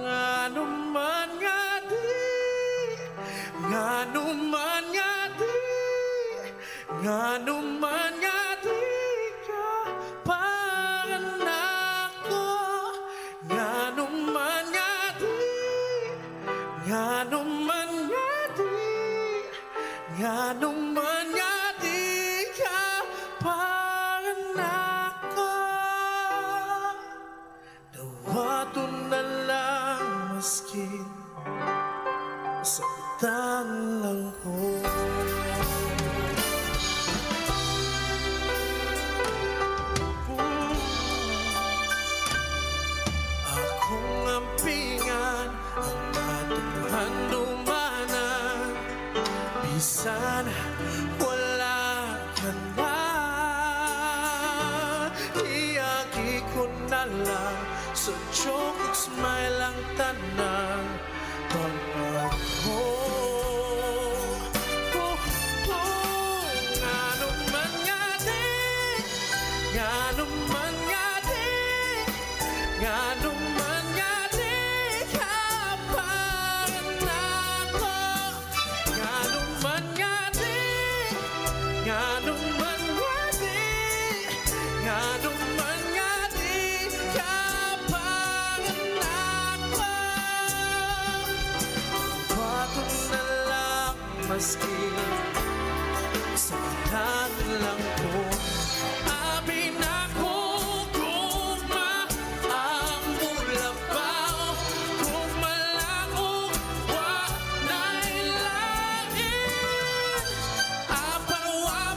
Ngano man nga di, ngano man nga di, ngano man nga di ka para nako, ngano man nga di, ngano man nga di. Ngano man nga di ka para nako? Dawaton na lang maskin masakitan lang ko. Akong ampingan ang atong handumanan. Bisan wala ka na, iagi ko na lang sa joke ug smile ang tanang pangako. Oh, oh, ngano man nga di, ngano man nga di, ngano man nga di ka para nako. Ngano man nga di, ngano man nga di, ngano man nga di ka para nako. Baton na lang maski sa lang ko. Abi nako gugma ang bulabaw, gugma lang ug wa na'y lain. Apan wa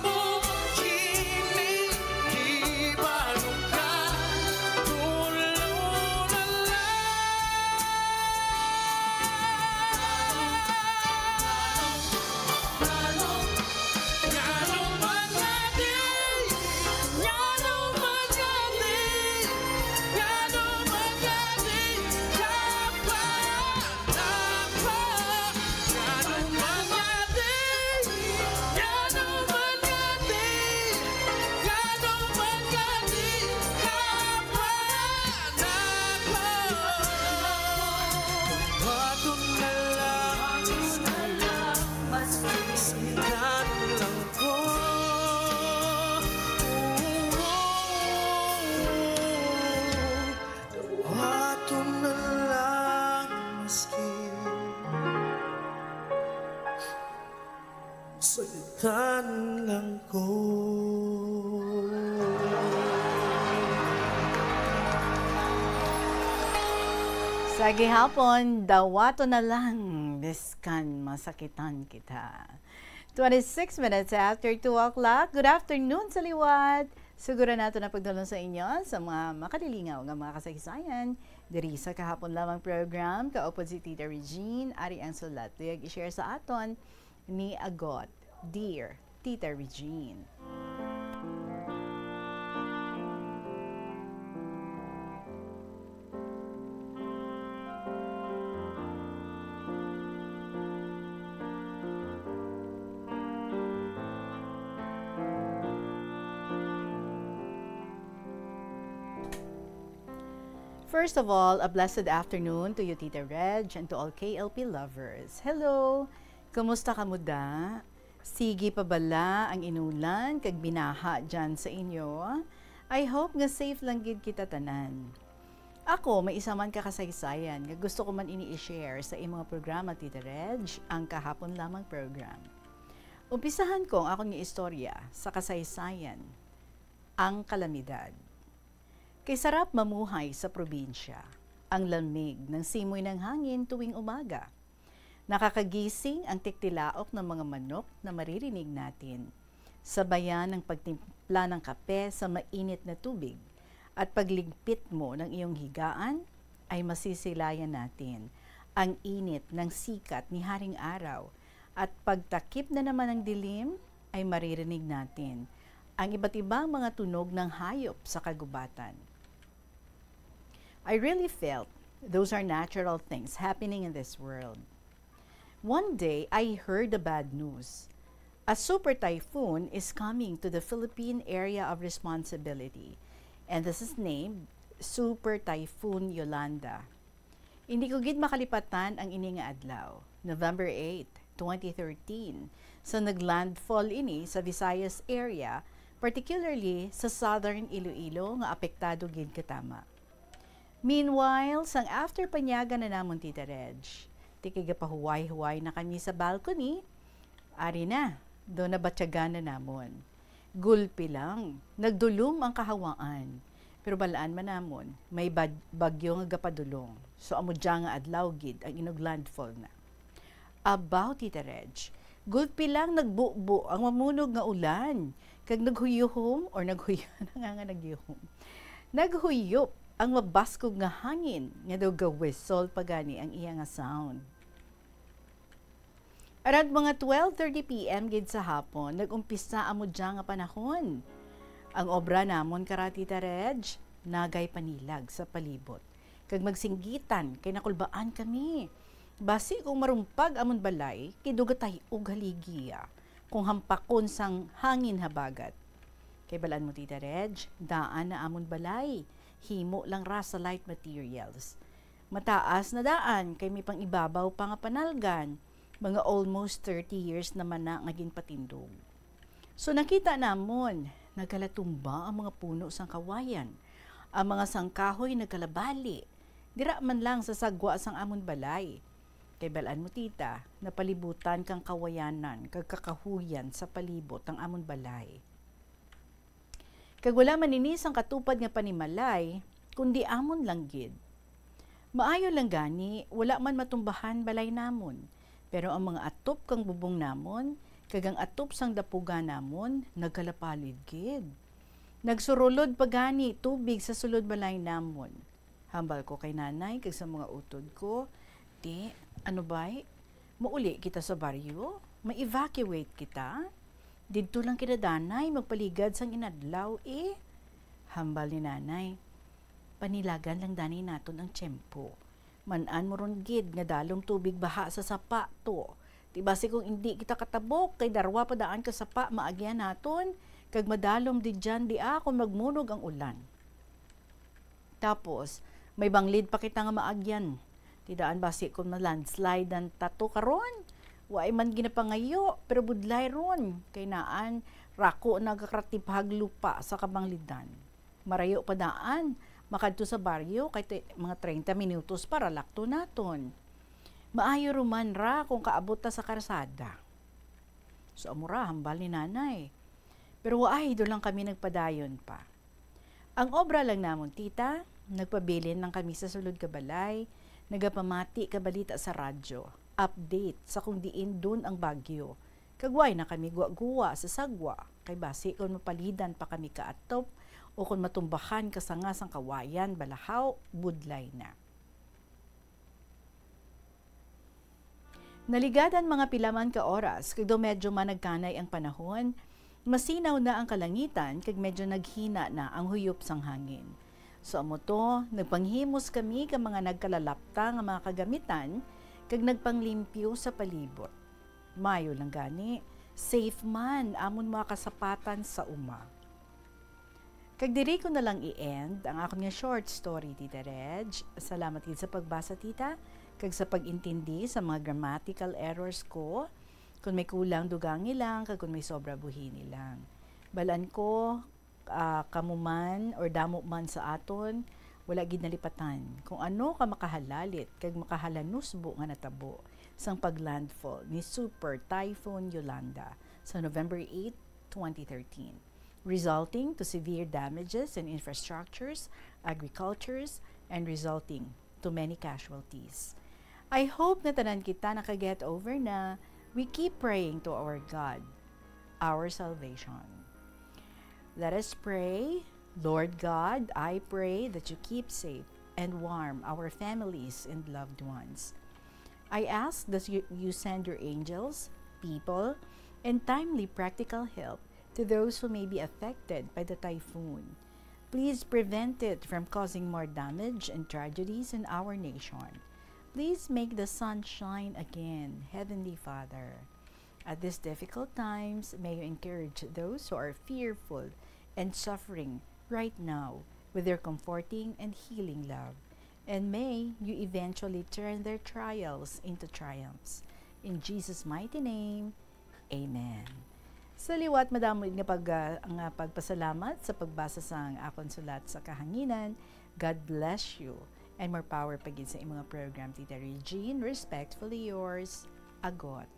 Tan lang ko. Sa gihapon, dawaton na lang, biskan masakitan kita. Twenty-six minutes after two o'clock. Good afternoon sa liwat. Suguran nato na pagdulong sa inyo sa mga makalilingaw nga mga kasaysayan diri sa Kahapon Lamang program. Kaupod si Tita Regine, ari ang sulat. Tuyag i-share sa aton ni Agot, Dear Tita Regine. First of all, a blessed afternoon to you, Tita Reg, and to all K L P lovers. Hello! Kumusta kamo da? Sige pa bala ang inulan kag binaha dyan sa inyo? I hope nga safe lang gid kita tanan. Ako, may isa man ka kasaysayan nga gusto ko man ini i-share sa imong programa, Tita Reg, ang Kahapon Lamang program. Umpisahan ko ang akon nga istorya sa kasaysayan, ang kalamidad. Kay sarap mamuhay sa probinsya, ang lamig ng simoy ng hangin tuwing umaga. Nakakagising ang tiktilaok ng mga manok na maririnig natin. Sabayan ng pagtimpla ng kape sa mainit na tubig at pagligpit mo ng iyong higaan ay masisilayan natin ang init ng sikat ni Haring Araw at pagtakip na naman ng dilim ay maririnig natin ang iba't ibang mga tunog ng hayop sa kagubatan. I really felt those are natural things happening in this world. One day, I heard the bad news. A super typhoon is coming to the Philippine Area of Responsibility, and this is named Super Typhoon Yolanda. Hindi ko gid makalipatan ang ini nga adlaw, November eight, twenty thirteen, sa naglandfall ini sa Visayas area, particularly sa Southern Iloilo nga apektado gid katama. Meanwhile, sang after panyaga na namon, Tita Reg, ti kay gapahuway-huway na kami sa balcony, ari na, do nabatyagan na namon. Gulpi lang, nagdulom ang kahawaan. Pero balaan man namon, may bad-, bagyo nga gapadulong. So, amo dya nga adlaw gid ang inuglandfall na. Abaw, Tita Reg, gulpi lang nagbubo ang mamunog nga ulan, kag naghuyuhom, or naghuy-, nga, nga nagyuhom. Naghuyop ang mabaskog nga hangin, nga daw gawisol pa gani ang iya nga sound. Around mga twelve thirty P M gid sa hapon, nag-umpisa amo dya nga panahon. Ang obra namon, kara, Tita Reg, nagay panilag sa palibot. Kag magsinggitan kay nakulbaan kami. Basi kung marumpag amon balay, kay dugatay og haligiya kung hampakon sang hangin habagat. Kay balaan mo, Tita Reg, daan na amon balay. Himo lang ra sa light materials. Mataas na daan kay may pang-ibabaw pa nga panalgan. Mga almost thirty years naman na nga ginpatindog. So, nakita namon, nagkalatumba ang mga puno sang kawayan. Ang mga sangkahoy nagkalabali. Dira man lang sa sagwa sang amon balay. Kay balaan mo, Tita, napalibutan kang kawayanan kag kakahuyan sa palibot ang amon balay. Kag wala man ini sang katupad nga panimalay, kundi amon lang gid. Maayo lang gani, wala man matumbahan balay namon, pero ang mga atop kang bubong namon, kag ang atop sang dapugan namon, nagkalapalid gid. Nagsurulod pa gani tubig sa sulod balay namon. Hambal ko kay Nanay kag sa mga utod ko, "Ti, ano bay? Mauli kita sa baryo? Ma-evacuate kita? Didto lang kita, Danay, magpaligad sang inadlaw, eh." Hambal ni Nanay, "Panilagan lang, Danay, naton ang tiyempo. Man-an mo ron gid nga dalom tubig baha sa sapa to. Ti basi kung indi kita katabok, kay darwa pa daan ka sapa maagyan naton, kag madalom di dyan dia kung magmunog ang ulan." Tapos, may banglid pa kita nga maagyan. Ti daan basi kon ma-landslide-an ta to karon? Waay man ginapangayo, pero budlay ron. Kay naan, rako nagakratipag lupa sa kabanglidan. Marayo pa daan, makadto sa baryo, kay ti-, mga treinta minutos para lakto naton. Maayo ruman ra kung kaabot ta sa karsada. Amo ra, hambal ni Nanay. Pero waay, do lang kami nagpadayon pa. Ang obra lang namon, tita, nagpabilin lang kami sa sulod ka balay, nagapamati ka balita sa radyo, update sa kung diin dun ang bagyo. Kag way na kami guwa-guwa sa sagwa, kay basi kon mapalidan pa kami kaatop o kon matumbahan ka sanga sang kawayan, balahaw, budlay na. Naligad ang mga pila man ka oras, kag daw medyo managkanay ang panahon, masinaw na ang kalangitan, kag medyo naghina na ang huyop sang hangin. So, amo to, nagpanghimos kami ka mga nagkalalapta nga mga kagamitan, kag nagpanglimpyo sa palibot. Mayo lang gani, safe man amon mga kasapatan sa uma. Kag diri ko na lang i-end ang akon nga short story, Tita Reg. Salamat gid sa pagbasa, Tita, kag sa pag-intindi sa mga grammatical errors ko. Kung may kulang, dugangi lang, kag kung may sobra, buhini lang. Balan ko, ah, kamo man or damo man sa aton, wala gid nalipatan kung ano ka makahalalit kag makahalanusbo nga natabo sang pag-landfall ni Super Typhoon Yolanda sa November eight, twenty thirteen, resulting to severe damages in infrastructures, agricultures, and resulting to many casualties. I hope nga tanan kita naka-get over na. We keep praying to our God, our salvation. Let us pray. Lord God, I pray that you keep safe and warm our families and loved ones. I ask that you, you send your angels, people, and timely practical help to those who may be affected by the typhoon. Please prevent it from causing more damage and tragedies in our nation. Please make the sun shine again, Heavenly Father. At these difficult times, may you encourage those who are fearful and suffering right now with your comforting and healing love. And may you eventually turn their trials into triumphs. In Jesus' mighty name, amen. Sa liwat, madamo nga pag-, ah, nga pagpasalamat sa pagbasa sang akon sulat sa kahanginan. God bless you. And more power pa gid sa imong mga program, Tita Regine. Respectfully yours, Agot.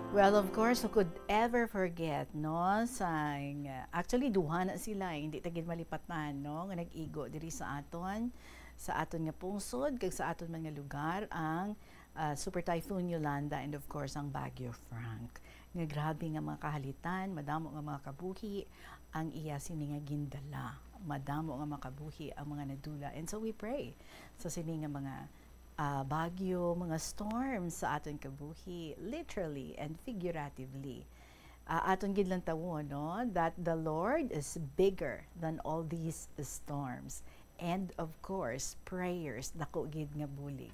Well, of course, who could ever forget, no? Sang, actually, duha na sila, eh, hindi ta gid malipatan, no? Nga nag-igo diri sa aton, sa aton nga pungsod, kag sa aton mga lugar, ang ah, Super Typhoon Yolanda, and of course, ang Bagyo Frank. Nga grabe nga mga kahalitan, madamo nga mga kabuhi ang iya sini nga gindala. Madamo nga mga kabuhi ang mga nadula. And so we pray sa sini nga mga, ah, bagyo, mga storms sa aton kabuhi, literally and figuratively. Ah, aton gid lang tawon, no, that the Lord is bigger than all these storms. And of course, prayers, dako gid nga bulig.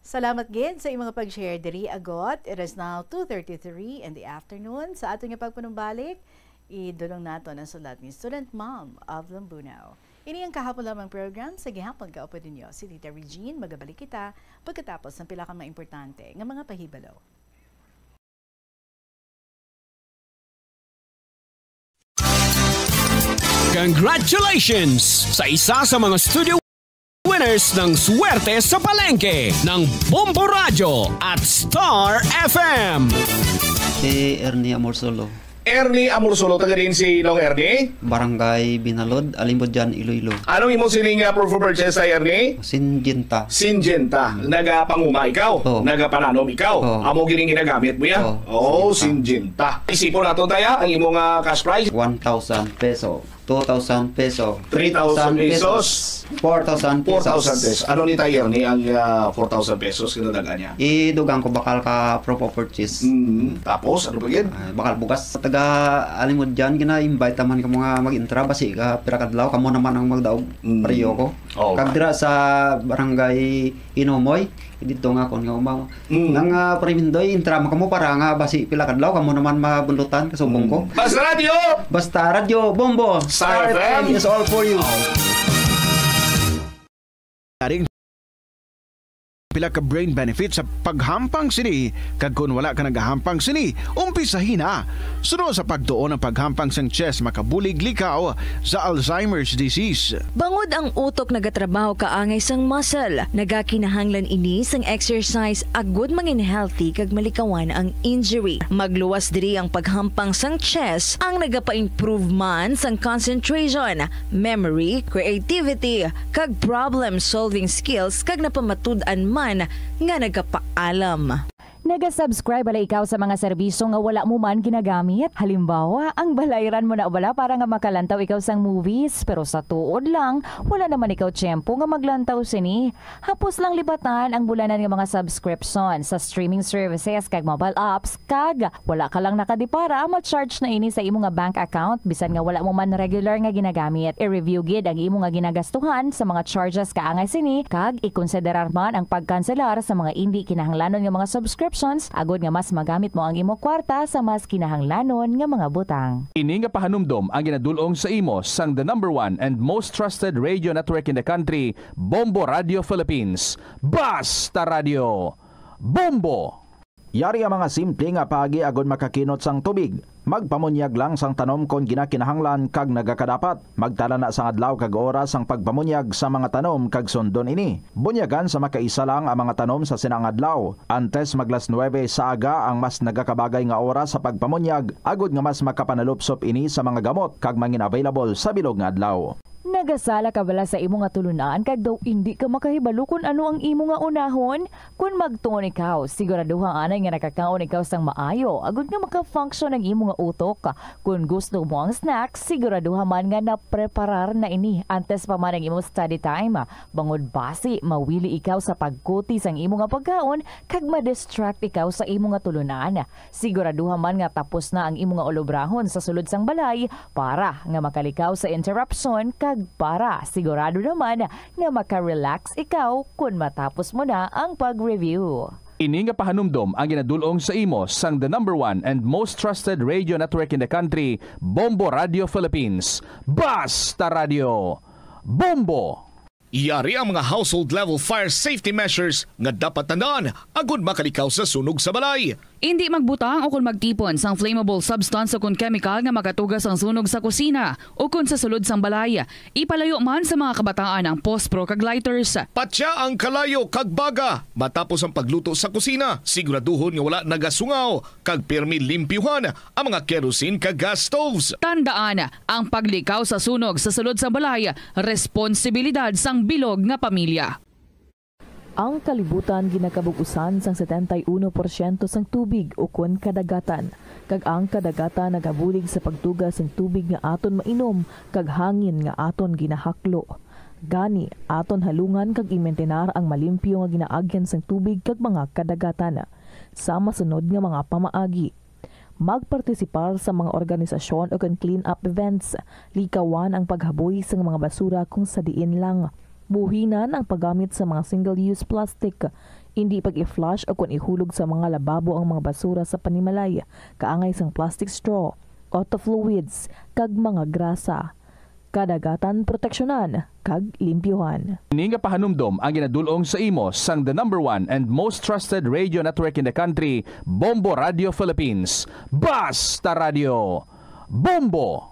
Salamat gid sa imong pag-share diri, Agot. It is now two thirty-three in the afternoon. Sa aton nga pagpanumbalik, idulong naton ang sulat ni Student Mom of Lambunao. Ini ang kahapon lamang program sa gihapon kaupod ninyo si Tita Regine. Magabalik kita pagkatapos ng pila ka mga importante nga mga pahibalo. Congratulations sa isa sa mga studio winners ng Swerte sa Palengke ng Bombo Radyo at Star F M. Si Ernie Amorsolo. Ernie Amorsolo, taga din si Nong Ernie? Barangay Binalod, Alimodian, Iloilo. Anong imo siling, ah, proof of purchase, Tay Ernie? Sinjinta. Sinjinta. Mm. Nagapanguma ikaw? Oo. Nagapananom ikaw? Oo. Amo gining ginagamit mo yan? Oo. Oh, Sinjinta. Sinjinta. Isipon nato, Tay, ah, ang imong, ah, cash prize. One thousand peso. Two thousand peso. Three thousand pesos. Four thousand pesos. Four thousand pesos. Ano ni Tay Ernie ang, ah, four thousand pesos kinadagan niya? Idugang ko bakal ka proof of purchase. Mm. Tapos, ano pa gid? Ah, bakal bugas. Taga Alimodian, gina-invite naman ka mga mag-intra, basi ka pira kadlaw, kamo naman ang magdaog, mm, pareho ko. Oh. Kag dira sa barangay Inomoy, dito nga akon nga uma. Mm. Nang, ah, Parimindoy, intra mo kamo para nga basi pila kadlaw, kamo naman mabundutan, kasubong ko. Mm. Basta Radyo! Basta Radyo, Bombo! Star F M. F M is all for you. Yaring Wala ka brain benefit sa paghampang sini, kag kon wala ka nagahampang sini, umpisahi na. Suno sa pagtuon, ang paghampang sang chess makabulig likaw sa Alzheimer's disease. Bangod ang utok nagatrabaho kaangay sang muscle, nagakinahanglan ini sang exercise agud mangin healthy kag malikawan ang injury. Magluwas diri ang paghampang sang chess, ang nagapa-improve man sang concentration, memory, creativity, kag problem-solving skills, kag napamatud-an man nga nagapaalam. Naga-subscribe bala ikaw sa mga serbisyo nga wala mo man ginagamit? Halimbawa, ang balayran mo na bala para nga makalantaw ikaw sang movies, pero sa tuod lang, wala naman ikaw tiyempo nga maglantaw sini. Hapos lang libatan ang bulanan nga mga subscription sa streaming services kag mobile apps, kag wala ka lang nakadipara, ma-charge na ini sa imo nga bank account bisan nga wala mo man regular nga ginagamit. I-review gid ang imo nga ginagastuhan sa mga charges kaangay sini, kag ikonsiderar man ang pagkanselar sa mga indi kinahanglanon nga mga subscriptions, agod nga mas magamit mo ang imo kwarta sa mas kinahanglanon nga mga butang. Ini nga pahanumdom ang ginadul-ong sa imo sang the number one and most trusted radio network in the country, Bombo Radio Philippines. Basta Radio, Bombo! Yari ang mga simple nga paagi agod makakinot sang tubig. Magpamunyag lang sang tanom kon ginakinahanglan kag nagakadapat. Magtala na sang adlaw kag oras sang pagpamunyag sa mga tanom kag sundon ini. Bunyagan sa makaisa lang ang mga tanom sa sina nga adlaw. Antes mag las nuebe sa aga ang mas nagakabagay nga oras sa pagpamunyag, agod nga mas makapanalupsop ini sa mga gamot kag mangin-available sa bilog nga adlaw. Nagasala ka bala sa imo nga tulunan kag daw indi ka makahibalo kon ano ang imo nga unahon? Kon magtuon ikaw, siguraduha anay nga nakakaon ikaw sang maayo agod nga maka-function ang imo nga utok. Kon gusto mo ang snack, siguraduha man nga napreparar na ini antes pa man ang imo study time, bangod basi mawili ikaw sa pagkuti sang imo nga pagkaon kag ma-distract ikaw sa imo nga tulunan. Siguraduha man nga tapos na ang imo nga ulobrahon sa sulod sang balay para nga makalikaw sa interruption kag para sigurado naman nga maka-relax ikaw kon matapos mo na ang pag-review. Ini nga pahanumdom ang ginadul-ong sa imo sang the number one and most trusted radio network in the country, Bombo Radio Philippines. Basta Radio, Bombo! Yari ang mga household level fire safety measures nga dapat tandaan agud makalikaw sa sunog sa balay. Indi magbutang o kon magtipon sang flammable substance o kon chemical nga makatuga sang sunog sa kusina o kon sa sulod sang balay. Ipalayo man sa mga kabataan ang pospro kag lighters. Patya ang kalayo kag baga matapos ang pagluto sa kusina. Siguraduhon nga wala nagasungaw kag pirmi limpyuhan ang mga kerosene kag gas stoves. Tandaan, ang paglikaw sa sunog sa sulod sang balay, responsibilidad sang bilog nga pamilya. Ang kalibutan ginakabug-usan sang setenta y uno porsyento sang tubig ukon kadagatan, kag ang kadagatan nagabulig sa pagtuga sang tubig nga aton mainom kag hangin nga aton ginahaklo. Gani, aton halungan kag imintinar ang malimpyo nga ginaagyan sang tubig kag mga kadagatan. Sa masunod nga mga pamaagi, magpartisipar sa mga organisasyon ukon clean-up events. Likawan ang paghaboy sang mga basura kung sa diin lang. Buhinan ang paggamit sa mga single-use plastic. Indi pag-i-flush ukon ihulog sa mga lababo ang mga basura sa panimalay, kaangay sang plastic straw, auto fluids, kag mga grasa. Kadagatan proteksyonan kag limpyuhan. Ini nga pahanumdom ang ginadul-ong sa imo sang the number one and most trusted radio network in the country, Bombo Radio Philippines. Basta Radio, Bombo!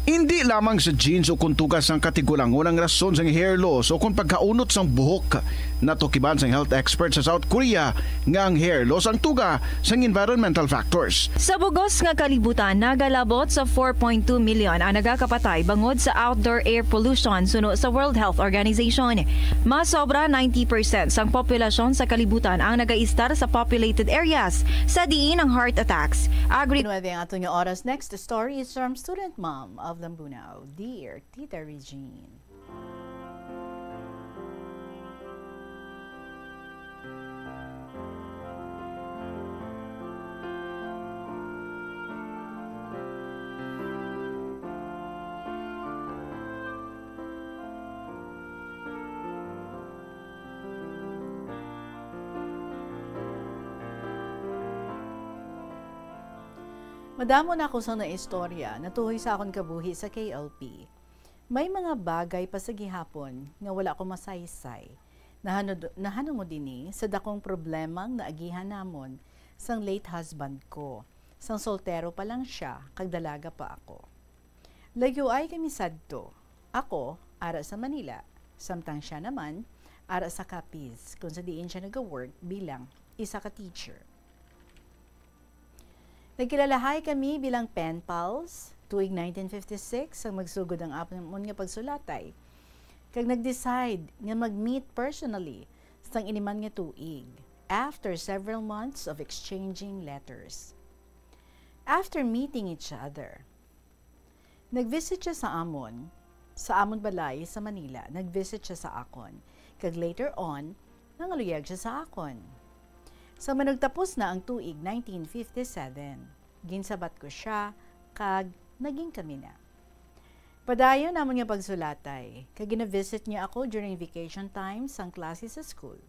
Indi lamang sa genes o kon tuga sang katigulangon ang rason sang hair loss o kon pagkaunot sang buhok. Natukiban sang health expert sa South Korea nga ang hair loss ang tuga sang environmental factors. Sa bugos nga kalibutan, nagalabot sa four point two million ang nagakapatay bangod sa outdoor air pollution, suno sa World Health Organization. Mas sobra ninety percent sang populasyon sa kalibutan ang nagaistar sa populated areas, sa diin ang heart attacks, agri- Nuebe ang aton nga oras. Next story is from student mom of Lambunao, dear Tita Regine. Madamo na ako sa naistorya natuhoy sa akon kabuhi sa K L P. May mga bagay pa sa gihapon nga wala ko masaysay. Nahanud-, nahanungod ini sa dakong problemang naagihan namon sang late husband ko, sang soltero pa lang sia kag dalaga pa ako. Layuay kami sadto. Ako, ara sa Manila, samtang sia naman, ara sa Capiz, kung sa diin sia nagawork bilang isa ka teacher. Nagkilalahay kami bilang pen pals tuig nineteen fifty-six, sang magsugod ang amon nga pagsulatay, kag nag-decide nga mag-meet personally sang ini man nga tuig, after several months of exchanging letters. After meeting each other, nag-visit siya sa amon, sa amon balay sa Manila. Nag-visit siya sa akon, kag later on, nangaluyag siya sa akon. Sa manugtapos na ang tuig nineteen fifty-seven, ginsabat ko sia, kag naging kami na. Padayon namon nga pagsulatay, kag gina-visit niya ako during vacation time sang klase sa school.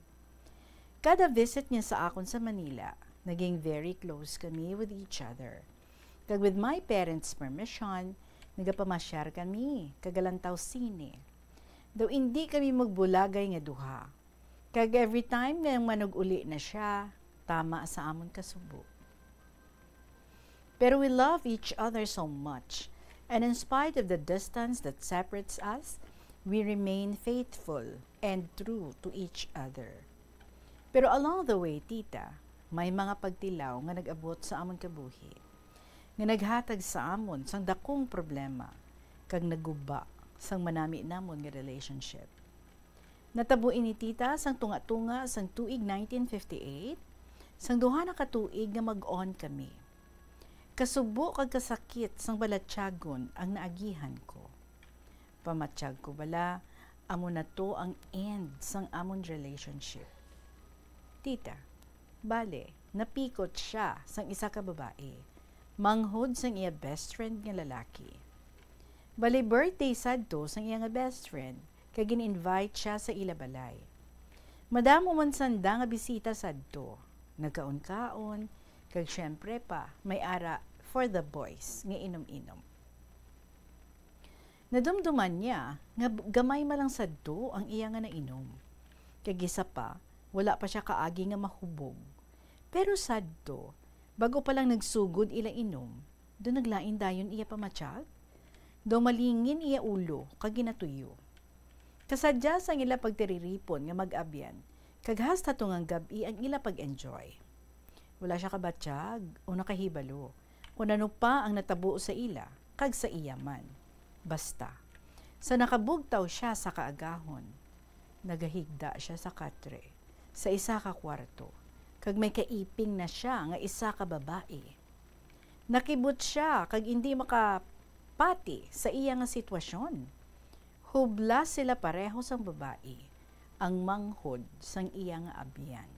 Kada visit niya sa akon sa Manila, naging very close kami with each other. Kag with my parents' permission, nagapamasyar kami, kag galantaw sine. Daw indi kami magbulagay nga duha. Kag every time nga manug-uli na sia, tama sa amon kasubo. Pero we love each other so much, and in spite of the distance that separates us, we remain faithful and true to each other. Pero along the way, tita, may mga pagtilaw nga nag-abot sa amon kabuhi, nga naghatag sa amon sang dakong problema kag naguba sang manami namon nga relationship. Natabo ini, tita, sang tunga-tunga sang tuig nineteen fifty-eight, sang duha na ka tuig nga mag-on kami. Kasubo kag kasakit sang balatyagon ang naagihan ko. Pamatyag ko bala, amo na to ang end sang amon relationship. Tita, bale, napikot sia sang isa ka babae, manghod sang iya best friend nga lalaki. Bale, birthday sadto sang iya nga best friend, kag gin-invite sia sa ila balay. Madamo man sanda nga bisita sadto, nagkaon-kaon, kag syempre pa, may ara for the boys nga inom-inom. Nadumduman niya nga b-, gamay man lang sadto ang iya nga nainom, kag isa pa, wala pa sia kaagi nga mahubog. Pero sadto, bag-o pa lang nagsugod ila inom, daw naglain dayon iya pamatyag? Daw malingin iya ulo kag ginatuyo. Kasadya sang ila pagtiriripon nga mag-abyan, kag hasta tungang gab-i ang ila pag-enjoy. Wala sia kabatyag o nakahibalo kon ano pa ang natabo sa ila kag sa iya man. Basta, sa nakabugtaw sia sa kaagahon, nagahigda sia sa katre, sa isa ka kwarto, kag may kaiping na sia nga isa ka babayi. Nakibot sia kag indi makapati sa iya nga sitwasyon. Hubla sila pareho sang babayi, ang manghod sang iya nga abyan.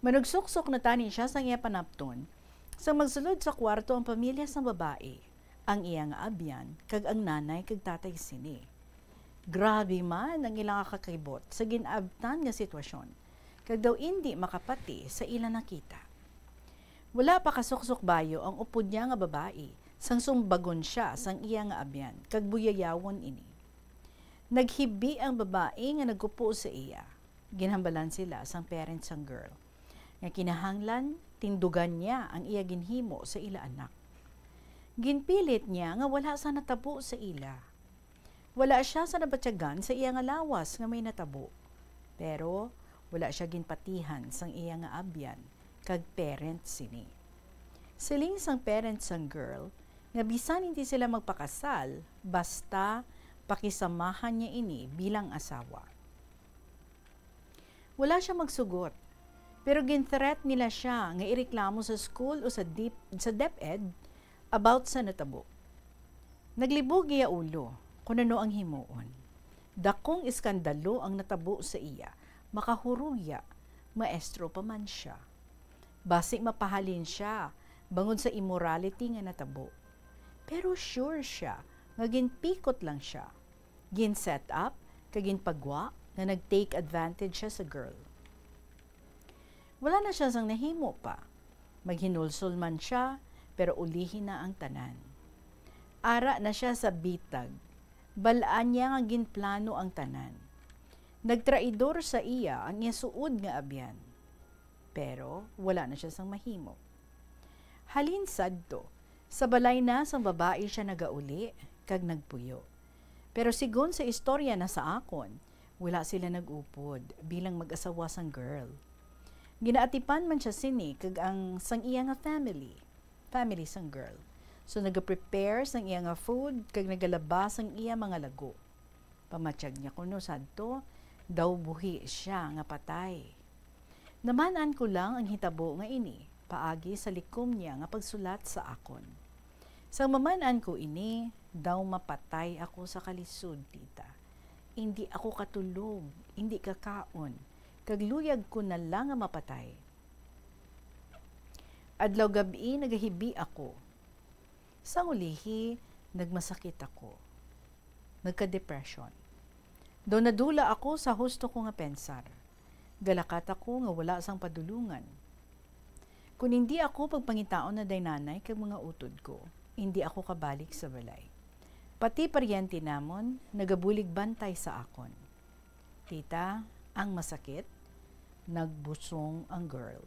Manugsuksok na tani sia sang iya panapton, sang magsulod sa kwarto ang pamilya sang babayi, ang iya nga abyan, kag ang nanay kag tatay sini. Grabe man ang ila nga kakibot sa gin-abtan nga sitwasyon, kag daw indi makapati sa ila nakita. Wala pa kasuksok bayo ang upod niya nga babayi, sang sumbagon sia sang iya nga abyan, kag buyayawon ini. Naghibi ang babayi nga nagkupo sa iya. Ginhambalan sila sang parents sang girl nga kinahanglan tindugan niya ang iya ginhimo sa ila anak. Ginpilit niya nga wala sa natabo sa ila. Wala sia sa nabatyagan sa iya nga lawas nga may natabo. Pero wala sia ginpatihan sang iya nga abyan kag parents sini. Siling sang parents sang girl nga bisan hindi sila magpakasal, basta pakisamahan niya ini bilang asawa. Wala sia magsugot, pero gin-threat nila sia nga ireklamo sa school o sa dip-, sa DepEd about sa natabo. Naglibog iya ulo kon ano ang himuon. Dakong iskandalo ang natabo sa iya, makahuruya, maestro pa man sia. Basi mapahalin sia bangod sa immorality nga natabo. Pero sure sia nga ginpikot lang sia. Gin-set up kag ginpagwa nga nag-take advantage sia sa girl. Wala na sia sang nahimo pa. Maghinulsol man sia, pero ulihi na ang tanan. Ara na sia sa bitag. Bal-an niya nga ginplano ang tanan. Nagtraidor sa iya ang iya suod nga abyan, pero wala na sia sang mahimo. Halin sadto, sa balay na sang babayi sia nagauli kag nagpuyo. Pero sigon sa istorya na sa akon, wala sila nag-upod bilang mag-asawa sang girl. Ginaatipan man sia sini kag ang sang iya nga family, family sang girl. So, nagaprepare sang iya nga food kag nagalaba sang iya mga lago. Pamatyag niya kuno sadto, daw buhi sia nga patay. Naman-an ko lang ang hitabo nga ini paagi sa likom niya nga pagsulat sa akon. Sang maman-an ko ini, daw mapatay ako sa kalisod, tita. Indi ako katulog, indi kakaon, kag luyag ko na lang nga mapatay. Adlaw gab-i nagahibi ako. Sang ulihi, nagmasakit ako. Nagka-depression. Daw nadula ako sa husto ko nga pensar. Galakat ako nga wala sang padulungan. Kon indi ako pagpangitaon na day nanay kag mga utod ko, indi ako kabalik sa balay. Pati paryente namon nagabulig bantay sa akon. Tita, ang masakit, nagbusong ang girl.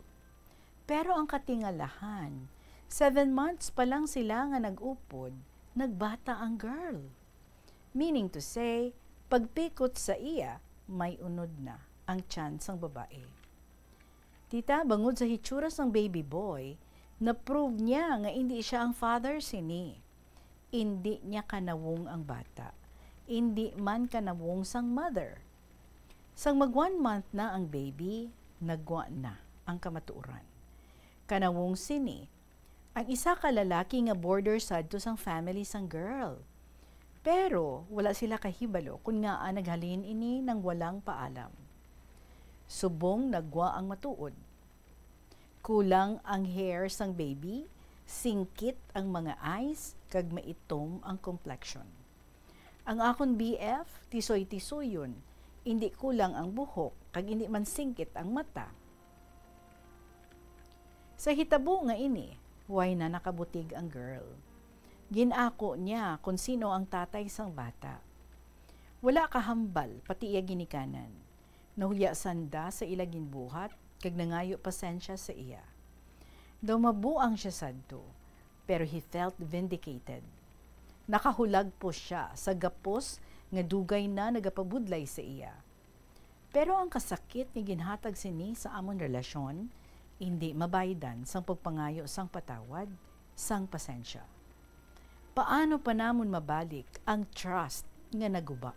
Pero ang katingalahan, seven months pa lang sila nga nag-upod, nagbata ang girl. Meaning to say, pagpikot sa iya, may unod na ang tiyan sang babae. Tita, bangod sa hitsura sang baby boy, na-prove niya nga indi siya ang father sini. Indi niya kanawong ang bata. Indi man kanawong sang mother. Sang mag one month na ang baby, nagwa na ang kamatuoran. Kanawong sini, ang isa ka lalaki nga border sadto sang family sang girl. Pero wala sila kahibalo kon ngaa naghalin ini nang walang paalam. Subong nagwa ang matuod. Kulang ang hair sang baby, singkit ang mga eyes, kag maitom ang complexion. Ang akon B F, tisoy-tisoyon, indi kulang ang buhok, kag indi man singkit ang mata. Sa hitabo nga ini, way na nakabutig ang girl. Gin-ako niya kon sino ang tatay sang bata. Wala kahambal pati iya ginikanan. Nahuya sanda sa ila ginbuhat kag nangayo pasensya sa iya. Daw mabuang sia sadto, pero he felt vindicated. Nakahulagpo sia sa gapos nga dugay na nagapabudlay sa iya. Pero ang kasakit nga ginhatag sini sa amon relasyon indi mabaydan sang pagpangayo sang patawad, sang pasensya. Paano pa namon mabalik ang trust nga naguba?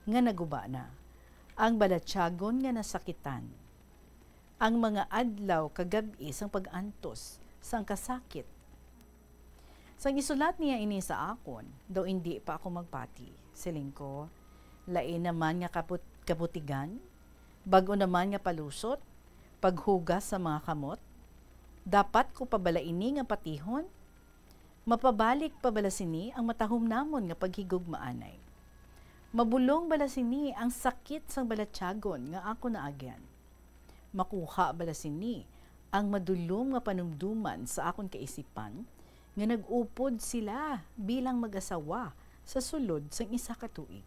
Nga naguba na, ang balatyagon nga nasakitan, ang mga adlaw kag gab-i sang pag-antos sang kasakit. Sang isulat niya ini sa akon, daw indi pa ako magpati, siling ko, lain naman nga kaput-, kabutigan, bag-o naman nga palusot, paghugas sa mga kamot. Dapat ko pa bala ini nga patihon? Mapabalik pa bala sini ang matahom namon nga paghigugmaanay? Mabulong bala sini ang sakit sang balatyagon nga ako naagyan? Makuha bala sini ang madulom nga panumdoman sa akon kaisipan nga nag-upod sila bilang mag-asawa sa sulod sang isa ka tuig?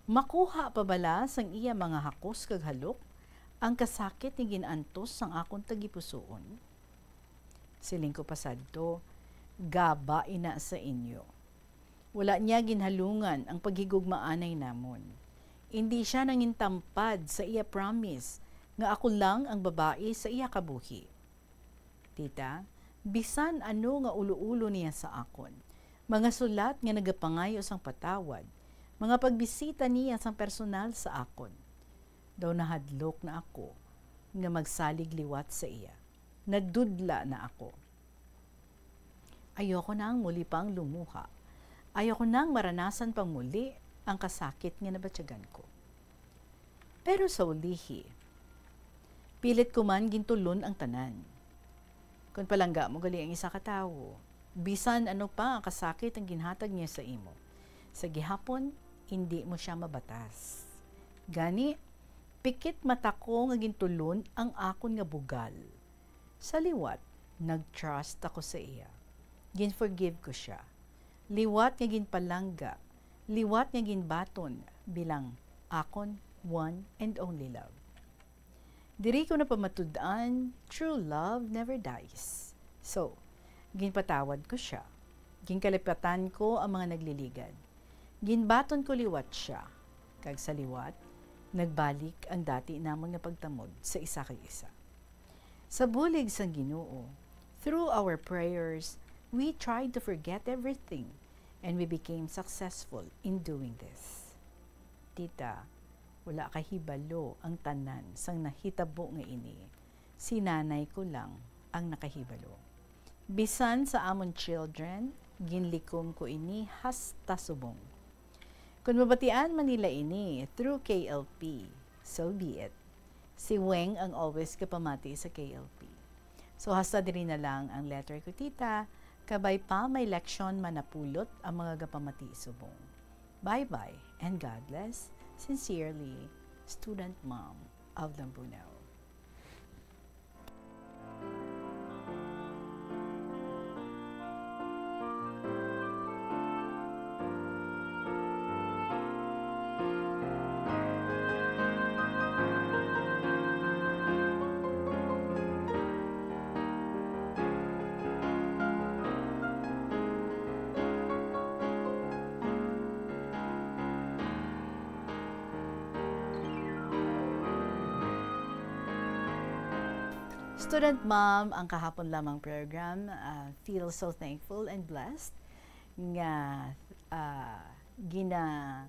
Makuha pa bala sang iya mga hakos kag halok ang kasakit nga gin-antos sang akon tagipusoon? Siling ko pa sadto, gaba ina sa inyo. Wala niya ginhalungan ang paghigugmaanay namon. Indi sia nangintampad sa iya promise nga ako lang ang babayi sa iya kabuhi. Tita, bisan ano nga ulo-ulo niya sa akon, mga sulat nga nagapangayo sang patawad, mga pagbisita niya sang personal sa akon, daw nahadlok na ako nga magsalig liwat sa iya. Nadudla na ako. Ayoko nang muli pang lumuha. Ayoko nang maranasan pang muli ang kasakit nga nabatyagan ko. Pero sa ulihi, pilit ko man gintulon ang tanan. Kon palangga mo gali ang isa ka tawo, bisan ano pa ang kasakit ang ginhatag niya sa imo, sa gihapon, indi mo sia mabatas. Gani, pikit mata ko nga gintulon ang akon nga bugal. Sa liwat, nag-trust ako sa iya. Gin-forgive ko sia. Liwat nga ginpalangga, liwat nga ginbaton, bilang akon one and only love. Diri ko napamatud-an, true love never dies. So, ginpatawad ko sia. Ginkalipatan ko ang mga nagliligad. Ginbaton ko liwat sia, kag sa liwat, nagbalik ang dati namon nga pagtamod sa isa kag isa. Sa bulig sang Ginoo, through our prayers, we tried to forget everything, and we became successful in doing this. Tita, wala kahibalo ang tanan sang nahitabo nga ini. Si nanay ko lang ang nakahibalo. Bisan sa amon children, ginlikom ko ini hasta subong. Kon mabatian man nila ini through K L P, so be it. Si Weng ang always kapamati sa K L P. So hasta diri na lang ang letter ko, tita, kabay pa may leksyon man napulot ang mga gapamati subong. Bye-bye and God bless. Sincerely, student mom of Lambunao. Student Mom ang kahapon lamang program. Ah, feel so thankful and blessed nga, ah, gina-,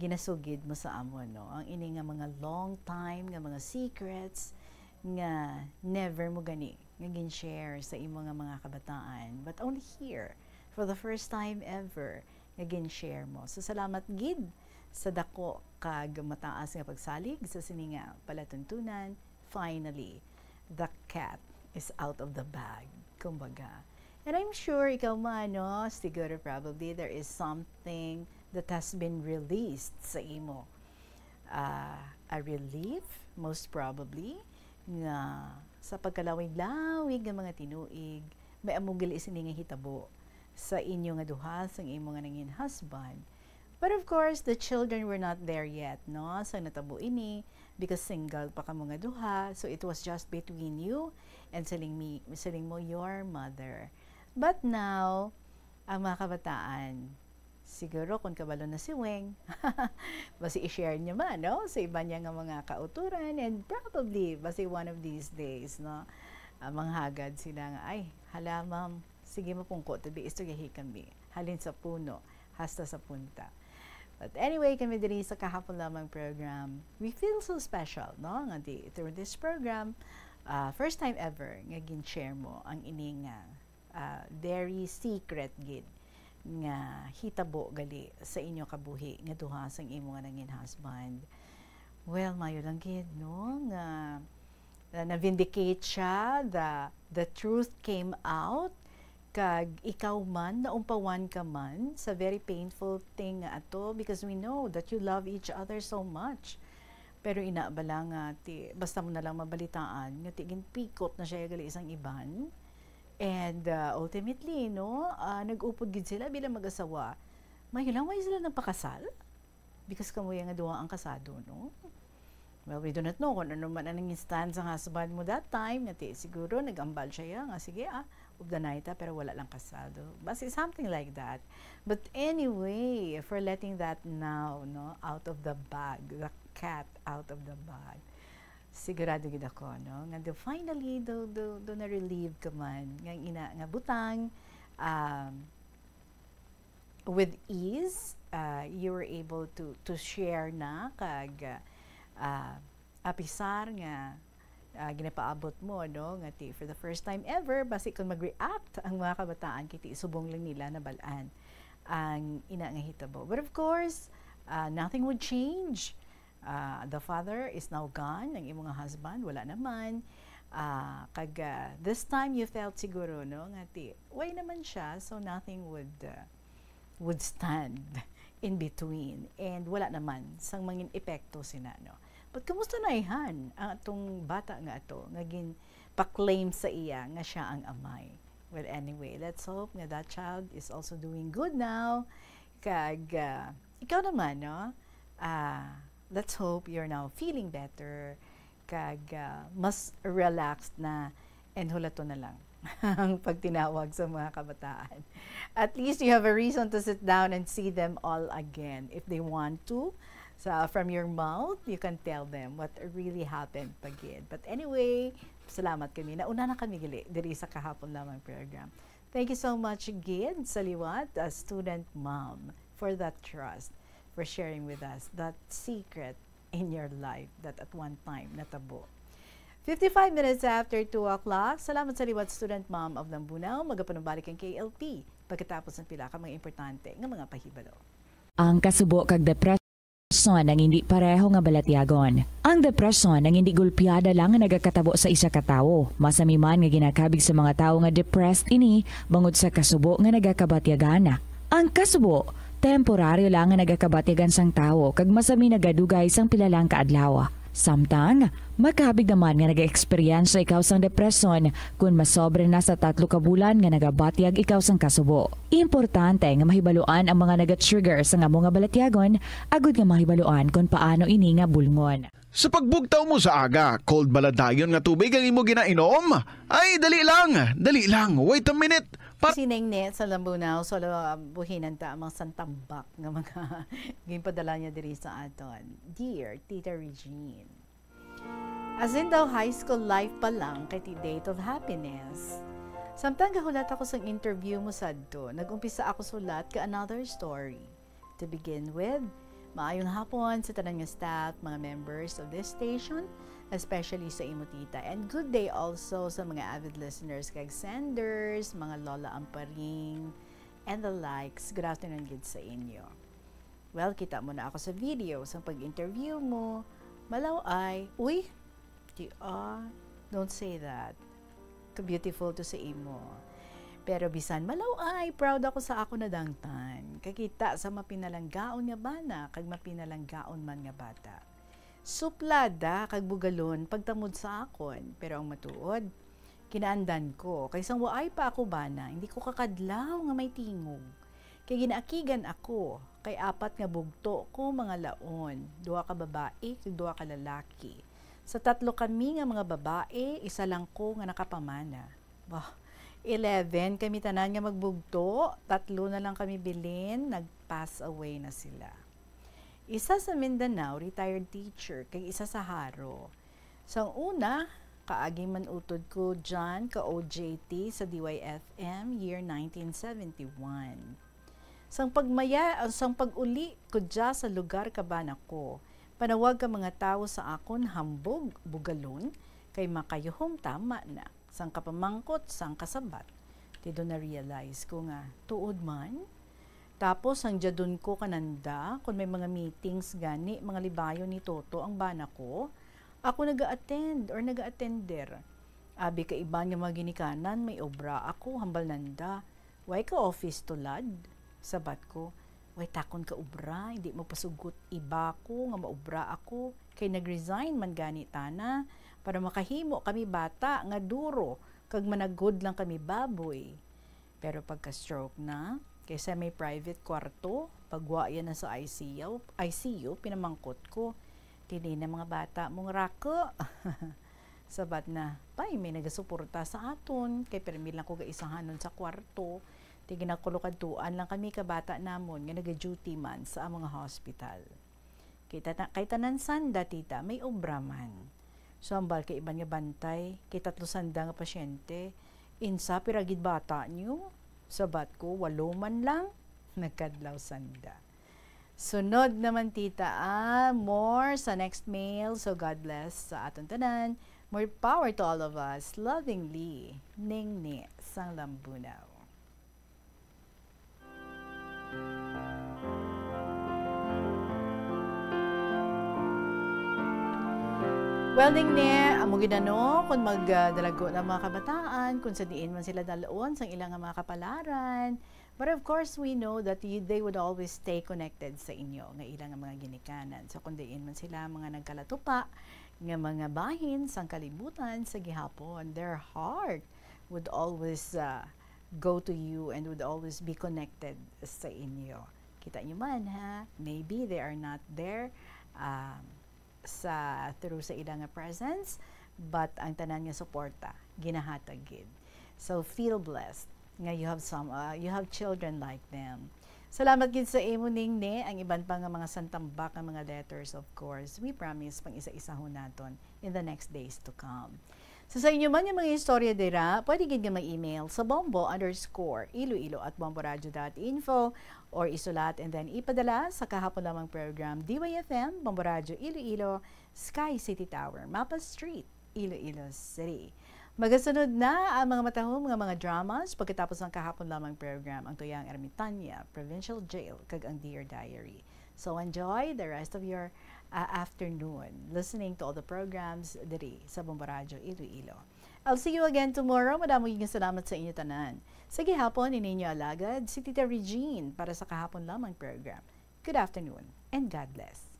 ginasugid mo sa amon, no? Ang ini nga mga long time nga mga secrets nga never mo gani nga gin-share sa imo nga mga kabataan, but only here, for the first time ever, nga gin-share mo. So, salamat gid sa dako kag mataas nga pagsalig sa sini nga palatuntunan. Finally, the cat is out of the bag, kumbaga. And I'm sure ikaw man, no, siguro probably there is something that has been released sa imo. Ah, a relief, most probably, nga sa pagkalawig-lawig nga mga tinuig, may amo gali sini nga hitabo sa inyo nga duha sang imo nga nangin husband. But of course, the children were not there yet, no? Sa natabo ini, because single pa kamo nga duha, so it was just between you and siling mi-, siling mo, your mother. But now, ang mga kabataan, siguro kung kabalo na si Weng, basi i-share niya man, no? Sa iba niya nga mga kauturan, and probably, basi one of these days, no? Ah, manghagad sila nga, "Ay, hala, ma'am, sige, mapungko, tabi, istoryahi kami. Halin sa puno, hasta sa punta." But anyway, kami diri sa kahapon lamang program, we feel so special, no? Nga di, through this program, ah, first time ever nga gin-share mo ang ini nga, ah, very secret gid nga hitabo gali sa inyo kabuhi nga duha sang imo nga nangin husband. Well, mayo lang gid, no, nga na, na-vindicate siya, the, the truth came out, kag ikaw man, naumpawan ka man sa very painful thing nga ato, because we know that you love each other so much. Pero ina bala nga ti, basta mo na lang mabalitaan nga ti ginpikot na siya gali sang iban. And, uh, ultimately, no, ah, nag-upod gid sila bilang mag-asawa. Mayo lang, why sila nagpakasal? Because kamo ya nga duha ang kasado, no? Well, we do not know kung ano man ang nangin stand sang husband mo that time, nga ti, siguro nag-ambal siya ya nga, sige, ah, ugdanay ta, pero wala lang kasado. Basi something like that. But anyway, for letting that now, no, out of the bag, the cat out of the bag, sigurado gid ako, no, nga do finally, do, do, do na-relieve ka man, nga ina, nga butang, um, with ease, uh, you were able to, to share na kag, uh, apisar nga, uh, ginapaabot mo, no, nga ti, for the first time ever, basi kung mag-react ang mga kabataan, kay ti subong lang nila nabal-an ang ina nga hitabo. But of course, uh, nothing would change. Uh, the father is now gone, ang imo nga husband, wala naman. Uh, kag, uh, this time you felt siguro, no, nga ti, way naman siya, so nothing would, uh, would stand in between. And wala naman sang mangin epekto sina, no? But kumusta na, ihan, ang atong bata nga ato, nga gin-, pa-claim sa iya nga siya ang amay? Well, anyway, let's hope nga that child is also doing good now. Kag, ah, ikaw naman, no? Ah, let's hope you're now feeling better, kag, ah, mas relaxed na, and hulaton na lang ang pagtinawag sa mga kabataan. At least you have a reason to sit down and see them all again. If they want to, sa, from your mouth, you can tell them what really happened pa gid. But anyway, salamat kami. Nauna na kami gali diri sa kahapon lamang program. Thank you so much gid sa liwat, uh, student mom, for that trust, for sharing with us that secret in your life that at one time natabo. Fifty-five minutes after two o'clock. Salamat sa liwat, student mom of Lambunao. Magapanumbalik ang K L T pagkatapos ng pila ka mga importante nga mga pahibalo. Ang kasubo kag depresyon ang hindi pareho nga balatyagon. Ang depresyon ang hindi gulpiada lang nga nagakatabo sa isa ka tawo. Masami man nga ginakabig sa mga tawo nga depressed ini bangod sa kasubo nga nagakabatyagan. Ang kasubo, temporaryo lang nga nagakabatyagan sang tawo kag masami nagadugay sang pila lang ka adlaw. Samtang, makabig naman nga nag-eksperyensya ikaw sang depresyon kon masobra na sa tatlo ka bulan nga nagabatyag ikaw sang kasubo. Importante nga mahibaluan ang mga naga-trigger sang amo nga balatyagon agud nga mahibaluan kon paano ini nga bulngon. Sa pagbugtaw mo sa aga, cold bala dayon nga tubig ang imo ginainom? Ay, dali lang, dali lang, wait a minute. Pa- Si Neng Ne sa Lambunao, so, ala, buhinan ta ang mga santambak nga mga ginpadala niya diri sa aton. Dear Tita Regine, as in daw high school life pa lang kay ti date of happiness. Samtang gahulat ako sang interview mo sadto, nag-umpisa ako sulat ka another story. To begin with, maayong hapon sa tanan nga staff, mga members of this station, especially sa imo tita. And good day also sa mga avid listeners kag senders, mga Lola Amparing, and the likes. Good afternoon gid sa inyo. Well, kita mo na ako sa video, sa pag-interview mo. Malaw-ay, uy, di ah, don't say that. Ka-beautiful to sa imo. Pero bisan malaw-ay, proud ako sa ako nadangtan. Kakita sa mapinalanggaon nga bana, kag mapinalanggaon man nga bata. Suplada kag bugalon pagtamod sa akon, pero ang matuod, kinaandan ko, kay sang waay pa ako bana, hindi ko kakadlaw nga may tingog. Kay ginaakigan ako, kay apat nga bugto ko mga laon, duha ka babayi kag duha ka lalaki. Sa tatlo kami nga mga babayi, isa lang ko nga nakapamana. Bah, eleven kami tanan nga magbugto, tatlo na lang kami bilin, nag-pass away na sila. Isa sa Mindanao, retired teacher, kag isa sa Jaro. Sang una, kaagi man utod ko dyan ka O J T sa D Y F M, year nineteen seventy-one. Sang pagmaya, ah, sang pag-uli ko dya sa lugar ka bana ko, panawag ka mga tawo sa akon hambog, bugalon, kay makayuhom tama na. Sang kapamangkot, sang kasabat. Ti do na-realize ko nga, tuod man? Tapos, sang dyadon ko kananda, kung may mga meetings gani, mga libayon ni Toto ang bana ko, ako naga-attend or naga-attender. Abi ka iban nga mga ginikanan, may obra ako, hambal nanda. Way ka office tulad? Sabat ko, way takon ka obra, hindi magpasugot iba ko nga maobra ako, kay nag-resign man gani tana para makahimo kami bata nga duro kag managod lang kami baboy. Pero pagka-stroke na, kay sa may private kwarto, pagwa yan na sa I C U, I C U, pinamangkot ko, "Dili na mga bata mong rako?" Sabat na, "Pay, may nagasuporta sa aton, kay permi lang ko gaisahanon sa kwarto, ti ginakulokadtuan lang kami ka bata namon nga naga-duty man sa mga hospital." Kita na, kay tanan sanda, tita, may obra man. So, hambal kay iban nga bantay, kay tatlo sanda nga pasyente, "Insa, pira gid bata niyo?" Sabat ko, "Walo man lang." Nagkadlaw sanda. Sunod naman, tita, ah, more sa next mail. So, God bless sa aton tanan. More power to all of us. Lovingly, Ningni sang Lambunao. Well, Ningni, amo gid ano, kung magdalago na mga kabataan, kung sa diin man sila dalon sang ilang mga kapalaran, but of course, we know that y-, they would always stay connected sa inyo, nga ilang mga ginikanan. So, kung diin man sila mga nagkalatupa, nga mga bahin sang kalibutan sa gihapon, their heart would always, uh, go to you and would always be connected sa inyo. Kita nyo man, ha? Maybe they are not there, um, sa, through sa ila nga presence, but ang tanan nga suporta, ginahatag gid. So, feel blessed nga you have some, uh, you have children like them. Salamat gid sa imo, Ning, ne, ang iban pa nga mga santambak nga mga letters, of course. We promise, pang isa-isahon naton in the next days to come. So, sa inyo man nga mga istorya dira, pwede gid nga mag-email sa bombo underscore iloilo at bomboradio dot info or isulat and then ipadala sa Kahapon Lamang Program, D Y F M, Bombo Radyo Iloilo, Sky City Tower, Mapa Street, Iloilo City. Magasunod na ang mga matahom nga mga dramas pagkatapos ng Kahapon Lamang Program, ang Tuyang Ermitaña, Provincial Jail, kag ang Dear Diary. So enjoy the rest of your, uh, afternoon listening to all the programs diri sa Bombo Radyo Iloilo. I'll see you again tomorrow. Madamo gid nga salamat sa inyo tanan. Sa gihapon, ini inyo alagad, si Tita Regine para sa Kahapon Lamang Program. Good afternoon and God bless.